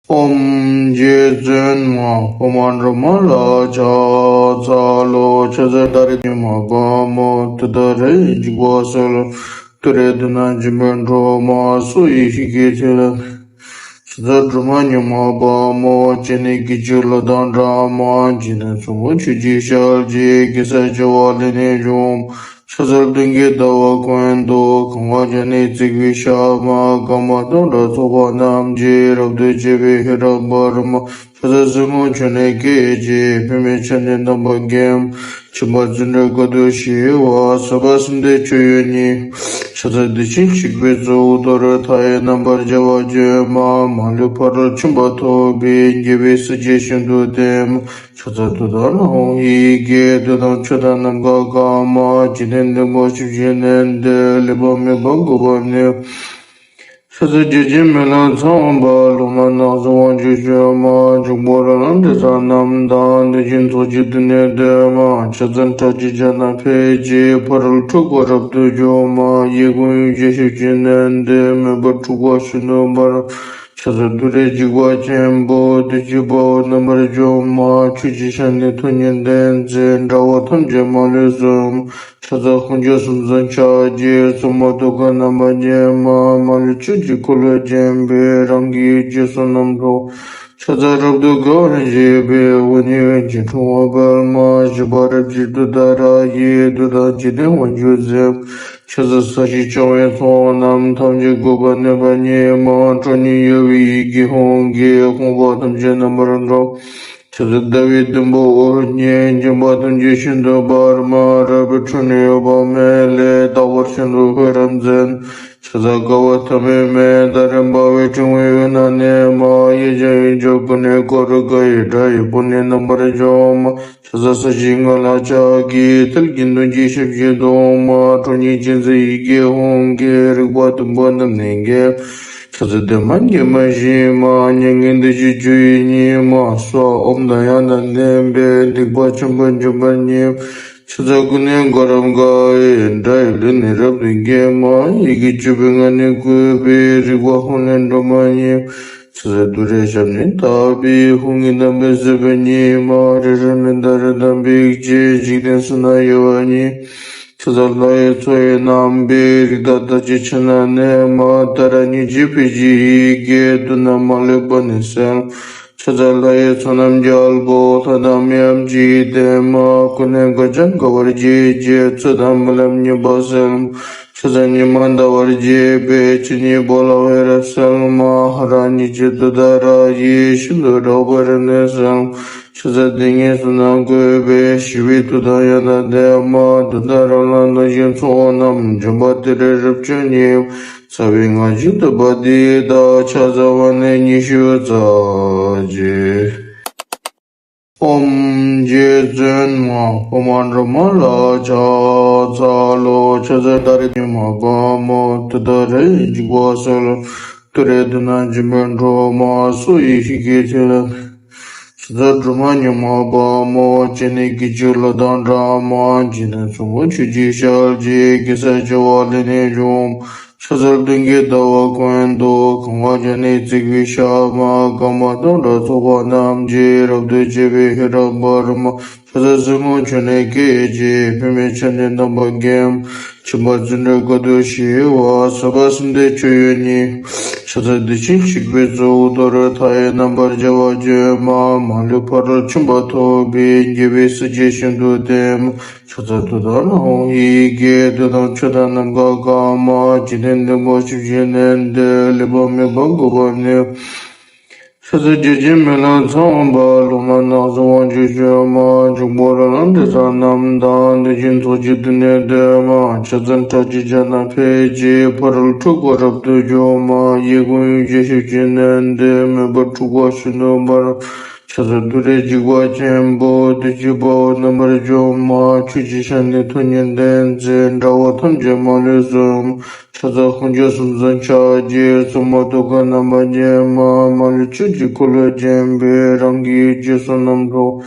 ཨོཾ་རྗེ་བཙུན་མ་འཕགས་མ་སྒྲོལ་མ་ལ་ཕྱག་འཚལ་ལོ། ཕྱག་འཚལ་ཏཱ་རེ་ཉི་མ་དཔལ་མོ་ཏུཏྟཱ་རའི་འཇིགས་པ་སེལ། ཏུ་རེ་དུ་ན་འཇིགས་པའི་སྒྲོལ་མ་སོགས་ཡེ་ཤེས་ཀྱི་ཚུལ། ཕྱག་འཚལ་སྒྲོལ་མ་ཉི་མ་དཔལ་མོ་སྤྱན་ནི་སྐད་ཅིག་གློག་དང་འདྲ་མ། འཇིག་རྟེན་ཚོགས་མང་ཆོས་ཀྱི་ཞལ་གྱི། གེ་སར་བྱེ་བ་ལས་ནི་བྱུང་། ཕྱག་འཚལ་སྟོན་ཀའི་ཟླ་བ་ཀུན་ཏུ། གང་བ་བརྒྱ་ནི་བརྩེགས་པའི་ཞགས་མ། སྐར་མ་སྟོང་ཕྲག་ཚོགས་པ་རྣམས་ཀྱིས། རབ་ཏུ་ཕྱེ་བའི་ཤེལ་བྲག་པདྨ། ཕྱག་འཚལ་སྲིན་མོ་ཁྱོད་ནི་སྐད་ཅིག་ཕུལ་མི་ཕྱག་ནི་དམ་པ་བརྒྱད། མཆོད་པ་བརྩོན་འགྲུས་དཀའ་ཐུབ་ཞི་བ། ཟབ་པ་གསུམ་ལྡན་མཆོད་ཡོན་གཉིས། ཕྱག་འཚལ་བདེ་ཆེན་གཤེགས་པའི་གཙོ་བོ། མཐོ་རིས་མཐའ་ཡས་རྣམ་པར་རྒྱལ་བ་བཅོས་མ། མ་ལུས་ཕ་རོལ་ཕྱིན་པ་ཐོབ་པའི། རྒྱལ་བའི་སྲས་ཀྱིས་ཤིན་ཏུ་བསྟེན་མ། ཕྱག་འཚལ་ཏུཏྟཱ་ར་ཧཱུྃ་ཡི་གེ། བདུད་དང་ཆོས་དང་ནམ་མཁའ་དཀར་མ། འཇིག་རྟེན་བདེ་འགོད་ཞབས་ཀྱིས་མནན་ཏེ། ལེགས་པར་མོས་པ་འགུགས་པར་ནུས། ཕྱག་འཚལ་བརྒྱ་བྱིན་མེ་ལྷ་ཚངས་པ། ལོ་མ་ནག་བཟའ་དབང་ཕྱུག་ཤོད་མ། འཇུག་པོ་ར་ལང་འདྲེ་ཚ་རྣམས་དང་། གནོད་སྦྱིན་ཚོགས་ཀྱིས་བསྟུན་ནས་བསྟོད་མ། ཕྱག་འཚལ་ཁྲག་ཁྱུང་བྱ་དང་ཕཊ་ཀྱིས། ཕ་རོལ་འཁྲུལ་འཁོར་རབ་ཏུ་སྐྱོབ་མ། གཡས་བསྐུམ་གཡོན་བརྐྱང་ཞབས་ཀྱིས་མནན་ཏེ། མེ་འབར་འཁྲུག་པ་ཤིན་ཏུ་འབར། ཕྱག་འཚལ་ཏུ་རེའི་འཇིགས་པ་ཆེན་པོ། བདུད་ཀྱི་དཔའ་བོ་རྣམ་པར་སྐྱོབ་མ། ཁྱོད་ཀྱི་ཕྱག་ནི་ཐུགས་ཉིད་ལྡན་མཛད། དགྲ་བོ་ཐམས་ཅད་མ་ལུས་གསོད། ཕྱག་འཚལ་ཁོང་ཁྱོད་གསུམ་མཚོན་ཕྱག་རྒྱའི། སྲུང་མ་ཐུགས་ཀར་རྣམ་པར་བརྒྱན་མ། མ་ལུས་ཆོས་ཀྱི་འཁོར་ལོས་བརྒྱན་པའི། རང་གི་ཡེ་ཤེས་བསོད་ནམས་མཆོག་ཕྱག་འཚལ་རབ་ཏུ་དགའ་བར་བཞད་པའི། འོད་ནི་འོད་ཀྱི་འཕྲེང་བ་དཔལ་མ། བཞད་པ་རབ་ཀྱི་ཏུཏྟཱ་ར་ཡིས། བདུད་དང་འཇིག་རྟེན་དབང་ཕྱུག་བསྲེགས། ཕྱག་འཚལ་ས་གཞི་ཕྱོགས་བན་ཚོགས་རྣམས། ཐམས་ཅད་འགུགས་པར་ནུས་པ་ཉིད་མ། ཁྲོ་གཉེར་གཡོ་བའི་ཡི་གེ་ཧཱུྃ་གིས། ཕོངས་པ་ཐམས་ཅད་རྣམ་པར་སྒྲོལ། ཕྱག་འཚལ་ཟླ་བའི་དུམ་བུ་འོད་བརྒྱན། འཇིགས་པ་ཐམས་ཅད་ཤིན་ཏུ་འབར་མ། རལ་པའི་ཁྲོད་ནས་འོད་དཔག་མེད་ལས། རྟག་པར་ཤིན་ཏུ་འཕེལ་རབ་མཛད། ཕྱག་འཚལ་དགའ་བ་ཐ་མལ་མའི། ཟླ་རེ་འབར་བའི་ཕྲེང་བའི་དབུས་ན་གནས་མ། གཡས་བརྐྱང་གཡོན་བརྐྱང་ཀུན་ནས་བསྐོར། དགའ་བའི་སྒྲ་ཡིས་བོད་ནི་རྣམ་པར་འཇོམས་མ། ཕྱག་འཚལ་ས་གཞིའི་ངོས་ལ་ཕྱག་གིས། ཐུལ་གྱིས་འདོན་ཅིང་ཞབས་ཀྱིས་བརྡུང་མ། ཁྲོ་གཉེར་ཅན་མཛད་ཡི་གེ་ཧཱུྃ་གིས། རིག་པ་དུམ་བུ་རྣམས་ནི་འགེམས། ཕྱག་འཚལ་བདེ་མ་དགེ་མ་ཞི་མ། མྱ་ངན་འདས་ཞི་སྤྱོད་ཡུལ་ཉིད་མ། གསོལ་བ་འོ་མ་དང་ཡང་དག་ལྡན་པས། སྡིག་པ་ཆེན་པོ་འཇོམས་པ་ཉིད། ཕྱག་འཚལ་ཀུན་ནས་བསྐོར་རབ་དགའ་བའི་སྒྲ་ཡིས། ལུས་ནི་རབ་ཏུ་འགེམས་མ། ཡི་གེ་བཅུ་པའི་ངག་ནི་བཀོད་པའི། རིག་པ་ཧཱུྃ་ལས་སྒྲོལ་མ་ཉིད། ཕྱག་འཚལ་ཏུ་རེའི་ཞབས་ནི་བརྡབས་པའི། ཧཱུྃ་གི་གདངས་པས་གསོད་པ་ཉིད་མ། རེ་རེ་མིག་ཏུ་རེག་དང་འབིགས་བྱེད། འཇིག་རྟེན་གསུམ་ན་གཡོ་བ་ཉིད། ཕྱག་འཚལ་ལྷ་ཡི་མཚོ་ཡི་རྣམ་པའི། རིགས་བདག་རྟག་གཅིག་ཕྱག་ན་གནས་མ། ཏཱ་ར་གཉིས་བརྗོད་ཕཊ་ཀྱི་ཡི་གེས། བདུད་རྣམས་མ་ལུས་པ་ནི་སེལ། ཕྱག་འཚལ་ལྷ་ཡི་ཚོགས་རྣམས་རྒྱལ་པོ། ལྷ་དང་མིའམ་ཅི་ཡིས་བསྟེན་མ། ཀུན་ནས་དགའ་བྱ་དགའ་བར་བྱེད་ཅིང་། ཚུལ་དང་རྨི་ལམ་ཉེས་པ་སེལ། ཕྱག་འཚལ་ཉི་མ་ཟླ་བར་བྱེད་པའི། ཆོས་ཉིད་པོ་ལ་འོད་རབ་གསལ་མ། ཧ་ར་གཉིས་བརྗོད་ཏུཏྟཱ་ར་ཡིས། ཤིན་ཏུ་རགས་པའི་རིམས་ནད་སེལ། ཕྱག་འཚལ་དེ་ཉིད་བསོད་ནམས་བཀོད་པའི། ཞི་བའི་མཐུ་དང་ཡང་དག་ལྡན་མ། ཏུཏྟཱ་ར་ལ་གནོད་སྦྱིན་ཚོགས་རྣམས། འཇོམས་པ་ཏུ་རེ་རབ་མཆོག་ཉིད། རྩ་བའི་སྔགས་ཀྱི་བསྟོད་པ་འདི་དག་ཕྱག་འཚལ་བ་ནི་ཉི་ཤུ་རྩ་གཅིག། ཨོཾ་རྗེ་བཙུན་མ་འཕགས་མ་སྒྲོལ་མ་ལ་ཕྱག་འཚལ་ལོ། ཕྱག་འཚལ་ཏཱ་རེ་ཉི་མ་དཔལ་མོ། ཏུཏྟཱ་རའི་འཇིགས་པ་སེལ། ཏུ་རེ་དུ་ན་འཇིགས་པའི་སྒྲོལ་མ་སོགས་ཡེ་ཤེས་ཀྱི་ཚུལ། ཕྱག་འཚལ་སྒྲོལ་མ་ཉི་མ་དཔལ་མོ། སྤྱན་ནི་སྐད་ཅིག་གློག་དང་འདྲ་མ། འཇིག་རྟེན་ཚོགས་མང་ཆོས་ཀྱི་ཞལ་གྱི། གེ་སར་བྱེ་བ་ལས་ནི་བྱུང་། ཕྱག་འཚལ་སྟོན་ཀའི་ཟླ་བ་ཀུན་ཏུ། གང་བ་བརྒྱ་ནི་བརྩེགས་པའི་ཞགས་མ། སྐར་མ་སྟོང་ཕྲག་ཚོགས་པ་རྣམས་ཀྱིས། རབ་ཏུ་ཕྱེ་བའི་ཤེལ་བྲག་པདྨ། ཕྱག་འཚལ་སྲིན་མོ་ཁྱོད་ནི་སྐད་ཅིག་ཕུལ་མི་ཕྱག་ནི་དམ་པ་བརྒྱད། མཆོད་པ་བརྩོན་འགྲུས་དཀའ་ཐུབ་ཞི་བ། ཟབ་པ་གསུམ་ལྡན་མཆོད་ཡོན་གཉིས། ཕྱག་འཚལ་བདེ་ཆེན་གཤེགས་པའི་གཙོ་བོ། མཐོ་རིས་མཐའ་ཡས་རྣམ་པར་རྒྱལ་བ་བཅོས་མ། མ་ལུས་ཕ་རོལ་ཕྱིན་པ་ཐོབ་པའི། རྒྱལ་བའི་སྲས་ཀྱིས་ཤིན་ཏུ་བསྟེན་མ། ཕྱག་འཚལ་ཏུཏྟཱ་ར་ཧཱུྃ་ཡི་གེ། བདུད་དང་ཆོས་དང་ནམ་མཁའ་དཀར་མ། འཇིག་རྟེན་བདེ་འགོད་ཞབས་ཀྱིས་མནན་ཏེ། ལེགས་པར་མོས་པ་འགུགས་པར་ནུས། ཕྱག་འཚལ་བརྒྱ་བྱིན་མེ་ལྷ་ཚངས་པ། ལོ་མ་ནག་བཟའ་དབང་ཕྱུག་ཤོད་མ། འཇུག་པོ་ར་ལང་འདྲེ་ཚ་རྣམས་དང་། གནོད་སྦྱིན་ཚོགས་ཀྱིས་བསྟུན་ནས་བསྟོད་མ། ཕྱག་འཚལ་ཁྲག་ཁྱུང་བྱ་དང་ཕཊ་ཀྱིས། ཕ་རོལ་འཁྲུལ་འཁོར་རབ་ཏུ་སྐྱོབ་མ། གཡས་བསྐུམ་གཡོན་བརྐྱང་ཞབས་ཀྱིས་མནན་ཏེ། མེ་འབར་འཁྲུག་པ་ཤིན་ཏུ་འབར། ཕྱག་འཚལ་ཏུ་རེའི་འཇིགས་པ་ཆེན་པོ། བདུད་ཀྱི་དཔའ་བོ་རྣམ་པར་སྐྱོབ་མ། ཁྱོད་ཀྱི་ཕྱག་ནི་ཐུགས་ཉིད་ལྡན་མཛད། དགྲ་བོ་ཐམས་ཅད་མ་ལུས་གསོད། ཕྱག་འཚལ་ཁོང་ཁྱོད་གསུམ་མཚོན་ཕྱག་རྒྱའི། སྲུང་མ་ཐུགས་ཀར་རྣམ་པར་བརྒྱན་མ། མ་ལུས་ཆོས་ཀྱི་འཁོར་ལོས་བརྒྱན་པའི། རང་གི་ཡེ་ཤེས་བསོད་ནམས་མཆོག་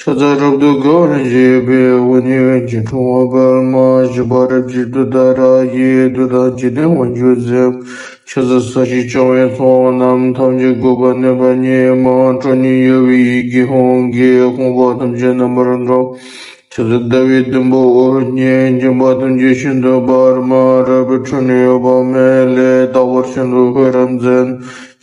ཕྱག་འཚལ་རབ་ཏུ་དགའ་བར་བྱེད་པའི་དབུ་ནི་འོད་ཀྱི་འཕྲེང་བ་པདྨ། བཞི་པ་རབ་ཀྱི་ཏུཏྟཱ་ར་ཡི་མདུང་དང་འཇིག་རྟེན་དབང་ཕྱུག་འཛིན། ཕྱག་འཚལ་ས་གཞི་ལྕང་བའི་ཚོགས་རྣམས། ཐམས་ཅད་འགུགས་པར་ནུས་པ་ཉིད་མ། ཁྲོ་གཉེར་གཡོ་བའི་ཡི་གེ་ཧཱུྃ་གིས། ཕོངས་པ་ཐམས་ཅད་རྣམ་པར་སྒྲོལ། ཕྱག་འཚལ་ཟླ་བའི་དུམ་བུ་འོད་བརྒྱས། འཇིགས་པ་ཐམས་ཅད་ཤིན་ཏུ་འབར་མ། རལ་པའི་ཁྲོད་ནས་འོད་དཔག་མེད་ལས། རྟག་པར་ཤིན་ཏུ་འཕེལ་རབ་མཛད།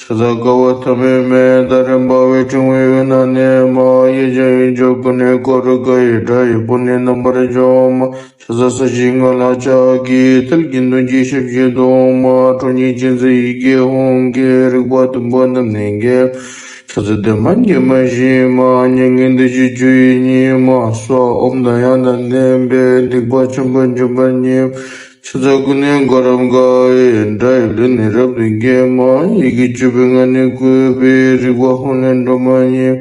ཕྱག་འཚལ་དགའ་བ་ཐ་མལ་མེད། ཟླ་རེ་འབར་བའི་ཕྲེང་བའི་དབུས་ན་གནས་མ། གཡས་བརྐྱང་གཡོན་བརྐྱང་ཀུན་ནས་བསྐོར། དགའ་བའི་སྒྲ་ཡིས་བོད་ནི་རྣམ་པར་འཇོམས་མ། ཕྱག་འཚལ་ས་གཞིའི་ངོས་ལ་ཕྱག་གི་མཐིལ་གྱིས་མདུང་གི་ཞབས་ཀྱིས་བརྡུང་མ། ཁྲོ་གཉེར་ཅན་མཛད་ཡི་གེ་ཧཱུྃ་གིས། རིག་པ་དུམ་བུ་རྣམས་ནི་འགེམས། ཕྱག་འཚལ་བདེ་མ་དགེ་མ་ཞི་མ། མྱ་ངན་འདས་ཞི་སྤྱོད་ཡུལ་ཉིད་མ། སྭཱ་ཧཱ་ཨོཾ་དང་ཡང་དག་ལྡན་པས། སྡིག་པ་ཆེན་པོ་འཇོམས་པ་ཉིད། ཕྱག་འཚལ་ཀུན་ནས་བསྐོར་རབ་དགའ་བའི་སྒྲ་ཡིས། ལུས་ནི་རབ་ཏུ་འགེམས་མ། ཡི་གེ་བཅུ་པའི་ངག་ནི་བཀོད་པས། རིག་པ་ཧཱུྃ་ལས་སྒྲོལ་མ་ཡིན།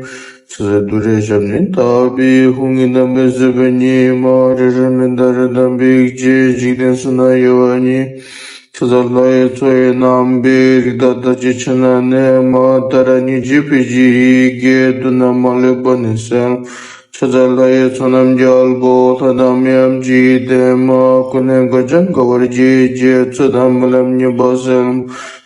ཕྱག་འཚལ་ཏུ་རེའི་ཞབས་ནི་བརྡབས་པས། ཧཱུྃ་གི་གདངས་པས་བསྲེགས་པ་ཉིད་མ། རེ་རེ་མིག་ལྟར་གདངས་པའི་རྗེས། འཇིག་རྟེན་གསུམ་ན་གཡོ་བ་ཉིད། ཕྱག་འཚལ་ལྷ་ཡི་མཚོ་ཡི་རྣམ་པའི་རིགས། དག་དང་བཅས་ཕྱི་ནང་གནས་མ། ཏཱ་ར་གཉིས་བརྗོད་འཕེལ་གྱི་ཡི་གེས། བདུད་རྣམས་མ་ལུས་པ་ནི་སེལ། ཕྱག་འཚལ་ལྷ་ཡི་མཚོ་རྣམས་རྒྱལ་པོ། ལྷ་དང་མིའམ་ཅི་ཡིས་བསྟེན་མ། ཀུན་ནས་འགག་ཅིང་དགའ་བར་བྱེད་ཅིང་། ཚོགས་དང་རྨི་ལམ་ཉེས་པ་སེལ།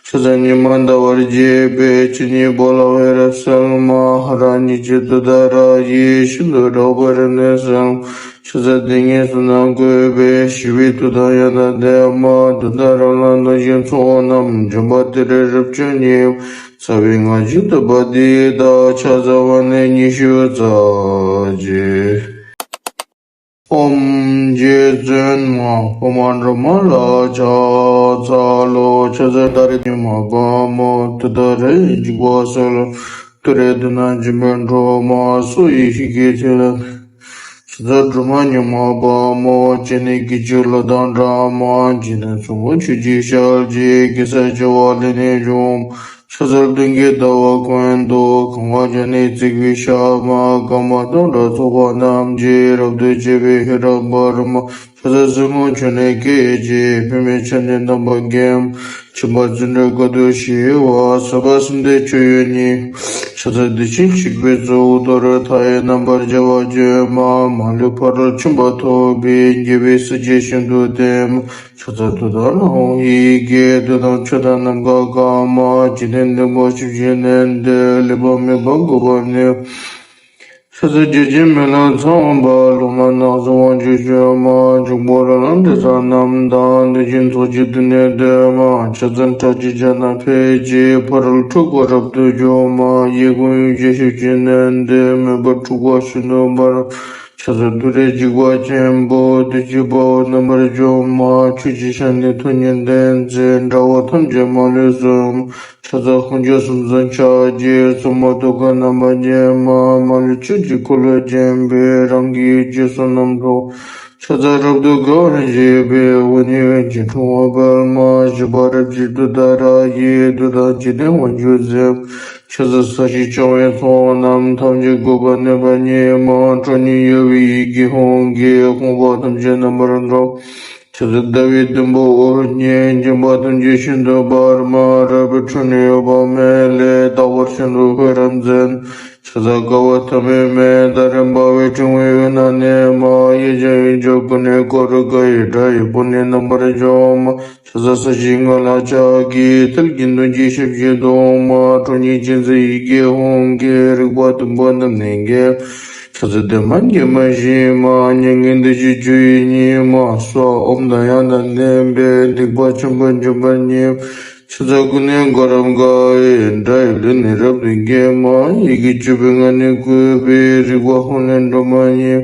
ཕྱག་འཚལ་ཉི་མ་ཟླ་བར་བྱེད་པའི། ཆོས་ཉིད་པོ་ལ་འོད་རབ་གསལ་མ། ཧ་ར་གཉིས་བརྗོད་ཏུཏྟཱ་ར་ཡིས། ཤིན་ཏུ་རབ་འབར་རབ་གནས་གསལ། ཕྱག་འཚལ་དེ་ཉིད་གསུམ་རྣམས་བཀོད་པའི། ཞི་བའི་མཐུ་དང་ཡང་དག་ལྡན་མ། བདུད་དང་རབ་ལ་སྡང་ཞིང་ཚོགས་རྣམས། འཇོམས་པ་ཏུ་རེ་རབ་བརྗོད་ཉིད། རྩ་བའི་སྔགས་ཀྱིས་བཏབ་པ་འདི་དག། ཕྱག་འཚལ་བ་ནི་ཉི་ཤུ་རྩ་གཅིག། ཨོཾ་རྗེ་བཙུན་མ་འཕགས་མ་སྒྲོལ་མ་ལ་ཕྱག་འཚལ་ལོ། ཕྱག་འཚལ་ཏཱ་རེ་ཉི་མ་དཔལ་མོ། ཏུཏྟཱ་ར་ཡི་འཇིགས་པ་སེལ། ཏུ་རེ་དུག་རྣམས་འཇོམས་པའི་སྒྲོལ་མ། སོགས་ཡི་ཤེས་ཀྱི་ཐིག་ལེ། ཕྱག་འཚལ་སྒྲོལ་མ་ཉི་མ་དཔལ་མོ། སྤྱན་ནི་སྐད་ཅིག་གློག་དང་འདྲ་མ། འཇིག་རྟེན་གསུམ་མགོན་ཆུ་སྐྱེས་ཞལ་གྱི། གེ་སར་བྱེ་བ་ལས་ནི་བྱུང་། ཕྱག་འཚལ་སྟོན་ཀའི་ཟླ་བ་ཀུན་ཏུ། གང་བ་བརྒྱ་ནི་བརྩེགས་པའི་ཞགས་མ། སྐར་མ་སྟོང་ཕྲག་ཚོགས་པ་རྣམས་ཀྱིས། རབ་ཏུ་ཕྱེ་བའི་ཤེས་རབ་འབར་མ། ཕྱག་འཚལ་སྲིན་མོ་ཁྱོད་ནི་སྐད་ཅིག། པདྨས་ཕྱག་ནི་དམ་པ་འགེམས། ཁྱིམ་པ་བརྩོན་འགྲུས་དཀའ་ཐུབ་ཞི་བ། ཟབ་པ་གསུམ་ལྡན་མཆོག་ཡོད་ཉིད། ཕྱག་འཚལ་བདེ་ཆེན་གཤེགས་པའི་གཙུག་ཏོར། མཐའ་ཡས་རྣམ་པར་རྒྱལ་བ་སྤྱོད་མ། མ་ལུས་ཕ་རོལ་ཕྱིན་པ་ཐོབ་པའི། རྒྱལ་བའི་སྲས་ཀྱིས་ཤིན་ཏུ་བསྟེན། ཕྱག་འཚལ་ཏུཏྟཱ་ར་ཧཱུྃ་ཡི་གེས། བདུད་དང་ཆོས་དང་ནམ་མཁའ་གང་མ། འཇིག་རྟེན་བདེན་པ་བཞི་བཞིན་གནས་ཏེ། ལེགས་པ་མེད་པ་འགོག་པར་ནུས། ཕྱག་འཚལ་བརྒྱ་བྱིན་མེ་ལྷ་ཚངས་པ། སློབ་མ་སྣ་ཚོགས་དབང་ཕྱུག་མཆོད་མ། འཇུག་པ་ར་ལང་དྲི་ཟ་རྣམས་དང་། གདོན་བཞིའི་ཚོགས་ཀྱིས་བདུད་ནི་འདུལ་མ། ཕྱག་འཚལ་ཁྲག་མཆོད་ཕྱག་ན་འཕེལ་གྱིས། ཕ་རོལ་འཁྲུལ་འཁོར་རབ་ཏུ་འཇོམས་མ། གཡས་བསྐུམ་གཡོན་བརྐྱང་ཞབས་ཀྱིས་མནན་ཏེ། མེ་འབར་འཁྲུགས་པ་ཤིན་ཏུ་འབར། ཕྱག་འཚལ་ཏུ་རེའི་འཇིགས་པ་ཆེན་པོ། བདུད་ཀྱི་དཔའ་བོ་རྣམ་པར་འཇོམས་མ། ཁྱོད་ཀྱི་ཞལ་ནི་ཐུགས་ཉིད་བསྟན་ཅིང་། དགྲ་བོ་ཐམས་ཅད་མ་ལུས་གསོད། ཕྱག་འཚལ་ཧཱུྃ་ཕྱོགས་གསུམ་མཚོན་ཕྱག་རྒྱའི། སྲུང་མ་ཐུགས་ཀར་རྣམ་པར་བརྒྱན་མ། མ་ལུས་ཆོས་ཀྱི་འཁོར་ལོས་བརྒྱན་པའི། རང་གི་ཡེ་ཤེས་བསོད་ནམས་སྤྲོ། ཕྱག་འཚལ་རབ་ཏུ་དགའ་བར་བྱེད་པའི། དབུ་ནི་འོད་ཀྱི་འཕྲེང་བ་པདྨ། བཞི་པ་རབ་ཀྱི་ཏུཏྟཱ་ར་ཡི། མདུང་དང་འཇིག་རྟེན་དབང་ཕྱུག་འཛིན། ཕྱག་འཚལ་ས་གཞི་ལྕང་བའི་ཚོགས་རྣམས། ཐམས་ཅད་འགུགས་པར་ནུས་པ་ཉིད་མ། ཁྲོ་གཉེར་གཡོ་བའི་ཡི་གེ་ཧཱུྃ་གིས། ཕོངས་པ་ཐམས་ཅད་རྣམ་པར་སྒྲོལ། ཕྱག་འཚལ་ཟླ་བའི་དུམ་བུ་འོད་བརྒྱས། འཇིགས་པ་ཐམས་ཅད་ཤིན་ཏུ་འབར་མ། རལ་པའི་ཁྲོད་ནས་འོད་དཔག་མེད་ལས། རྟག་པར་ཤིན་ཏུ་འཕེལ་རབ་མཛད། ཕྱག་འཚལ་དགའ་བ་ཐ་མལ་མེད། ཟླ་རེ་འབར་བའི་ཕྲེང་བའི་དབུས་ན་གནས་མ། གཡས་བརྐྱང་གཡོན་བརྐྱང་ཀུན་ནས་བསྐོར། དགའ་བའི་སྒྲ་ཡིས་བོད་ནི་རྣམ་པར་འཇོམས་མ། ཕྱག་འཚལ་ས་གཞིའི་ངོས་ལ་ཕྱག་གི་མཐིལ་གྱིས་མདུང་གི་ཞབས་ཀྱིས་བརྡུང་མ། ཁྲོ་གཉེར་ཅན་མཛད་ཡི་གེ་ཧཱུྃ་གིས། རིག་པ་དུམ་བུ་རྣམས་ནི་འགེམས། ཕྱག་འཚལ་བདེ་མ་དགེ་མ་ཞི་མ། མྱ་ངན་འདས་ཞི་སྤྱོད་ཡུལ་ཉིད་མ། སྭཱ་ཧཱ་ཨོཾ་དང་ཡང་དག་ལྡན་པས། སྡིག་པ་ཆེན་པོ་འཇོམས་པ་ཉིད། ཕྱག་འཚལ་ཀུན་ནས་བསྐོར་རབ་དགའ་བའི་སྒྲ་ཡིས། ལུས་ནི་རབ་ཏུ་འགེམས་མ། ཡི་གེ་བཅུ་པའི་ངག་ནི་བཀོད་པས། རིག་པ་ཧཱུྃ་ལས་སྒྲོལ་མ་ཡིན།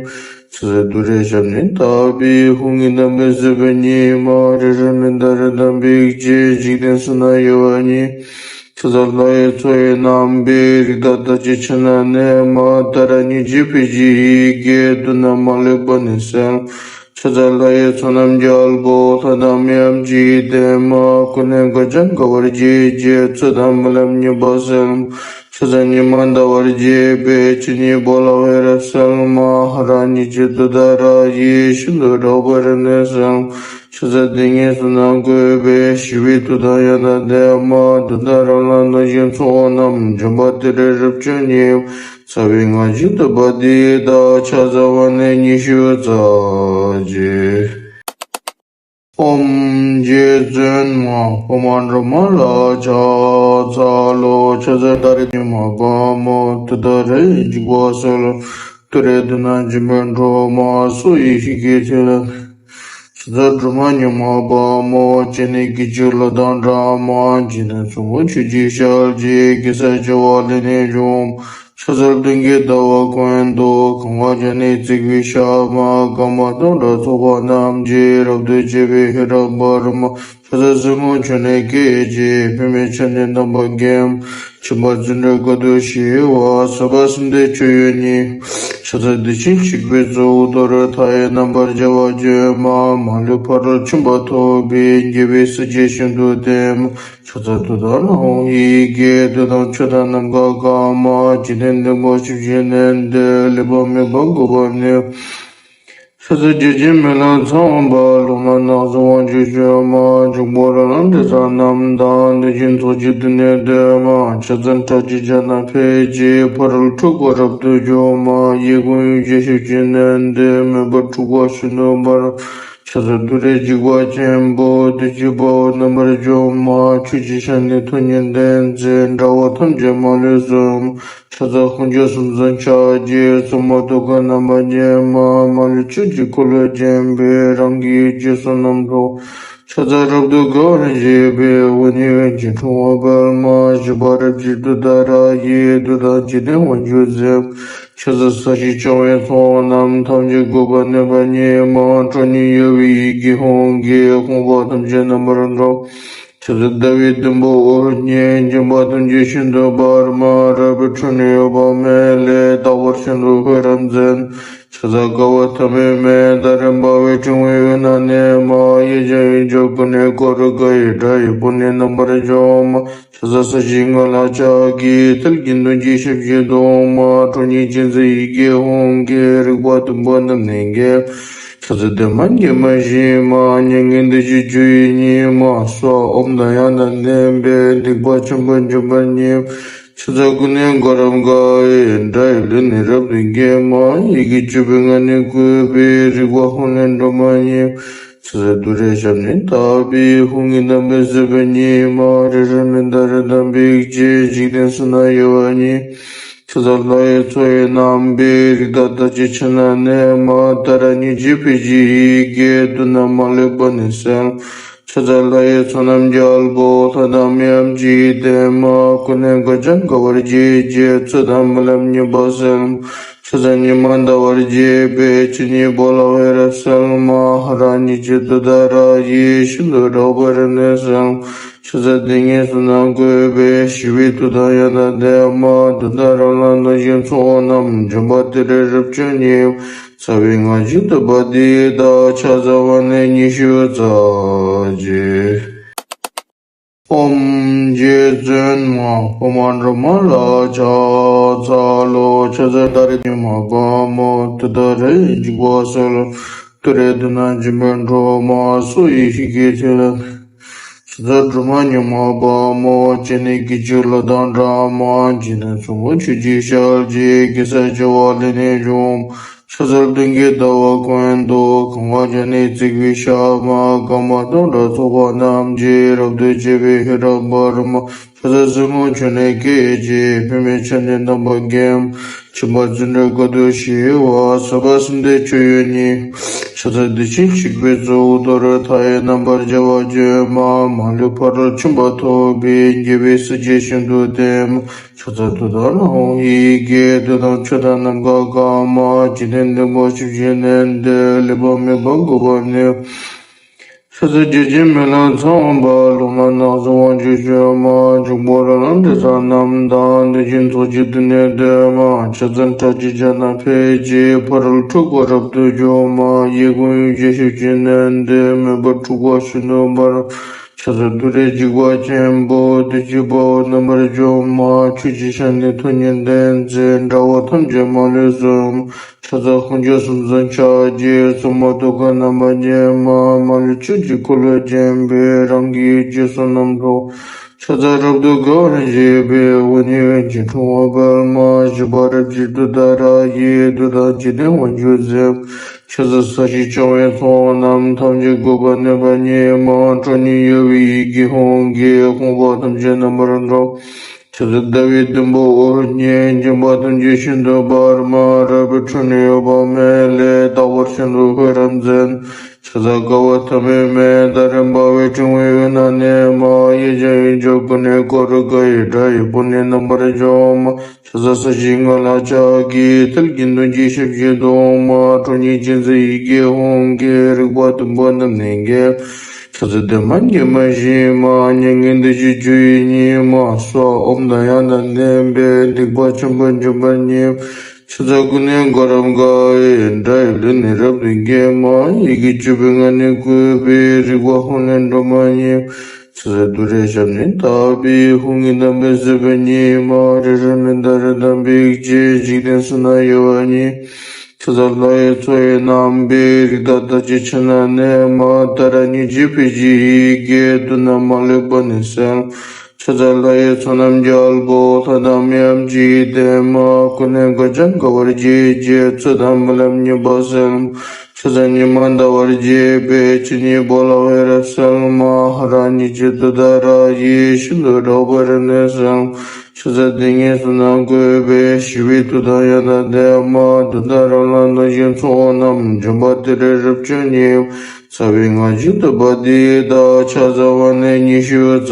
ཕྱག་འཚལ་ཏུ་རེའི་ཞབས་ནི་བརྡབས་པས། ཧཱུྃ་གི་གདངས་པས་བསྲེགས་པ་ཉིད་མ། རེ་རེ་མིག་ལྟར་གདངས་པའི་རྗེས། འཇིག་རྟེན་གསུམ་ན་གཡོ་བ་ཉིད། ཕྱག་འཚལ་ལྷ་ཡི་མཚོ་ཡི་རྣམ་པའི་རིགས། དག་དང་བཅས་ཕྱི་ནང་གནས་མ། ཏཱ་ར་གཉིས་བརྗོད་འཕེལ་གྱི་ཡི་གེས། བདུད་རྣམས་མ་ལུས་པ་ནི་སེལ། ཕྱག་འཚལ་ལྷ་ཡི་མཚོ་རྣམས་རྒྱལ་པོ། ལྷ་དང་མིའམ་ཅི་ཡིས་བསྟེན་མ། ཀུན་ནས་འགག་ཅིང་དགའ་བར་བྱེད་ཅིང་། ཚོགས་དང་རྨི་ལམ་ཉེས་པ་སེལ། ཕྱག་འཚལ་ཉི་མ་ཟླ་བར་བརྗིད་པའི། ཆོས་ཉིད་པོ་ལ་འོད་རབ་གསལ་མ། ཧ་ར་གཉིས་བརྗོད་ཏུཏྟཱ་ར་ཡིས། ཤིན་ཏུ་རབ་འབར་རབ་གནས་གསལ། ཕྱག་འཚལ་ཏིང་ངེ་འཛིན་ལ་བཀོད་པའི་ཞི་བའི་མཐུ་དང་ཡང་དག་ལྡན་མ། མདུན་དང་རང་ལ་གནང་ཞིང་ཚོགས་རྣམས་འབྱོན་པ་དེ་འདྲའི་རབ་བྱུང་ཉིད། རྩ་བའི་སྔགས་ཀྱི་བསྟོད་པ་འདི་དག་ཕྱག་འཚལ་བ་ནི་ཉི་ཤུ་རྩ་གཅིག། ཨོཾ་རྗེ་བཙུན་མ་འཕགས་མ་སྒྲོལ་མ་ལ་ཕྱག་འཚལ་ལོ། ཕྱག་འཚལ་ཏཱ་རེ་ཉི་མ་དཔལ་མོ་ཏུཏྟཱ་རའི་འཇིགས་པ་སེལ། ཏུ་རེ་དུ་ན་འཇིགས་པའི་སྒྲོལ་མ་སོགས་ཡེ་ཤེས་ཀྱི་ཐིག་ལེ། ཕྱག་འཚལ་སྒྲོལ་མ་ཉི་མ་དཔལ་མོ་སྤྱན་ནི་སྐད་ཅིག་ལྷ་དང་འདྲ་མ། འཇིག་རྟེན་གསུམ་མགོན་ཆུ་སྐྱེས་ཞལ་གྱི། གེ་སར་བྱེ་བ་ལས་ནི་བྱུང་། ཕྱག་འཚལ་སྟོན་ཀའི་ཟླ་བ་ཀུན་ཏུ། གང་བ་བརྒྱ་ནི་བརྩེགས་པའི་ཞགས་མ། སྐར་མ་སྟོང་ཕྲག་ཚོགས་པ་རྣམས་ཀྱིས། རབ་ཏུ་ཕྱེ་བའི་ཧེ་རུ་པདྨ། ཕྱག་འཚལ་སྲིན་མོ་ཆུ་ནས་སྐད་ཅིག། པདྨས་ཁྱབ་ནས་དམ་པ་བརྒྱན། མཁྱེན་པ་བརྩོན་འགྲུས་དཀའ་ཐུབ་ཞི་བ། ཟབ་པ་གསུམ་ལྡན་སྤྱོད་ཡུལ་ཉིད། ཕྱག་འཚལ་བདེ་ཆེན་གཤེགས་པའི་གཙོ་བོ་མཐོ་རིས་མཐའ་ཡས་རྣམ་པར་རྒྱལ་བ་ཀྱེ་མ། མ་ལུས་ཕ་རོལ་ཕྱིན་པ་ཐོབ་པའི། རྒྱལ་བའི་སྲས་བཅས་ཤིན་ཏུ་བསྟེན། ཕྱག་འཚལ་ཏུཏྟཱ་ན་ཧཱུྃ་ཡི་གེ། བདུད་དང་ཆོས་དང་ནམ་མཁའ་དཀར་མ། འཇིག་རྟེན་བདེན་པ་ཆུ་བཞིན་ནི་འདི། ལེགས་པར་མོས་པ་འགུགས་པར་ནུས། ཕྱག་འཚལ་བརྒྱ་བྱིན་མེ་ལྷ་ཚངས་པ། རླུང་ལྷ་ནག་བཟའ་དབང་ཕྱུག་ཤོད་མ། འཇུག་པོ་ར་ལ་འདྲེ་ཚང་རྣམས་དང་། གནོད་སྦྱིན་ཚོགས་ཀྱིས་བསྟོད་ནས་བསྟོད་མ། ཕྱག་འཚལ་ཁྲག་ཁྱུང་བྱ་རྣམས་ཕལ་གྱིས། ཕ་རོལ་འཁྲུགས་པ་རབ་ཏུ་འཇོམས་མ། གཡས་བསྐུམ་གཡོན་བརྐྱང་ཞབས་ཀྱིས་མནན་ཏེ། མོས་པ་འཁྲུགས་པ་ཤིན་ཏུ་འབར། ཕྱག་འཚལ་ཏུ་རེ་འཇིགས་པ་ཆེན་པོ། བདུད་ཀྱི་དཔའ་བོ་རྣམ་པར་འཇོམས་མ། ཆུ་སྐྱེས་ཞལ་ནི་ཐོར་ཉིད་ལྡན་མཛད། དགྲ་བོ་ཐམས་ཅད་མ་ལུས་གསོད། ཕྱག་འཚལ་ཧཱུྃ་ཕྱོགས་གསུམ་མཚོན་ཕྱག་རྒྱའི། སྲུང་མ་ཐུགས་ཀར་རྣམ་པར་བརྒྱན་མ། མ་ལུས་ཆོས་ཀྱི་འཁོར་ལོས་བརྒྱན་པའི། རང་གི་རྗེས་སུ་རྣམ་འགྲོ། ཕྱག་འཚལ་རབ་ཏུ་དགའ་བར་བཞད་པའི། འོད་ནི་འོད་ཀྱི་ཕྲེང་བ་པདྨ། བཞད་པ་རབ་བརྗིད་ཏུཏྟཱ་ར་ཡིས། བདུད་དང་འཇིག་རྟེན་དབང་ཕྱུག་འཛིན། ཕྱག་འཚལ་ས་གཞི་ཕྱོགས་བས་ཚོགས་རྣམས། ཐམས་ཅད་འགུགས་པར་ནུས་པ་ཉིད་མ། ཁྲོ་གཉེར་གཡོ་བའི་ཡི་གེ་ཧཱུྃ་གིས། ཕོངས་པ་ཐམས་ཅད་རྣམ་པར་འགྲོལ། ཕྱག་འཚལ་ཟླ་བའི་དུམ་བུ་འོད་བརྒྱན། འཇིགས་པ་ཐམས་ཅད་ཤིན་ཏུ་འབར་མ། རལ་པའི་ཁྲོད་ནས་གཡོ་བ་མེད་ལས། རྟག་པར་ཤིན་ཏུ་འཕེལ་རབ་མཛད། ཕྱག་འཚལ་དགའ་བ་ཐ་མལ་མེད། ཏཱ་རེ་འབར་བའི་ཕྲེང་བའི་དབུས་ན་གནས་མ། གཡས་བརྐྱང་གཡོན་བརྐྱང་ཀུན་ནས་བསྐོར་དགའ་བའི། དགྲ་ཡི་དཔུང་ནི་རྣམ་པར་འཇོམས་མ། ཕྱག་འཚལ་ས་གཞིའི་མངལ་ལ་ཕྱག་གིས། མཐིལ་གྱིས་མདུན་གྱི་ཞབས་ཀྱིས་བརྡུང་མ། ཁྲོ་གཉེར་ཅན་མཛད་ཡི་གེ་ཧཱུྃ་གིས། རིག་པ་བདུན་པོ་རྣམས་ནི་འགེམས། ཕྱག་འཚལ་བདེ་མ་དགེ་མ་ཞི་མ། མྱ་ངན་འདས་ཞི་སྤྱོད་ཡུལ་ཉིད་མ། གསོལ་བ་ཨོཾ་དང་ཡང་དག་ལྡན་པས། སྡིག་པ་ཆེན་པོ་འཇོམས་པ་ཉིད། ཕྱག་འཚལ་ཀུན་ནས་བསྐོར་རབ་དགའ་བའི། དགྲ་ཡི་ལུས་ནི་རབ་ཏུ་འགེམས་མ། ཡི་གེ་བཅུ་པའི་ངག་ནི་བཀོད་པའི། རིག་པ་ཧཱུྃ་ལས་སྒྲོལ་མ་ཉིད། ཕྱག་འཚལ་ཏུ་རེའི་ཞབས་ནི་བརྡབས་པའི། ཧཱུྃ་གི་བསྣམས་པས་གཟིར་བ་ཉིད་མ། རེ་རེ་མིག་དང་རེ་དང་འབིགས་བྱེད། འཇིག་རྟེན་གསུམ་ན་གཡོ་བ་ཉིད། ཕྱག་འཚལ་ལྷ་ཡི་མཚོ་ཡི་རྣམ་པའི། རིགས་བདག་དར་ཅིག་ཕྱག་ན་གནས་མ། ཏཱ་ར་གཉིས་ཀྱིས་ཕུལ་བྱས་ཡི་གེ། བསྡུ་ན་མ་ལུས་པ་ནི་སེལ། ཕྱག་འཚལ་ལྷ་ཡི་ཚོགས་རྣམས་རྒྱལ་པོ། ལྷ་དང་མིའམ་ཅི་ཡིས་བསྟེན་མ། ཀུན་ནས་དགའ་བྱ་དགའ་བར་བྱེད་ཅིང་། ཚོགས་དང་རྨི་ལམ་ཉེས་པ་སེལ། ཕྱག་འཚལ་ཉི་མ་ཟླ་བར་བྱེད་པའི། ཕྱི་ཉིན་པོ་ལ་འོད་རབ་གསལ་མ། ཧ་ར་གཉིས་ཀྱིས་ཏུཏྟཱ་ར་ཡིས། ཤིན་ཏུ་རབ་འོད་རབ་གནས་སེལ། ཕྱག་འཚལ་ཏིང་ངེ་འཛིན་ལ་བཀོད་པའི། ཞི་བའི་མཐུ་དང་ཡང་དག་ལྡན་མ། མདུན་དང་རང་ལ་གནང་ཞིང་ཚོགས་རྣམས། འབྱོན་པ་དེ་འདྲའི་རབ་བྱུང་ཉིད། རྩ་བའི་སྔགས་ཀྱི་བསྟོད་པ་འདི་དག་ཕྱག་འཚལ་བ་ནི་ཉི་ཤུ་རྩ་གཅིག། ཨོཾ་རྗེ་བཙུན་མ་འཕགས་མ་སྒྲོལ་མ་ལ་ཕྱག་འཚལ་ལོ། ཕྱག་འཚལ་ཏཱ་རེ་ཉི་མ་དཔལ་མོ་ཏུཏྟཱ་རའི་འཇིགས་པ་སེལ། ཏུ་རེ་དུ་ན་འཇིགས་པའི་སྒྲོལ་མ་སོགས་ཡེ་ཤེས་ཀྱི་ཐིག་ལེ། ཕྱག་འཚལ་སྒྲོལ་མ་ཉི་མ་དཔལ་མོ་སྤྱན་ནི་སྐད་ཅིག་ལྷ་དང་འདྲ་མ། འཇིག་རྟེན་གསུམ་མགོན་ཆུ་སྐྱེས་ཞལ་གྱི། གེ་སར་བྱེ་བ་ལས་ནི་བྱུང་། ཕྱག་འཚལ་སྟོན་ཀའི་ཟླ་བ་ཀུན་ཏུ། གང་བ་བརྒྱ་ནི་བརྩེགས་པའི་ཞགས་མ། སྐར་མ་སྟོང་ཕྲག་ཚོགས་པ་རྣམས་ཀྱིས། རབ་ཏུ་ཕྱེ་བའི་ཧེ་རུ་པདྨ། ཕྱག་འཚལ་སྲིན་མོ་ཆུ་ནས་སྐད་ཅིག། པདྨས་ཁྱབ་ནས་དམ་པ་བརྒྱན། མཁྱེན་པ་བརྩོན་འགྲུས་དཀའ་ཐུབ་ཞི་བ། ཟབ་པ་གསུམ་ལྡན་སྤྱོད་ཡུལ་ཉིད། ཕྱག་འཚལ་བདེ་ཆེན་གཤེགས་པའི་གཙོ་བོ། མཐོ་རིས་མཐའ་ཡས་རྣམ་པར་རྒྱལ་བ་ཀྱེ་མ། མ་ལུས་ཕ་རོལ་ཕྱིན་པ་ཐོབ་པའི། རྒྱལ་བའི་སྲས་བཅས་ཤིན་ཏུ་བསྟེན། ཕྱག་འཚལ་ཏུཏྟཱ་ན་ཧཱུྃ་ཡི་གེ། བདུད་དང་ཆོས་དང་ནམ་མཁའ་དཀར་མ། འཇིག་རྟེན་བདེན་པ་ཆུ་བཞིན་ནི་འདི། ལེགས་པར་མོས་པ་འགུགས་པར་ནུས། ཕྱག་འཚལ་བརྒྱ་བྱིན་མེ་ལྷ་ཚངས་པ། རླུང་ལྷ་ནག་བཟའ་དབང་ཕྱུག་ཤོད་མ། འཇུག་པོ་ར་ལ་འདྲེ་ཚང་རྣམས་དང་། གནོད་སྦྱིན་ཚོགས་ཀྱིས་བསྟོད་ནས་བསྟོད་མ། ཕྱག་འཚལ་ཁྲག་ཁྱུང་བྱ་རྣམས་ཕལ་གྱིས། ཕ་རོལ་འཁྲུགས་པ་རབ་ཏུ་འཇོམས་མ། གཡས་བསྐུམ་གཡོན་བརྐྱང་ཞབས་ཀྱིས་མནན་ཏེ། མོས་པ་འཁྲུགས་པ་ཤིན་ཏུ་འབར། ཕྱག་འཚལ་ཏུ་རེ་འཇིགས་པ་ཆེན་པོ་བདུད་ཀྱི་དཔའ་བོ་རྣམ་པར་འཇོམས་མ། ཆོས་ཀྱི་ཞལ་ནི་ཐུགས་ཉིད་ལྡན་མཛད། དགྲ་བོ་ཐམས་ཅད་མ་ལུས་གསོད། ཕྱག་འཚལ་དཔུང་བཅུ་གསུམ་ཚང་ཕྱག་རྒྱའི། སྲུང་མ་ཐུགས་ཀར་རྣམ་པར་བརྒྱན་མ། མ་ལུས་ཕྱོགས་ཀྱི་འཁོར་ལོས་བརྒྱན་པའི། རང་གི་རྗེས་སུ་རྣམ་འགྲོ། ཕྱག་འཚལ་རབ་ཏུ་དགའ་བར་བྱེད་པའི། འོད་ནི་འོད་ཀྱི་འཁྲུལ་བ་སྤེལ་མ། བཞད་པ་རབ་ཀྱི་ཏུཏྟཱ་ར་ཡིས། བདུད་དང་འཇིག་རྟེན་དབང་ཕྱུག་བསད། ཕྱག་འཚལ་ས་གཞི་ཕྱོགས་བའི་ཚོགས་རྣམས། ཐམས་ཅད་འགུགས་པར་ནུས་པ་ཉིད་མ། ཁྲོ་གཉིས་གཡོ་བའི་ཡི་གེ་ཧཱུྃ་གིས། ཕོངས་པ་ཐམས་ཅད་རྣམ་པར་འགྲོལ། ཕྱག་འཚལ་ཟླ་བའི་དུམ་བུ་འོད་བརྒྱན། འགྱིང་བག་ཐམས་ཅད་ཤིན་ཏུ་འབར་མ། རལ་པའི་ཁྲོད་ནས་གཡོ་བ་མེད་ལས། རྟག་པར་ཤིན་ཏུ་འཕེལ་རབ་མཛད། ཕྱག་འཚལ་དགའ་བ་ཐ་མལ་མའི། ཟླ་རེ་འབར་བའི་ཕྲེང་བའི་དབུས་ན་གནས་མ། གཡས་བརྐྱང་གཡོན་བརྐྱང་ཀུན་ནས་བསྐོར་དགའ་བའི། དགྲ་ཡི་དཔུང་ནི་རྣམ་པར་འཇོམས་མ། ཕྱག་འཚལ་ས་གཞིའི་མངལ་ལ་ཕྱག་གིས། མཐིལ་གྱིས་མདུན་གྱི་ཞབས་ཀྱིས་བརྡུང་མ། ཁྲོ་གཉིས་ཅན་མཛད་ཡི་གེ་ཧཱུྃ་གིས། རིག་པ་བདུན་པོ་རྣམས་ནི་འགེམས། ཕྱག་འཚལ་བདེ་མ་དགེ་མ་ཞི་མ། མྱ་ངན་འདས་ཞི་སྤྱོད་ཡུལ་ཉིད་མ། གསོ་བ་ཨོཾ་དང་ཡང་དང་ལྡན་པས། སྡིག་པ་ཆེན་པོ་འཇོམས་པ་ཉིད། ཕྱག་འཚལ་ཀུན་ནས་བསྐོར་རབ་དགའ་བའི། དགྲ་ཡི་ལུས་ནི་རབ་ཏུ་འགེམས་མ། ཡི་གེ་བཅུ་པའི་ངག་ནི་བཀོད་པའི། རིག་པ་ཧཱུྃ་ལས་སྒྲོལ་མ་ཉིད། ཕྱག་འཚལ་ཏུ་རེ་ཞབས་ནི་བརྡབས་པའི། ཧཱུྃ་གི་བསྣམས་པས་གཟིར་བ་ཉིད་མ། རེ་རེ་མིག་ཏུ་རེ་དང་འབིགས་བྱེད། འཇིག་རྟེན་གསུམ་ན་གཡོ་བ་ཉིད། ཕྱག་འཚལ་ལྷ་ཡི་མཚོ་ཡི་རྣམ་པའི། རིགས་དང་རྟགས་ཅན་ཕྱག་ན་གནས་མ། ཏཱ་ར་གཉིས་ཀྱིས་འཕེལ་གྱུར་ཡི་གེ། བདུད་རྣམས་མ་ལུས་པ་ནི་སེལ། ཕྱག་འཚལ་ལྷ་ཡི་ཚོགས་རྣམས་རྒྱལ་པོ། ལྷ་དང་མིའམ་ཅི་ཡིས་བསྟེན་མ། ཀུན་ནས་དགའ་ཞིང་དགའ་བར་བྱེད་ཅིང་། ཚོགས་དང་སྨོན་ལམ་ཉེས་པ་སེལ། ཕྱག་འཚལ་ཉི་མ་ཟླ་བར་བྱེད་པའི། ཕྱོགས་གཉིས་པོ་ལ་འོད་རབ་གསལ་མ། ཧ་ར་གཉིས་ཀྱི་ཏུཏྟཱ་ར་ཡིས། ཤིན་ཏུ་རབ་འབར་རབ་གནས་སེལ། ཕྱག་འཚལ་དེ་ཉིད་གསུམ་རྣམས་བཀོད་པའི། ཞི་བའི་མཐུ་དང་ཡང་དག་ལྡན་མ། ཏུཏྟཱ་ར་ལ་བཟླ་ཞིང་ཚོགས་རྣམས། འཇོམས་པ་ཏུ་རེ་རབ་མཆོག་ཉིད། རྩ་བའི་སྔགས་བཞིན་བཏུ་བ་འདི་དག། ཕྱག་འཚལ་བ་ནི་ཉི་ཤུ་རྩ་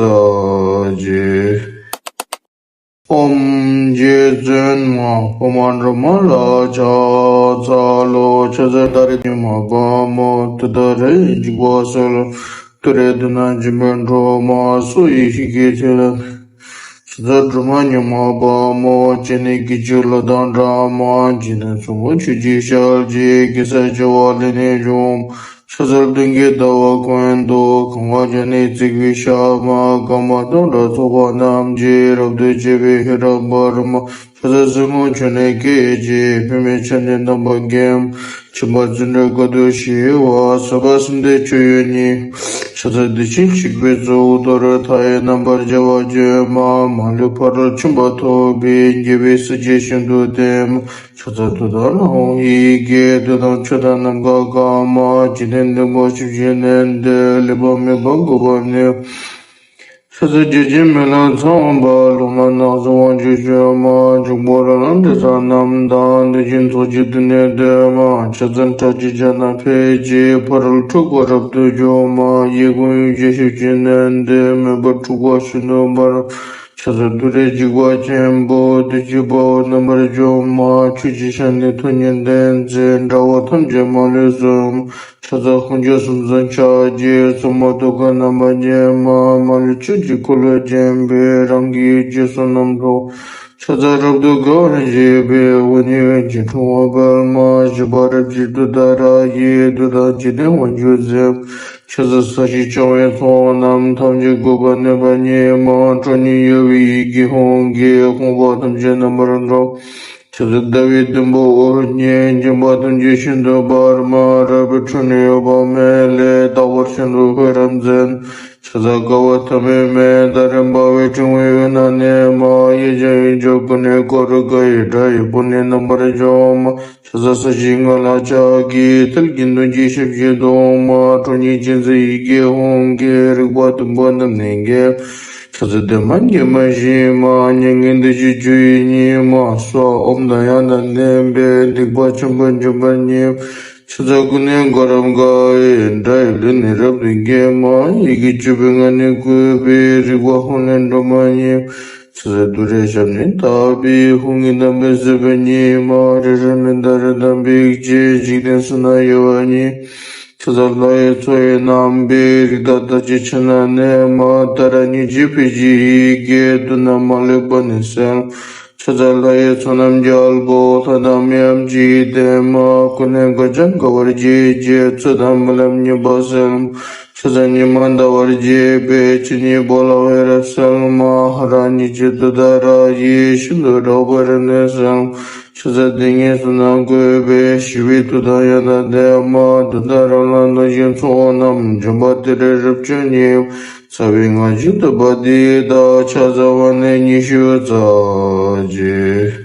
གཅིག། ཨོཾ་རྗེ་བཙུན་མ་འཕགས་མ་སྒྲོལ་མ་ལ་ཕྱག་འཚལ་ལོ། ཕྱག་འཚལ་ཏཱ་རེ་ཉི་མ་དཔའ་མོ། ཏུཏྟཱ་ར་ཡི་འཇིགས་པ་སེལ། ཏུ་རེ་བདུད་རྣམས་འཇོམས་པའི་སྒྲོལ་མ། སོགས་ཡི་ཡི་གེ་ཐོད། ཕྱག་འཚལ་སྒྲོལ་མ་ཉི་མ་དཔའ་མོ། སྤྱན་ནི་སྐད་ཅིག་གློག་དང་འདྲ་མ། འཇིག་རྟེན་གསུམ་མགོན་ཆུ་སྐྱེས་ཞལ་གྱི། གེ་སར་བྱེ་བ་ལས་ནི་བྱུང་། ཕྱག་འཚལ་སྟོན་ཀའི་ཟླ་བ་ཀུན་ཏུ། གང་བ་བརྒྱ་ནི་བརྩེགས་པའི་ཞགས་མ། སྐར་མ་སྟོང་ཕྲག་ཚོགས་པ་རྣམས་ཀྱིས། རབ་ཏུ་ཕྱེ་བའི་ཧེ་རབ་འབར་མ། ཕྱག་འཚལ་སྲིན་མོ་ཁྱོན་ནི་སྐད་ཅིག་ཕུལ་མའི་ཕྱག་ནི་དམ་པ་འགེམས། ཆེན་པོ་བརྩོན་འགྲུས་དཀའ་ཐུབ་ཞི་བ། ཟབ་པ་གསུམ་ལྡན་སྤྱོད་ཡུལ་ཉིད། ཕྱག་འཚལ་བདེ་ཆེན་གཤེགས་པའི་གཙུག་ཏོར། མཐའ་ཡས་རྣམ་པར་རྒྱལ་བ་སྤྱན་མ། མ་ལུས་ཕ་རོལ་ཕྱིན་པ་ཐོབ་པའི། རྒྱལ་བའི་སྲས་ཀྱིས་ཤིན་ཏུ་བསྟེན་མ། ཕྱག་འཚལ་ཏུཏྟཱ་ར་ཧཱུྃ་ཡི་གེ། བདུད་དང་ཆོས་དང་ནམ་མཁའ་གང་མ། འཇིག་རྟེན་བདེ་འགོད་ཞབས་ཀྱིས་མནན་ཏེ། ལེགས་པར་མོས་པ་འགུགས་པ་ནི། ཕྱག་འཚལ་བརྒྱ་བྱིན་མེ་ལྷ་ཚངས་པ། སློབ་མ་སྣ་ཚོགས་དབང་ཕྱུག་མཆོད་མ། འཇུག་པོ་ར་ལ་འདྲེ་ཚང་རྣམས་དང་། བདེ་ཆེན་ཚོགས་ཀྱིས་བསྟུན་ནས་བསྟོད་མ། ཕྱག་འཚལ་ཁྲག་ཀྱི་ཆར་དང་འཕེལ་གྱི། ཕ་རོལ་འཁྲུལ་འཁོར་རབ་ཏུ་འཇོམས་མ། གཡས་བསྐུམ་གཡོན་བརྐྱང་ཞབས་ཀྱིས་མནན་ཏེ། མོས་པ་འཁྲུལ་འཁོར་ཤིན་ཏུ་འབར། ཕྱག་འཚལ་ཏུ་རེ་འཇིགས་པ་ཆེན་པོ། བདུད་ཀྱི་དཔའ་བོ་རྣམ་པར་འཇོམས་མ། ཆོས་ཀྱི་ཞལ་ནི་ཐུགས་ཉིད་ལྡན་མཛད། དགྲ་བོ་ཐམས་ཅད་མ་ལུས་གསོད། ཕྱག་འཚལ་དཔུང་བཅུ་གསུམ་ཚང་ཕྱག་རྒྱའི། སྲུང་མ་ཐུགས་ཀར་རྣམ་པར་བརྒྱན་མ། མ་ལུས་ཕྱོགས་ཀྱི་འཁོར་ལོས་བརྒྱན་པའི། རང་གི་རྗེས་སུ་རྣམ་འགྲོ། ཕྱག་འཚལ་རབ་ཏུ་དགའ་བར་བྱེད་པའི། འོད་ནི་འོད་ཀྱི་འཁྲུལ་བ་སྤེལ་མ། བཞད་པ་རབ་ཀྱི་ཏུཏྟཱ་ར་ཡིས། བདུད་དང་འཇིག་རྟེན་དབང་ཕྱུག་བསད། ཕྱག་འཚལ་ས་གཞི་ཕྱོགས་བའི་ཚོགས་རྣམས། ཐམས་ཅད་འགུགས་པར་ནུས་པ་ཉིད་མ། ཁྲོ་གཉིས་གཡོ་བའི་ཡི་གེ་ཧཱུྃ་གིས། ཕོངས་པ་ཐམས་ཅད་རྣམ་པར་འགྲོལ། ཕྱག་འཚལ་ཟླ་བའི་དུམ་བུ་འོད་བརྒྱན། འགྱིང་བག་ཐམས་ཅད་ཤིན་ཏུ་འབར་མ། རལ་པའི་ཁྲོད་ནས་གཡོ་བ་མེད་ལས། རྟག་པར་ཤིན་ཏུ་འཕེལ་རབ་མཛད། ཕྱག་འཚལ་དགའ་བ་ཐ་མལ་མའི། ཟླ་རེ་འབར་བའི་ཕྲེང་བའི་དབུས་ན་གནས་མ། གཡས་བརྐྱང་གཡོན་བརྐྱང་ཀུན་ནས་བསྐོར་དགའ་བའི། དགྲ་ཡི་དཔུང་ནི་རྣམ་པར་འཇོམས་མ། ཕྱག་འཚལ་ས་གཞིའི་མངལ་ལ་ཕྱག་གིས། མཐིལ་གྱིས་མདུན་གྱི་ཞབས་ཀྱིས་བརྡུང་མ། ཁྲོ་གཉིས་ཅན་མཛད་ཡི་གེ་ཧཱུྃ་གིས། རིག་པ་བདུན་པོ་རྣམས་ནི་འགེམས། ཕྱག་འཚལ་བདེ་མ་དགེ་མ་ཞི་མ། མྱ་ངན་འདས་ཞི་སྤྱོད་ཡུལ་ཉིད་མ། གསོ་བ་ཨོཾ་དང་ཡང་དང་ལྡན་པས། སྡིག་པ་ཆེན་པོ་འཇོམས་པ་ཉིད། ཕྱག་འཚལ་ཀུན་ནས་བསྐོར་རབ་དགའ་བའི། དགྲ་ཡི་ལུས་ནི་རབ་ཏུ་འགེམས་མ། ཡི་གེ་བཅུ་པའི་ངག་ནི་བཀོད་པའི། རིག་པ་ཧཱུྃ་ལས་སྒྲོལ་མ་ཉིད། ཕྱག་འཚལ་ཏུ་རེ་ཞབས་ནི་བརྡབས་པའི། ཧཱུྃ་གི་བསྣམས་པས་གཟིར་བ་ཉིད་མ། རེ་རེ་མིག་ཏུ་རེ་དང་འབིགས་བྱེད། འཇིག་རྟེན་གསུམ་ན་གཡོ་བ་ཉིད། ཕྱག་འཚལ་ལྷ་ཡི་མཚོ་ཡི་རྣམ་པའི། རིགས་དང་རྟགས་ཅན་ཕྱག་ན་གནས་མ། ཏཱ་ར་གཉིས་ཀྱིས་འཕེལ་གྱུར་ཡི་གེ། བདུད་རྣམས་མ་ལུས་པ་ནི་སེལ། ཕྱག་འཚལ་ལྷ་ཡི་ཚོགས་རྣམས་རྒྱལ་པོ། ལྷ་དང་མིའམ་ཅི་ཡིས་བསྟེན་མ། ཀུན་ནས་དགའ་ཞིང་དགའ་བར་བྱེད་ཅིང་། ཚོགས་དང་སྨོན་ལམ་ཉེས་པ་སེལ། ཕྱག་ ཕྱག་འཚལ་ཉི་མ་ཟླ་བར་བརྗིད་པའི། ཕྱི་ཉིན་བོད་ལ་འོད་རབ་གསལ་མ། ཧ་ར་གཉིས་ཀྱི་དུས་མཐའ་ར་ཡི། ཤིན་ཏུ་རོལ་པར་གནས་གསལ་མ། ཕྱག་འཚལ་དེ་ཉིད་བསོད་ནམས་བཀོད་པའི། ཞི་བའི་དུས་མཐའ་ཡང་དག་ལྡན་མ། དུས་མཐའ་ར་ལ་གནོད་སྦྱིན་ཚོགས་རྣམས། འཇོམས་པ་ཏུ་རེ་རབ་བྱུང་ཉིད། རྩ་བའི་སྔགས་ཀྱི་བསྟོད་པ་འདི་དག་ཕྱག་འཚལ་བ་ནི་ཉི་ཤུ་རྩ་གཅིག